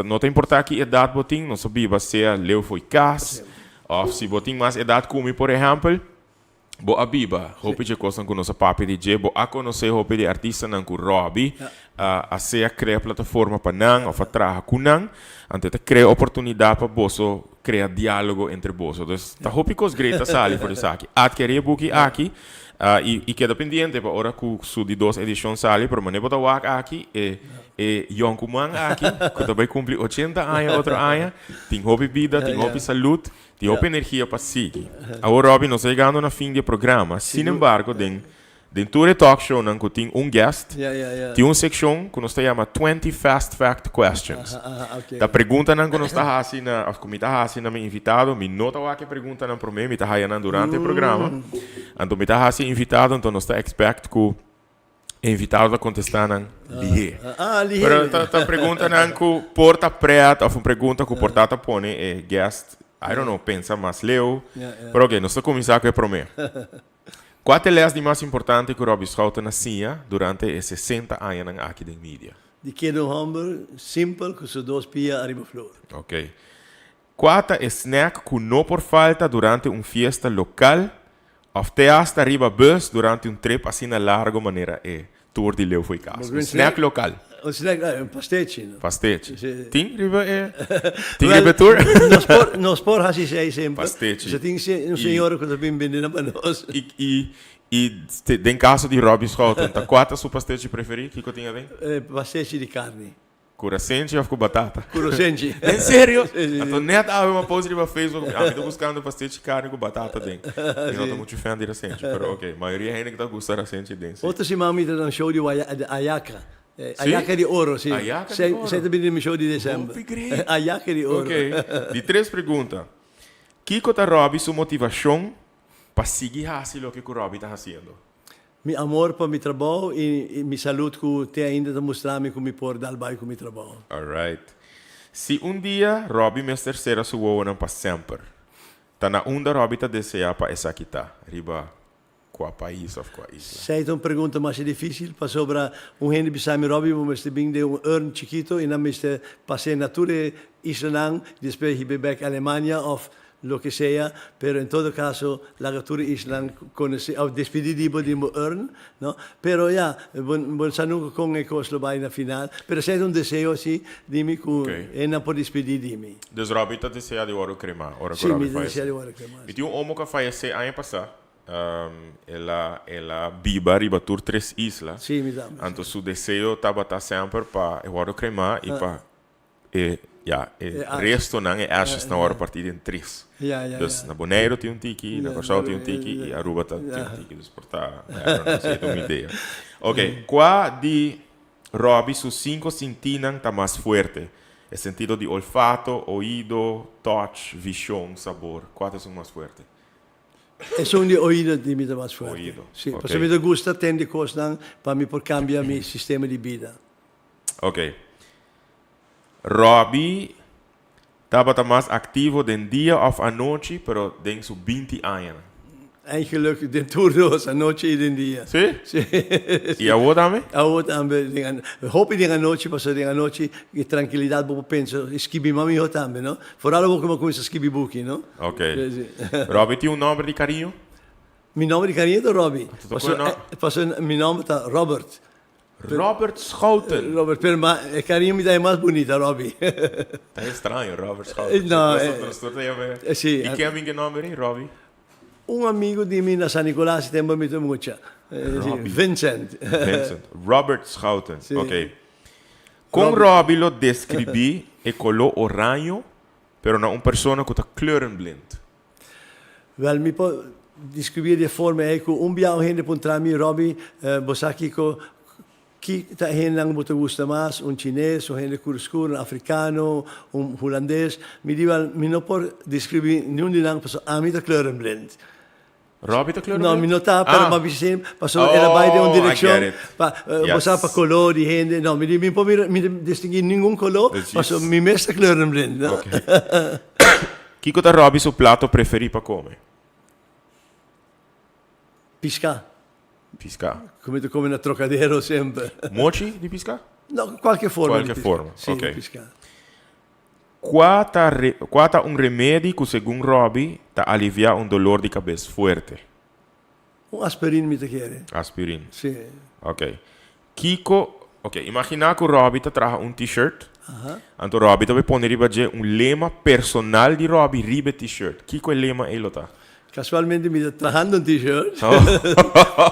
No ta importa ki edad bo tin, nos a biba sea leu fo'i cas, of si bo tin mas edad cu mi por ehempel, Bo a biba hopi dje kosnan ku nos a papia di dje, bo a konosé hopi di artistanan ku Robbie a sea krea plataforma pa nan òf a traha ku nan. Anto e ta krea oportunidat pa boso krea diálogo entre boso. Dus ta hopi kos great ta sali for esaki. Atkerí e buki aki i keda pendiente pa ora ku su di dos edishon sali, pero manera bo ta wak aki e e yònkuman aki ku ta bai kumpli ochenta aña otro aña tin hopi bida, tin hopi salud. Tin hopi energia pa sigui. Awor Robby, nos ta yegando na fin di e programa. Sin embargo, den den tur e talk shownan ku tin un guest, tin un sekshon ku nos ta yama Twenty Fast Fact Questions. Ta preguntanan ku nos ta hasi na òf ku mi ta hasi na mi invitado. Mi no ta wak e preguntanan promé, mi ta haya nan durante e programa. Anto mi ta hasi e invitado, anto nos ta expect ku E invitado ta contesta nan lihé. Ah, lihé. Pero ta, ta preguntanan cu por ta pret of un pregunta cu por ta ta pone e guest, I don't know, pensa mas leu. Ja, ja. Pero oké, nos ta cuminsa cu e prome. Cua ta e les di mas importante cu Robbie Schouten a siña durante e 60 añanan aki den media? Di keda un homber simpel cu su dos pia ariba flor. Oké. Cua ta e snack cu no por falta durante un fiesta local Of te hasta riba bus durante un trip asina largo manera e tour di Leu Fo'i Cas. Un snack local. Un snack, un pastechi, no? Pastechi. Si. Tin riba e, tin riba e tour? Nos por, nos por haci esey semper. Pastechi. Si tin un señora cu ta bin bende nan pa nos. I, i, i den caso di Robbie Schouten, ta cua ta su pastechi preferi? Kico tin aden? Pastechi di carni. Ku rasenchi of ku batata? Ku rasenchi. En serio? Sí, sí, sí. Anto net awe mi a post riba Facebook, ami ta buskando pastechi karni ku batata den. Mi no ta muchu fan di rasenchi, pero ok, mayoria hende ku ta gusta rasenchi den, sí. Otro siman mi ta na un show di Ayaka. Sí? Ayaka di oro, sí. Ayaka di oro. Esei ta bini den mi show di december. Hopi great. Ayaka di oro. Ok. Di tres pregunta. Kiko ta Robbie su motivashon pa sigui hasi loke ku Robbie ta hasiendo? Mi amor pa mi trabou i mi salud ku te ainda ta mustra mi ku mi por dal bai ku mi trabou. Alright. Si un dia Robbie mester sera su wowonan pa semper, ta na unda Robbie ta desea pa esaki ta? Riba kua pais of kua isla? Esei ta un pregunta masha dificil pasobra un hende bisa mi, Robbie, bo mester bin den un urn chikito i nan mester pas'é na tur e islanan, despues hib'é bek Alemania of Loke sea, pero en todo caso laga tur e islan conoce of despedi di bo di bo urn, no? Pero ya, bo bo sa nunca con e cos lo bay na final, pero esey ta un deseo si di mi cu Ok. e nan por despedi di mi. Dus Robbie ta desea di wòrdu kremá ora ku Si, mi Robbie ta desea fayesé. di wòrdu kremá, Mi si. tin un omo ku a fayesé aña pasá. El a el a biba riba tur tres isla. Si, mi tambe, si. Anto su deseo tabata semper pa e wòrdu kremá i pa e. Ya, e restonan, e ashes nan wòrdu partí den tres. Dus na Boneiru tin un tiki, na Kòrsou tin un tiki i Aruba ta tin un tiki. Dus por ta, I don't know, esei ta un idea. Oké, kua di Robbie su sinku sintinan ta mas fuerte? E sentido di olfato, oido, touch, vishon, sabor. Kua ta esun mas fuerte? Esun di oido di mi ta mas fuerte. Oido, Sí, oké. pasobra mi ta gusta tende kosnan pa mi por kambia mi sistema di bida. Oké. Robbie tabata mas aktivo den dia òf anochi, pero den su binti añanan. Eigenlijk den tur dos, anochi i den dia. Sí? Sí. I awo tambe? Awo tambe, den hopi den anochi, pasobra den anochi e trankilidat bo por pensa i skibi mas mihó tambe, no? Foral awo ku bo a kuminsá skibi buki, no? Ok. Sí. Robbie tin un nòmber di kariño? Mi nòmber di kariño ta Robbie. Pasobra, Pasobra mi nòmber ta Robert. Robert Schouten. Robert, pero ma e cariño mi ta e mas bunita, Robbie. Ta extraño, Robert Schouten. No, Nos tur ta yama e. Si. I ken a bin ku e nomber ei, Robbie? Un amigo di mi na San Nicolas e tempo mi ta mucha. Robbie. Vincent. Vincent. Robert Schouten. Si. Ok. Kon Robbie lo describí e coló oraño, pero na un persona ku ta kleurenblind? Wel, mi por describí di e forma ei cu un bia un hende puntra mi, Robby, bo sa kico, ki ta e hendenan cu bo ta gusta mas, un chines, un hende cur scur, un africano, un hulandes? Mi di, wel, mi no por describí niun di nan pasobra ami ta kleurenblind. Robby ta kleurenblind? No, mi no ta, pero mi a bisa siempre, pasobra el a bai den un direccion pa, bo sa, pa color di hende. No, mi di, mi por mira, mi ta distinguí ningun color pasobra mi mes ta kleurenblind, no? Kiko ta Robbie su plato preferí pa kome? Piská. Piská. Ku mi ta kome na Trocadero semper. Mochi di piská? No, kualke forma di Kualke piská. forma, Sí, ok. di piská. Kua ta re, kua ta un remedi ku segun Robbie ta aliviá un dolor di kabes fuerte? Un aspirin mi ta kere. Aspirin. Sí. Ok. Kiko, ok, imaginá ku Robbie ta traha un t-shirt, anto Robbie ta bay pone riba dje un lema personal di Robbie riba e t-shirt. Kiko e lema ei lo ta? Casualmente mi ta trahando un t-shirt. Oh,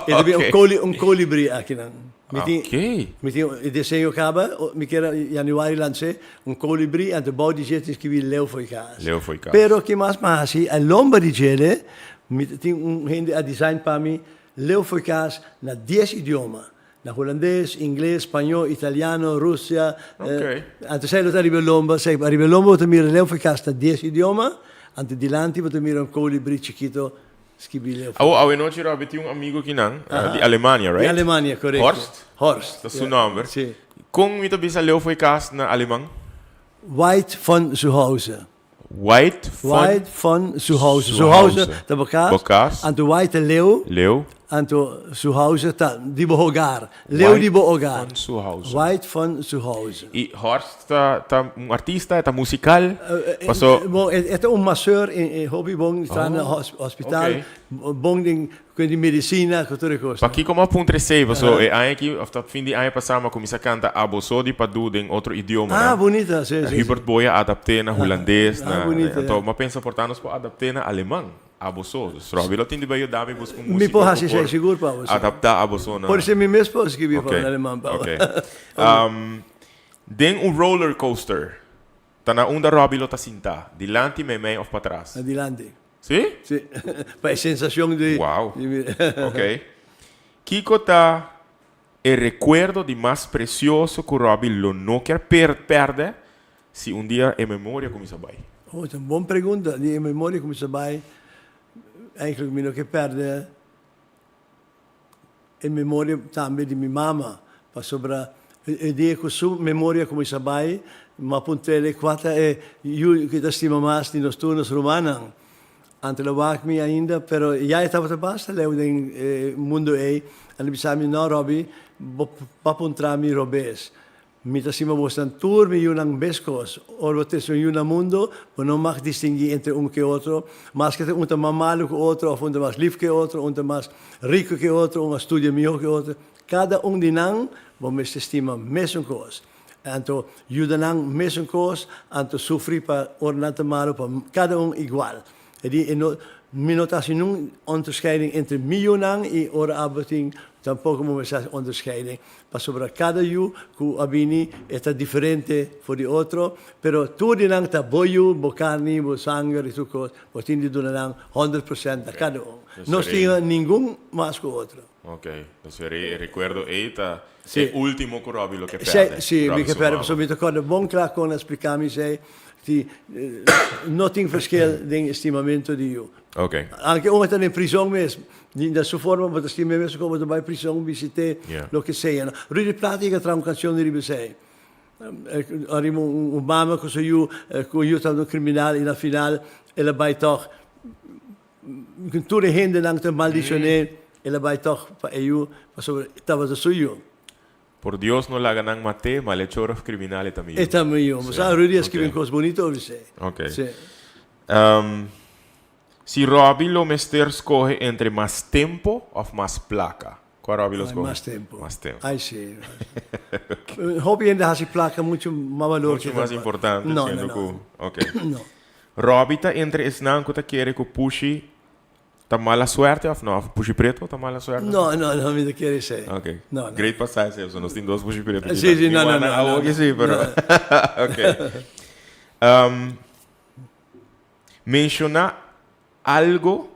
E ta bin un ok. coli, un colibri akinan. Mi tin, Ok. mi tin e diseño caba, mi kier januari lans'é, un colibri, anto bou di dje tin skibi Leo fo'i cas. Leo fo'i cas. Pero ki mas mi a hasi, e lomba di djele, mi ta tin un hende a design pa mi, Leo fo'i cas na dies idioma, na hulandes, ingles, spañó, italiano, Rusia, anto esei lo ta riba e lomba, esei riba e lomba bo ta mira Leo fo'i cas na dies idioma, anto dilanti bo ta mira un kolibri chikito skibi Leo fo'i Awo, awenochi Robbie tin un amigo kinan, di Alemania, right? Di Alemania, korekto. Horst? Horst. Ta su nomber. Si. Kon mi ta bisa Leo fo'i cas na aleman? Weit von zu Hause. Weit von. Weit von zu Hause. Zu Hause ta bo kas. Bo kas. Anto weit ta leu. Leu. Anto zu Hause ta di bo hogar. Leu di bo hogar. Weit von zu Hause. Weit von zu Hause. I Horst ta ta un artista, e ta musical? Paso. Bon, e ta un masseur i hopi bon ta na hospital. Bon den Ku di medisina, ku tur e kos. Pakiko m'a puntra esei? Paso e aña aki, òf ta fin di aña pasá, m'a kuminsá kanta Abo So di Padu den otro idiomanan. Ah, bunita, sí, sí. Hubert Boy a adapt'é na hulandes, Ah, na, bunita, anto ja. m'a pensa por ta nos por adapt'é na aleman, Abo So. Dus Robbie lo tin di bai yuda mi buska un Mi músiko por ku hasi esei por sigur pa bo, sí. adaptá Abo So na. Por esei mi mes por skibi pa Oké, na aleman pa bo. oké. Den un roller coaster, ta na unda Robbie lo ta sintá? Dilanti, meimei òf patras? Na dilanti. Sí? Sí. Pa e sensacion di. Wow. Ok. Kiko ta e recuerdo di mas precioso cu Robbie lo no kier perde si un dia e memoria cuminsa bay? Oh, ta un bon pregunta. Di e memoria cuminsa bay, eigenlijk mi no kier perde e memoria tambe di mi mama, pasobra e dia cu su memoria cuminsa bay, mi a puntr'el cua ta e yu cu e ta stima mas di nos tur nos rumannan. Anto el a wak mi ainda, pero ya e tabata basta leu den e mundo ey, el a bisa mi, No, Robby, bo pa puntra mi robes. Mi ta stima bosnan tur mi yunan meskos. Ora bo trese un yu na mundo, bo no mag distinguí entre un ke otro, maske ta un ta mas malu ku otro òf un ta mas lif ke otro, un ta mas riku ke otro, un a studia mihó ke otro. Kada un di nan bo mester stima mesun kos. Anto yuda nan mesun kos, anto sufri pa ora nan ta malu pa kada un igual. E di e no. Mi no ta hasi nun onderscheiding entre mi yunan i ora abo tin tampoco bo mester hasi onderscheiding pasobra cada yu cu a bini e ta diferente for di otro pero tur di nan ta bo yu, bo carni, bo sanger i tur cos bo tin di duna nan 100% na cada un. No stima ningun mas cu otro. Ok, dus e recuerdo ey ta e ultimo cu Robbie lo ke perde. Si, mi ke perde pasobra mi ta corda bon cla con a splica mi esey. Si no tin verschil den e stimamento di yu. Ok. Anke un ta den prison mes, na su forma bo ta stim'é mes como bo ta bai prison bisit'é, loke sea. Rudy Plaat yega traha un cancion riba esei. Ariba un mama cu su yu, cu yu tabata un criminal y na final el a bai tog, cu tur e hendenan ta maldicion'é, el a bai tog pa e yu pasobra tabata su yu. Por Dios no laga nan mat'é, malechor of criminal e ta mi yu. E ta mi yu. Bo sa Rudy a scribi un cos bonito over esei. Ok. Si. Si Robbie lo mester scoge entre mas tempo of mas placa, cua Robbie lo scoge? Mas tempo. Mas tempo. Ay si. Hopi hende haci placa mucho mas balor Mucho mas importante No, no, siendo no. cu ok. No. Robbie ta entre esnan cu ta kere cu pushi Ta mala suerte of no? Of pushi preto ta mala suerte? No, no, no, mi ta kere esei. Ok. No, no. Great pa sa esei, pasobra nos tin dos pushi preto aki. Sí, sí, no, no, no. Awor ki sí, pero. No. Ok. Um, menciona algo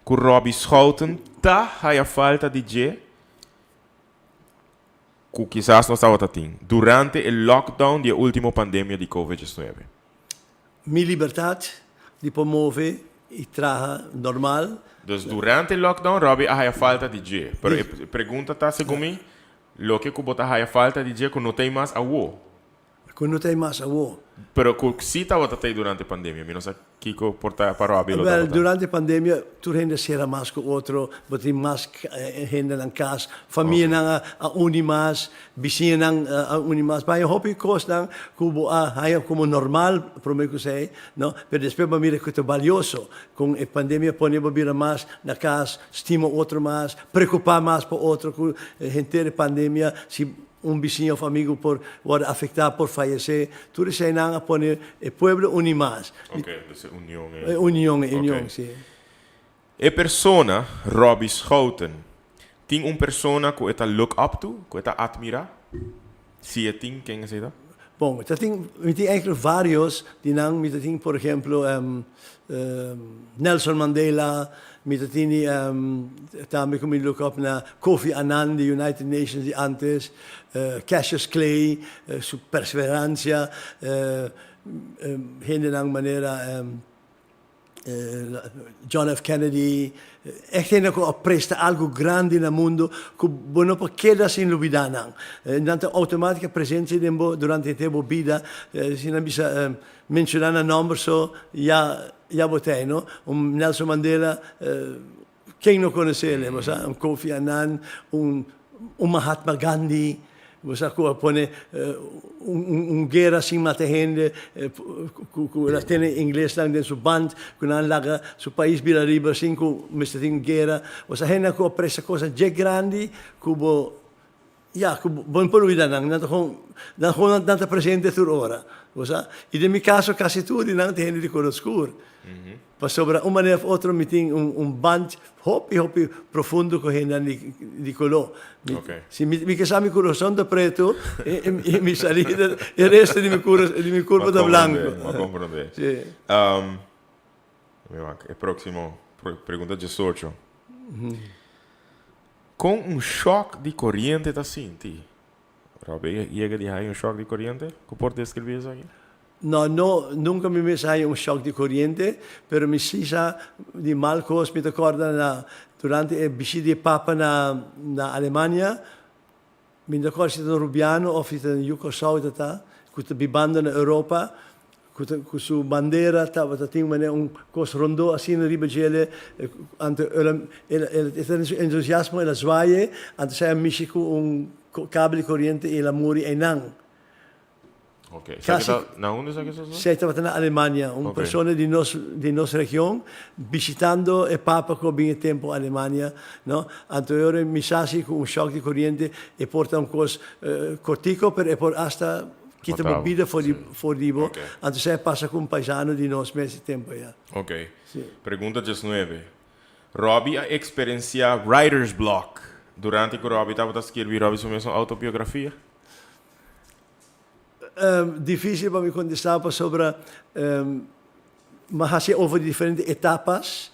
ku Robbie Schouten ta haya falta di dje ku kisas nos tabata tin durante e lockdown di e ultimo pandemia di Covid 19. Mi libertad di por move y traha normal. Dus durante lockdown Robbie a haya falta di dje. Pero e pregunta ta segun mi, loke cu bo ta haya falta di dje cu no t'ey mas awo. Cu no t'ey mas awo. Pero cu si tabata t'ey durante pandemia. Mi no sa kico por ta pa Robbie lo Wel, tabata. durante pandemia tur hende a cera mas cu otro, bo tin mas hende nan cas, famianan a uni mas. Bisiñanan a uni mas. Baña hopi kosnan ku bo a haña komo normal promé ku esei, no? Pero despues bo a mira ku ta balioso. Kon e pandemia pone bo bira mas na kas, stima otro mas, preokupá mas pa otro ku henter e pandemia, si un bisiña òf amigu por wòrdu afektá, por fayesé. Tur eseinan a pone e pueblo uni mas. Ok, dus e union ei. E union, e union, si. E persona, Robbie Schouten, tin un persona ku e ta look up to, ku e ta atmirá? Si e tin, ken esei ta? Bon, mi ta tin, mi tin eigenlijk varios di nan. Mi ta tin, por ehemplo, Nelson Mandela, mi ta tini tambe ku mi look up na Kofi Annan di United Nations di antes, Cassius Clay, su perseverancia, hendenan manera. John F. Kennedy, echt hende ku a presta algu grandi na mundu ku bo no por keda sin lubidá nan. Nan ta outomátika presensia den bo durante henter bo bida. Si nan bisa menshoná nan nòmber so ya ya bo ta ei, no? Un Nelson Mandela, Ken no conoce ele? Bo sa un Kofi Annan, un un Mahatma Gandhi, bo sa cu a pone un un guera sin mata hende, cu cu el a tene inglesnan den su band, cu nan laga su pais bira riba sin cu mester tin guera. Bo sa hende cu a presta cosa dje grandi cu bo Ya, ku bo no por olbida nan, nan ta gewoon, nan gewoon nan ta presente tur ora, bo sa. I den mi kaso kasi tur di nan ta hende di kolor skur. Pasobra un manera of otro mi tin un un band hopi hopi profundo ku hendenan di di koló. Mi si mi mi ke sa mi kurason ta pretu i mi salida e resto di mi kura di mi kurpo ta blanko. Bo a komprondé. Si. Mi wak e próksimo pregunta diesocho. Kon un shòk di koriente ta sinti? Rob, e yega di haña un shòk di koriente? Ku por deskribí esaki? No, no, nunka mi mes a haña un shòk di koriente, pero mi si sa di mal kos. Mi ta kòrda na durante e bishita di e Papa na na Alemania, Mi no ta kòrda si ta un Rubiano òf si ta un yu Kòrsou ta ta, ku ta bibando na Europa, ku ta ku su bandera tabata tin manera un kos rondó asina riba djele, anto el a el el e ta den su entusiasmo el a zwaai anto esei a mishi ku un kabel di koriente i el a muri einan. Ok, esaki ta na unda esaki ta sosodé? Esei tabata na Alemania, un persona di nos di nos region bishitando e papa ku a bin e tempu Alemania, no? Anto e ora mi sa si ku un shòk di koriente e por ta un kos kortiko, pero e por asta. Kita bo bida for di for di bo. Anto esei a pasa ku un paisano di nos mes e tempu aya. Ok. Pregunta diesnuebe. Robbie a eksperensiá writer's block durante ku Robbie tabata skirbi Robbie su mesun outobiografia? Difísil pa mi kontestá pasobra Mi a hasi over di diferente etapas.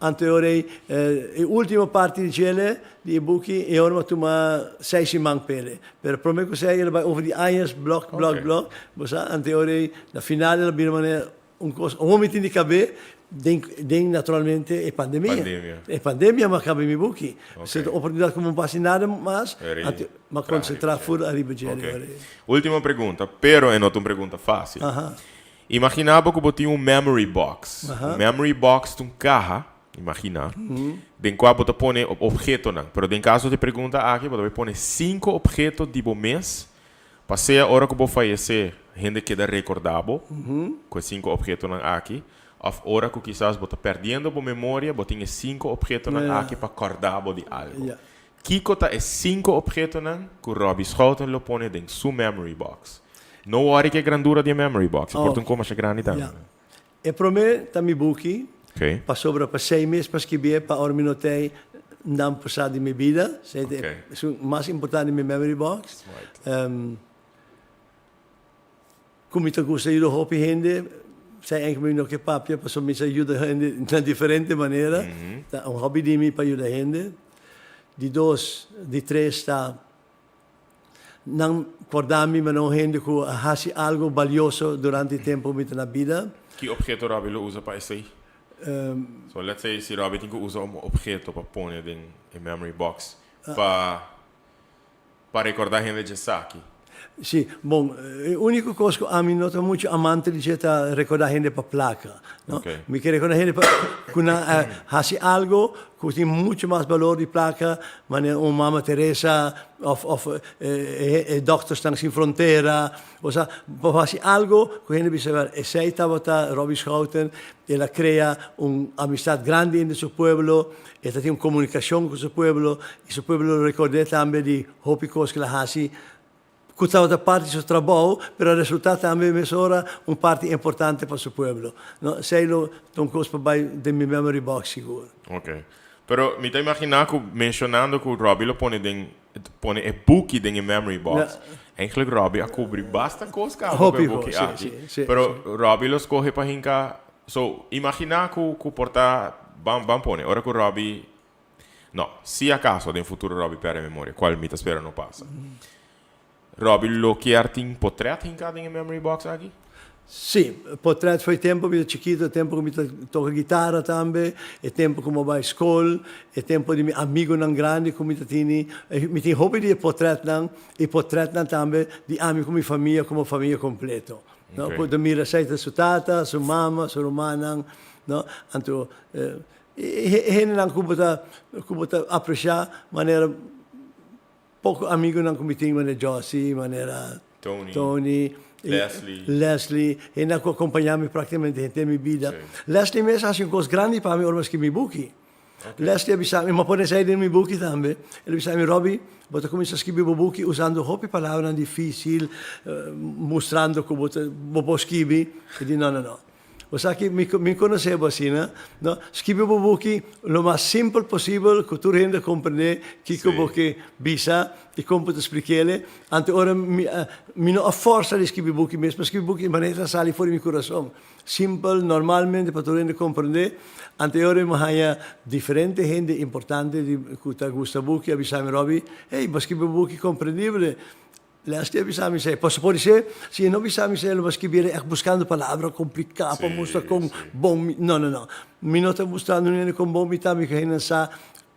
Anto e ora ei, e ultimo parti di djele, di e buki, e ora mi a tuma seis siman p'ele. Pero prome ku esei el a bai over di añas, blok, blok, blok. Bo sa, anto e ora ei, na final el a bira manera un kos, awor mi tin di kab'é den, den naturalmente e pandemia. E pandemia mi a kaba mi buki. Esei ta un oportunidat ku mi no por hasi nada mas, anto mi a konsentrá ful ariba djele e ora ei. Ultimo pregunta, pero e no ta un pregunta fásil. Imagina bo ku bo tin un memory box. Un memory box ta un kaha, imagina, den kua bo ta pone obhetonan. Pero den kaso di e pregunta aki bo ta bai pone sinku obheto di bo mes pa sea ora ku bo fayesé hende keda rekordá bo ku e sinku obhetonan aki òf ora ku kisas bo ta pèrdiendo bo memoria bo tin e sinku obhetonan aki pa kòrda bo di algu. Kiko ta e sinku obhetonan ku Robbie Schouten lo pone den su memory box? No worry ku e grandura di e memory box, e por ta un kos masha grandi tambe. Ya. E promé ta mi buki, pasobra pa sei mes pa skibié pa ora mi no tei nan por sa di mi bida. Esei ta esun mas importante di mi memory box. Ku mi ta gusta yuda hopi hende, esei enke mi no ke papia pasobra mi sa yuda hende na diferente manera. Ta un hobby di mi pa yuda hende. Di dos, di tres ta nan korda mi manera un hende ku a hasi algu balioso durante e tempu mi ta na bida. Ki obheto Robbie lo usa pa esei? So let's say si Robbie tin ku usa un obheto pa pone den e memory box pa Pa recorda hende djesaki. Sí, bon, e único cos cu ami no ta mucho amante di dje ta recorda hende pa placa, no. Mi ke recorda hende pa cu nan a haci algo cu tin mucho mas balor di placa, manera un Mama Teresa of of e Doctorsnan Sin Frontera, osea, pa haci algo cu hende bisa, wel, esey tabata Robbie Schouten, el a crea un amistad grandi entre su pueblo, E ta tin un komunikashon ku su pueblo i su pueblo lo rekord'é tambe di hopi kos ku el a hasi ku tabata parti di su trabou, pero a resultá tambe mesora un parti importante pa su pueblo. No, esei lo ta un kos pa bai den mi memory box sigur. Ok. Pero mi ta imaginá ku menshonando ku Robbie lo pone den pone e buki den e memory box, eigenlijk Robbie a kubri basta kos kaba ku e buki aki. Pero Robbie lo skohe pa hinka So, imaginá ku ku por ta, ban ban pone, ora ku Robbie, no, si akaso den futuro Robbie pèrdè memoria, kual mi ta spera no pasa, Robbie lo kier tin potrèt hinká den e memory box aki? Sí, potrèt for e tempu mi ta chikitu, e tempu ku mi ta toka gitara tambe, e tempu ku mi a bai skol, e tempu di mi amigunan grandi ku mi ta tini, mi tin hopi di e potrètnan, i potrètnan tambe di ami ku mi famia komo famia kompleto. No por ta mira esei ta su tata, su mama, su rumannan, no. Anto e hendenan ku bo ta ku bo ta apresiá manera poko amigunan ku mi tin manera Jossy, manera Tony, Leslie, hendenan ku a kompañá mi praktikamente henter mi bida. Leslie mes a hasi un kos grandi pa mi ora mi a skirbi mi buki. Leslie a bisa mi, mi a pone esei den mi buki tambe, el a bisa mi, Robby, bo ta kuminsá skibi bo buki usando hopi palabranan difísil, mustrando ku bo ta bo por skibi. Mi di, No, no, no. Bo sa ki mi mi konosé bo asina, no. Skibi bo buki lo mas simpel posibel ku tur hende komprendé kiko bo ke bisa i kon bo ta splik'el. Anto ora mi mi no a fòrsa di skibi buki mes, mi a skibi buki di manera ta sali for di mi kurason. Simpel, normalmente pa tur hende comprende. Anterior mi haña diferente hende importante di cu ta gusta buki a bisa mi, Robby, hey, bo a scribi un buki comprendible. Leslie a bisa mi esey. Pasobra por esey, si e no bisa mi esey, lo bo a scribi echt buscando palabra complica pa mustra con bon mi. No, no, no. Mi no ta mustrando hende con bon mi ta, mi ke hende sa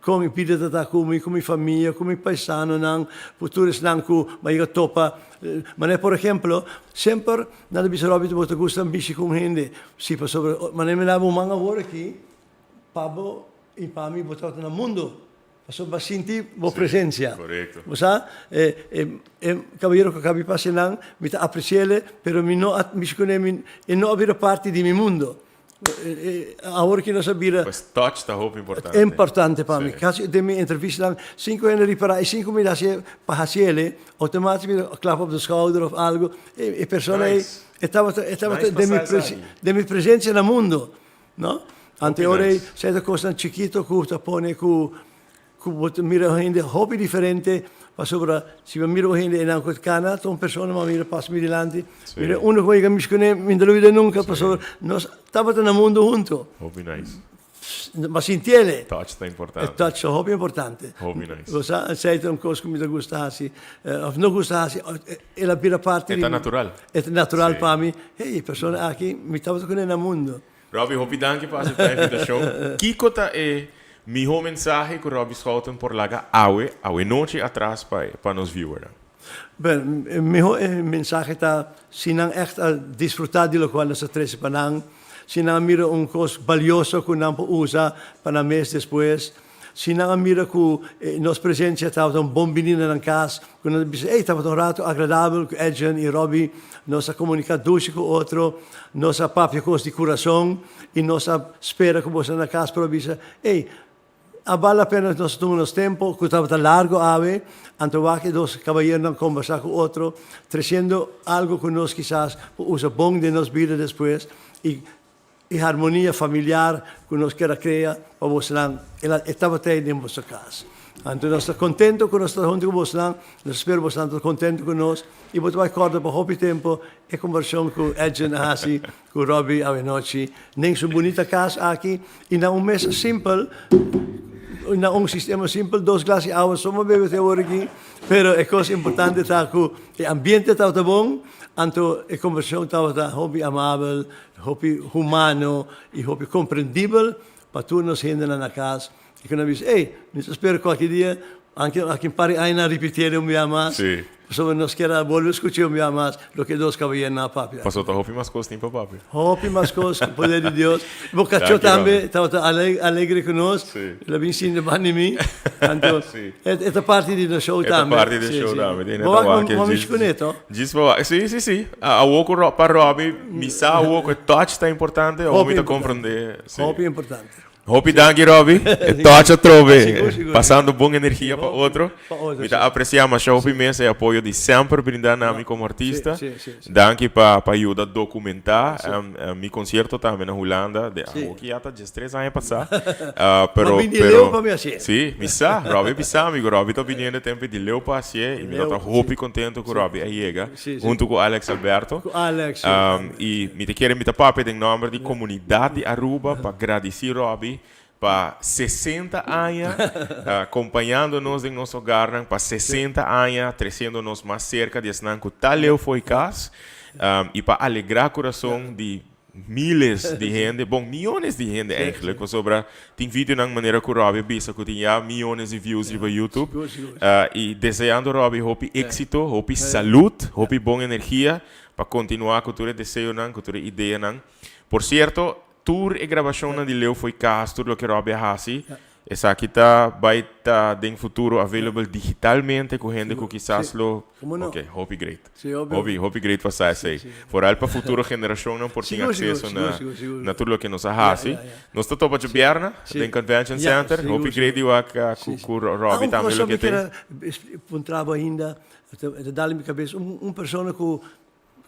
Kon mi pida ta ta ku mi, ku mi famia, ku mi paisanonan, ku tur esnan ku mi a yega topa. Manera por ehemplo, semper nan ta bisa Robby bo ta gusta bishi ku un hende. Si, pasobra manera mi laba un man awor aki, pa bo i pa mi bo tabata na mundo, pasobra bo a sinti bo presensia. Bo sa, e e kabayero ku a kaba di pasa einan, mi ta apresi'el, pero mi no a bishi kuné, e no a bira parti di mi mundo. Awor ki nos a bira. Pues touch ta hopi importante. Importante pa mi. Kasi den mi entrevistanan, sin ku hende ripará i sin ku mi hasié pa hasié, outomatico mi ta klap op de schouder of algo. E persona ei e tabata e tabata den mi den mi presencia na mundo, no? Anto e ora ei sey ta kosnan chikito ku ta pone ku Ku bo ta mira un hende hopi diferente pasobra si bo mira un hende einan ku ta kana ta un persona ma mira pasa mi dilanti mira uno ku a yega mishi kuné mi no ta lubida nunka pasobra nos tabata na mundu huntu. Hopi nice. Bo a sintiele. Touch ta importante. E touch ta hopi importante. Hopi nice. Bo sa esei ta un kos ku mi ta gusta hasi òf no gusta hasi el a bira parti di mi. E ta natural. E ta natural pa mi hey e persona aki mi tabata kuné na mundu. Robbie, hopi danki pa aseptá e invitashon. Kiko ta e mihó mensahe ku Robbie Schouten por laga awe, awe nochi atras pa pa nos viewernan? Ben, e mihó mensahe ta si nan ègt a disfrutá di lokual nos a trese pa nan, si nan a mira un kos balioso ku nan por usa pa nan mes despues, Si nan a mira ku nos presensia tabata un bon bini na nan kas, ku nan ta bisa, Ey, tabata un ratu agradabel ku Edjean i Robby, nos a komuniká dushi ku otro, nos a papia kos di kurason i nos a spera ku boso na kas por a bisa, Ey, a bal la pena nos a tuma nos tempu, ku tabata largu awe, anto wak e dos kabayeronan kombersá ku otro, tresiendo algu ku nos kisas por usa bon den nos bida despues i E harmonia familiar ku nos kier a krea pa bosnan, el a e tabata ei den boso kas. Anto nos ta kontento ku nos ta huntu ku bosnan, nos spera bosnan ta kontento ku nos i bo ta bai kòrda pa hopi tempu e kombershon ku Edjean a hasi ku Robby awenochi den su bunita kas aki i na un mesa simpel, na un sistema simpel, dos glas di awa so bo bebe te awor aki, pero e kos importante ta ku e ambiente tabata bon, anto e kombershon tabata hopi amabel. Hopi humano i hopi komprendibel pa tur nos hendenan na kas i ku nan bisa, ey, mi ta spera kualke dia anke aki un par di añanan ripitié un bia mas, pasobra nos kier a bolbe skuch'é un bia mas loke e dos kabayeronan a papia. Pasobra ta hopi mas kos tin pa papia. Hopi mas kos ku poder di Dios. Bo kachó tambe tabata alegre ku nos, el a bin sinta banda di mi, anto e ta parti di nos show tambe. E ta parti di show tambe. Bo wak bo mishi kuné to? Djis pa wak. Sí, sí, sí. Awor ku pa Robby, mi sa awor ku e touch ta importante, awor mi ta komprendé. Sí. Hopi importante. Hopi danki Robby. E touch atrobe. Pasando bon energia pa otro. Mi ta apresiá masha hopi mes e apoyo di semper brindá na mi komo artista. Danki pa pa yuda dokumentá mi konsierto tambe na Hulanda. De awor ki ya ta diestres aña pasá. Pero, pero, sí, mi sa. Robby bisa mi ku Robby ta biniendo e tempu di leu pa hasié i mi ta hopi kontento ku Robby a yega. Hunto ku Alex Alberto. Ku Alex, sí. I mi ta kere mi ta papia den nomber di komunidat di Aruba pa gradisí Robby pa sesenta aña kompañando nos den nos hogarnan, pa sesenta aña tresiendo nos mas serka di esnan ku ta leu fo'i kas i pa alegrá kurason di Miles di hende, bon, miyones di hende eigenlijk, pasobra tin videonan manera ku Robbie a bisa ku tin ya miyones di views riba YouTube. I deseando Robbie hopi éksito, hopi salud, hopi bon energia pa kontinuá ku tur e deseonan, ku tur e ideanan. Por sierto, tur e grabashonnan di Leo Fo'i Kas, tur loke Robbie a hasi, Esaki ta bai ta den futuro available digitalmente ku hende ku kisas lo Ok, hopi great. Hopi, hopi great pa sa esei. Foral pa futuro generashonnan por tin akseso na na tur loke nos a hasi. Nos ta topa djobièrnè den Convention Center. Hopi great di wak ku ku Robby tambe loke tin. Un cosa mi kier puntra bo ainda, ta dal mi kabes, un persona ku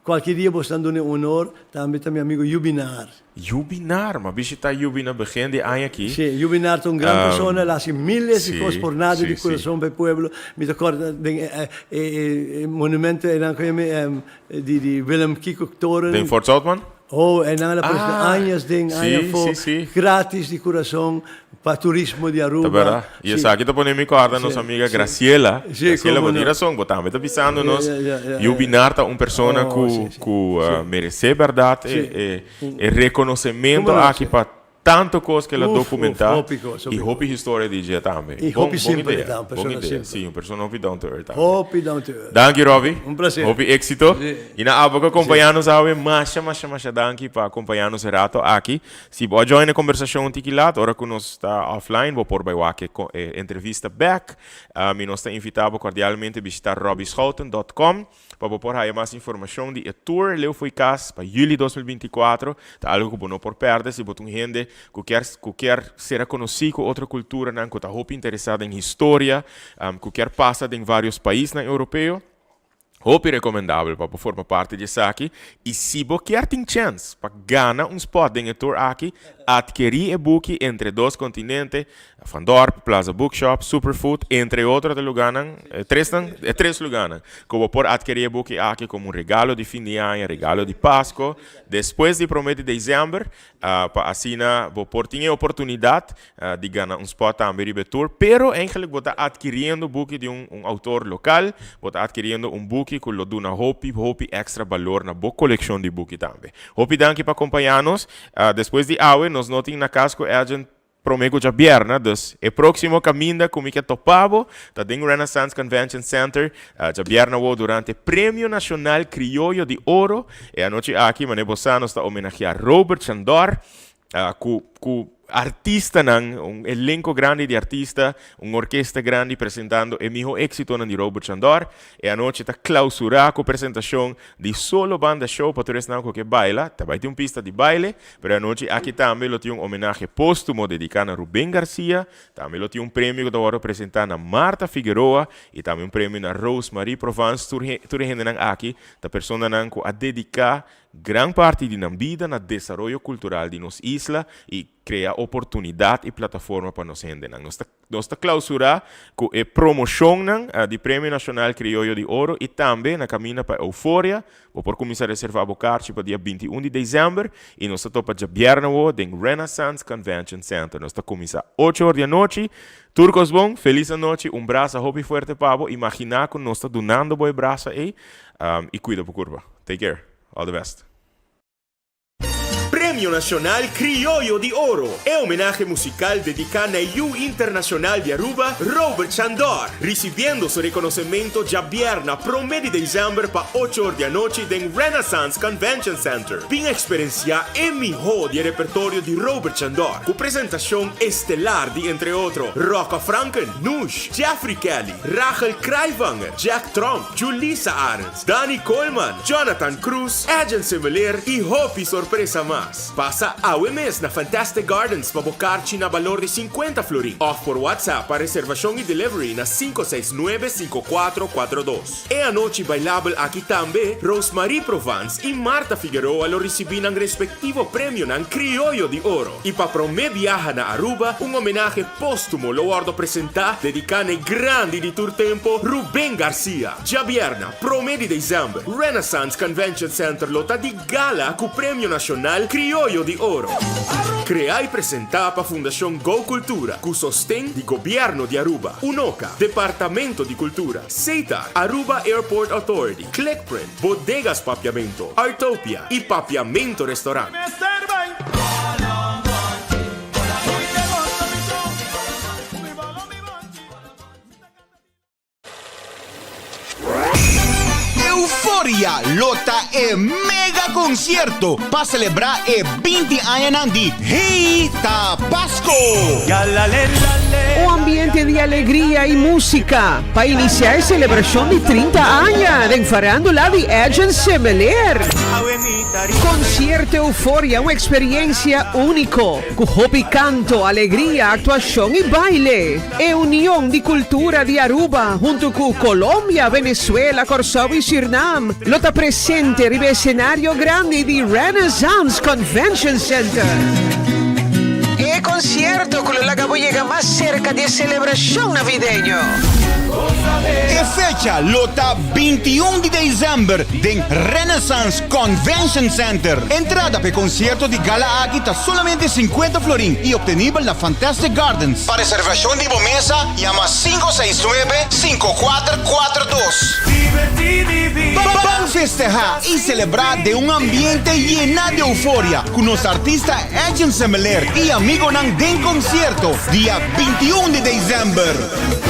Cualkier dia bo esnan duna e honor, tambe ta mi amigo Yubinar. Yubinar, m'a bishita Yubi na begin di aña aki. Si, Yubinar ta un gran persona, el a haci miles di cos por nada di curason pa e pueblo. Mi ta corda den e monumento einan cu yama di Willem Kiko Toren. Den Fort Zoutman? Oh, einan el a presta añas den, aña afo, gratis di curason. Pa turismo di Aruba. Ta berdad. Y esaki ta pone mi corda nos amiga Graciela. Graciela, bo tin razon. Bo tambe ta bisando nos. Yubinar ta un persona cu cu merece berdad e e reconocemento aki pa. Tanto cos cu el a Uf, uf, documenta hopi cos, hopi y hopi cos. historia di dje tambe. Y Bon, hopi bon simpel idea, e ta, un bon persona idea. simpel. Si, un persona hopi down to earth tambe. Hopi down to earth. Danki Robby. Un placer. Hopi exito. Si. Y na abo cu acompaña nos awe, masha, masha, masha danki pa acompaña nos e rato aki. Si bo a join e conversacion un tiki laat, ora cu nos ta offline, bo por bay wak e e entrevista bek. Mi nos ta invita bo cordialmente bishita robbyschouten dot com. Pa bo por haya mas informacion di e tour Leu Fo'i Cas pa juli 2024, ta algo cu bo no por perde si bo ta un hende cu kier cu kier sera conoci cu otro culturanan, cu ta hopi interesa den historia, cu kier pasa den varios paisnan europeo. Hopi recomendabel pa bo forma parti di esaki y si bo kier tin chens pa gana un spot den e tour aki, adkeri e buki Entre Dos Continente Van Dorp, Plaza Bookshop, Superfood, entre otro ta lugánan, e tresnan, e tres lugánan ku bo por atkerí e buki aki komo un regalo di fin di aña, regalo di Pasko, despues di promé di desèmber, pa asina bo por tin e oportunidat di gana un spòt tambe riba e tour. Pero eigenlijk bo ta atkiriendo buki di un un outor lokal, bo ta atkiriendo un buki ku lo duna hopi, hopi èkstra balor na bo kolekshon di buki tambe. Hopi danki pa kompañá nos. Despues di awe nos no tin na kas ku Edjean Prome ku djabierna, dus e próksimo kaminda ku mi ke topa bo ta den Renaissance Convention Center djabierna wou durante Premio Nashonal Krioyo di Oro. E anochi aki, manera bo sa, nos ta homenageá Robert Chandor ku ku artistanan, un elenko grandi di artista, un orkesta grandi presentando e mihó éksitonan di Robert Chandor. E anochi ta klausurá ku presentashon di Solo Banda Show pa tur esnan ku ke baila. Ta bai tin un pista di baile. Pero e anochi aki tambe lo tin un homenahe póstumo dediká na Rubén Garcia, tambe lo tin un premio ku ta wòrdu presentá na Martha Figueroa i tambe un premio na Rose Marie Provence. Tur tur e hendenan aki ta personanan ku a dediká gran parti di nan bida na desaroyo kultural di nos isla i krea oportunidat i plataforma pa nos hendenan. Nos ta. Nos ta clausura cu e promocionnan di Premio Nacional Crioyo di Oro y tambe na caminda pa Euforia. Bo por cuminsa reserva bo carchi pa dia 21 di december y nos ta topa djabièrnè awo den Renaissance Convention Center. Nos ta cuminsa ocho or di anochi. Tur cos bon, feliz anochi, un brasa hopi fuerte pa bo. Imagina cu nos ta dunando bo e brasa ey y cuida bo curpa. Take care. All the best. Premio Nacional Crioyo di Oro, e homenahe musical dedica na e yu internacional di Aruba, Robert Chandor, ricibiendo su reconocemento djabierna prome di december pa ocho or di anochi den Renaissance Convention Center. Bin experiencia e miho di e repertorio di Robert Chandor, cu presentacion estelar di entre otro Rocco Franken, Nush, Jeffrey Kelly, Rachel Kraaijvanger, Jack Tromp, Julissa Arends, Dani Koolman, Jonathan Cruz, Edjean Semeleer y hopi sorpresa mas. Pasa awe mes na Fantastic Gardens pa bo karchi na balor di 50 florin of por WhatsApp pa reservacion y delivery na 569 5442. E anochi bailabel aki tambe Rosemarie Provence y Martha Figueroa lo ricibi nan respectivo premionan Crioyo di Oro y pa prome biaha na Aruba un homenahe postumo lo wordo presenta dedica n'e grandi di tur tempo Ruben Garcia. Djabièrna, promé di desèmber, Renaissance Convention Center lo ta di gala ku Premio Nashonal Krioyo di Oro. Kreá i presentá pa Fundashon Go Cultura ku sosten di Gobièrnu di Aruba, Unoca, Departamento di Kultura, Setar, Aruba Airport Authority, Clickprint, Bodegas Papiamento, Artopia i Papiamento Restaurant. Euforia lo ta e mega concierto pa celebra e 20 añanan di Hey Ta Pasco! Un ambiente di alegria y musica pa inicia e celebracion di 30 aña den farandula di Edjean Semeleer. Concierto Euforia, un experiencia unico cu hopi canto, alegria, actuacion y baile. E union di cultura di Aruba hunto cu Colombia, Venezuela, Corsou y Surinam lo ta presente riba e escenario grandi di Renaissance Convention Center. E concierto cu lo laga bo yega mas cerca di e celebracion navideño. E fecha lo ta 21 di december den Renaissance Convention Center. Entrada pa e concierto di gala aki ta solamente 50 florin y obtenibel na Fantastic Gardens. Pa reservacion di bo mesa, yama 569 5442. Ban festeha y celebra den un ambiente yena di euforia cu nos artista Edjean Semeleer y amigonan den concierto dia 21 di december.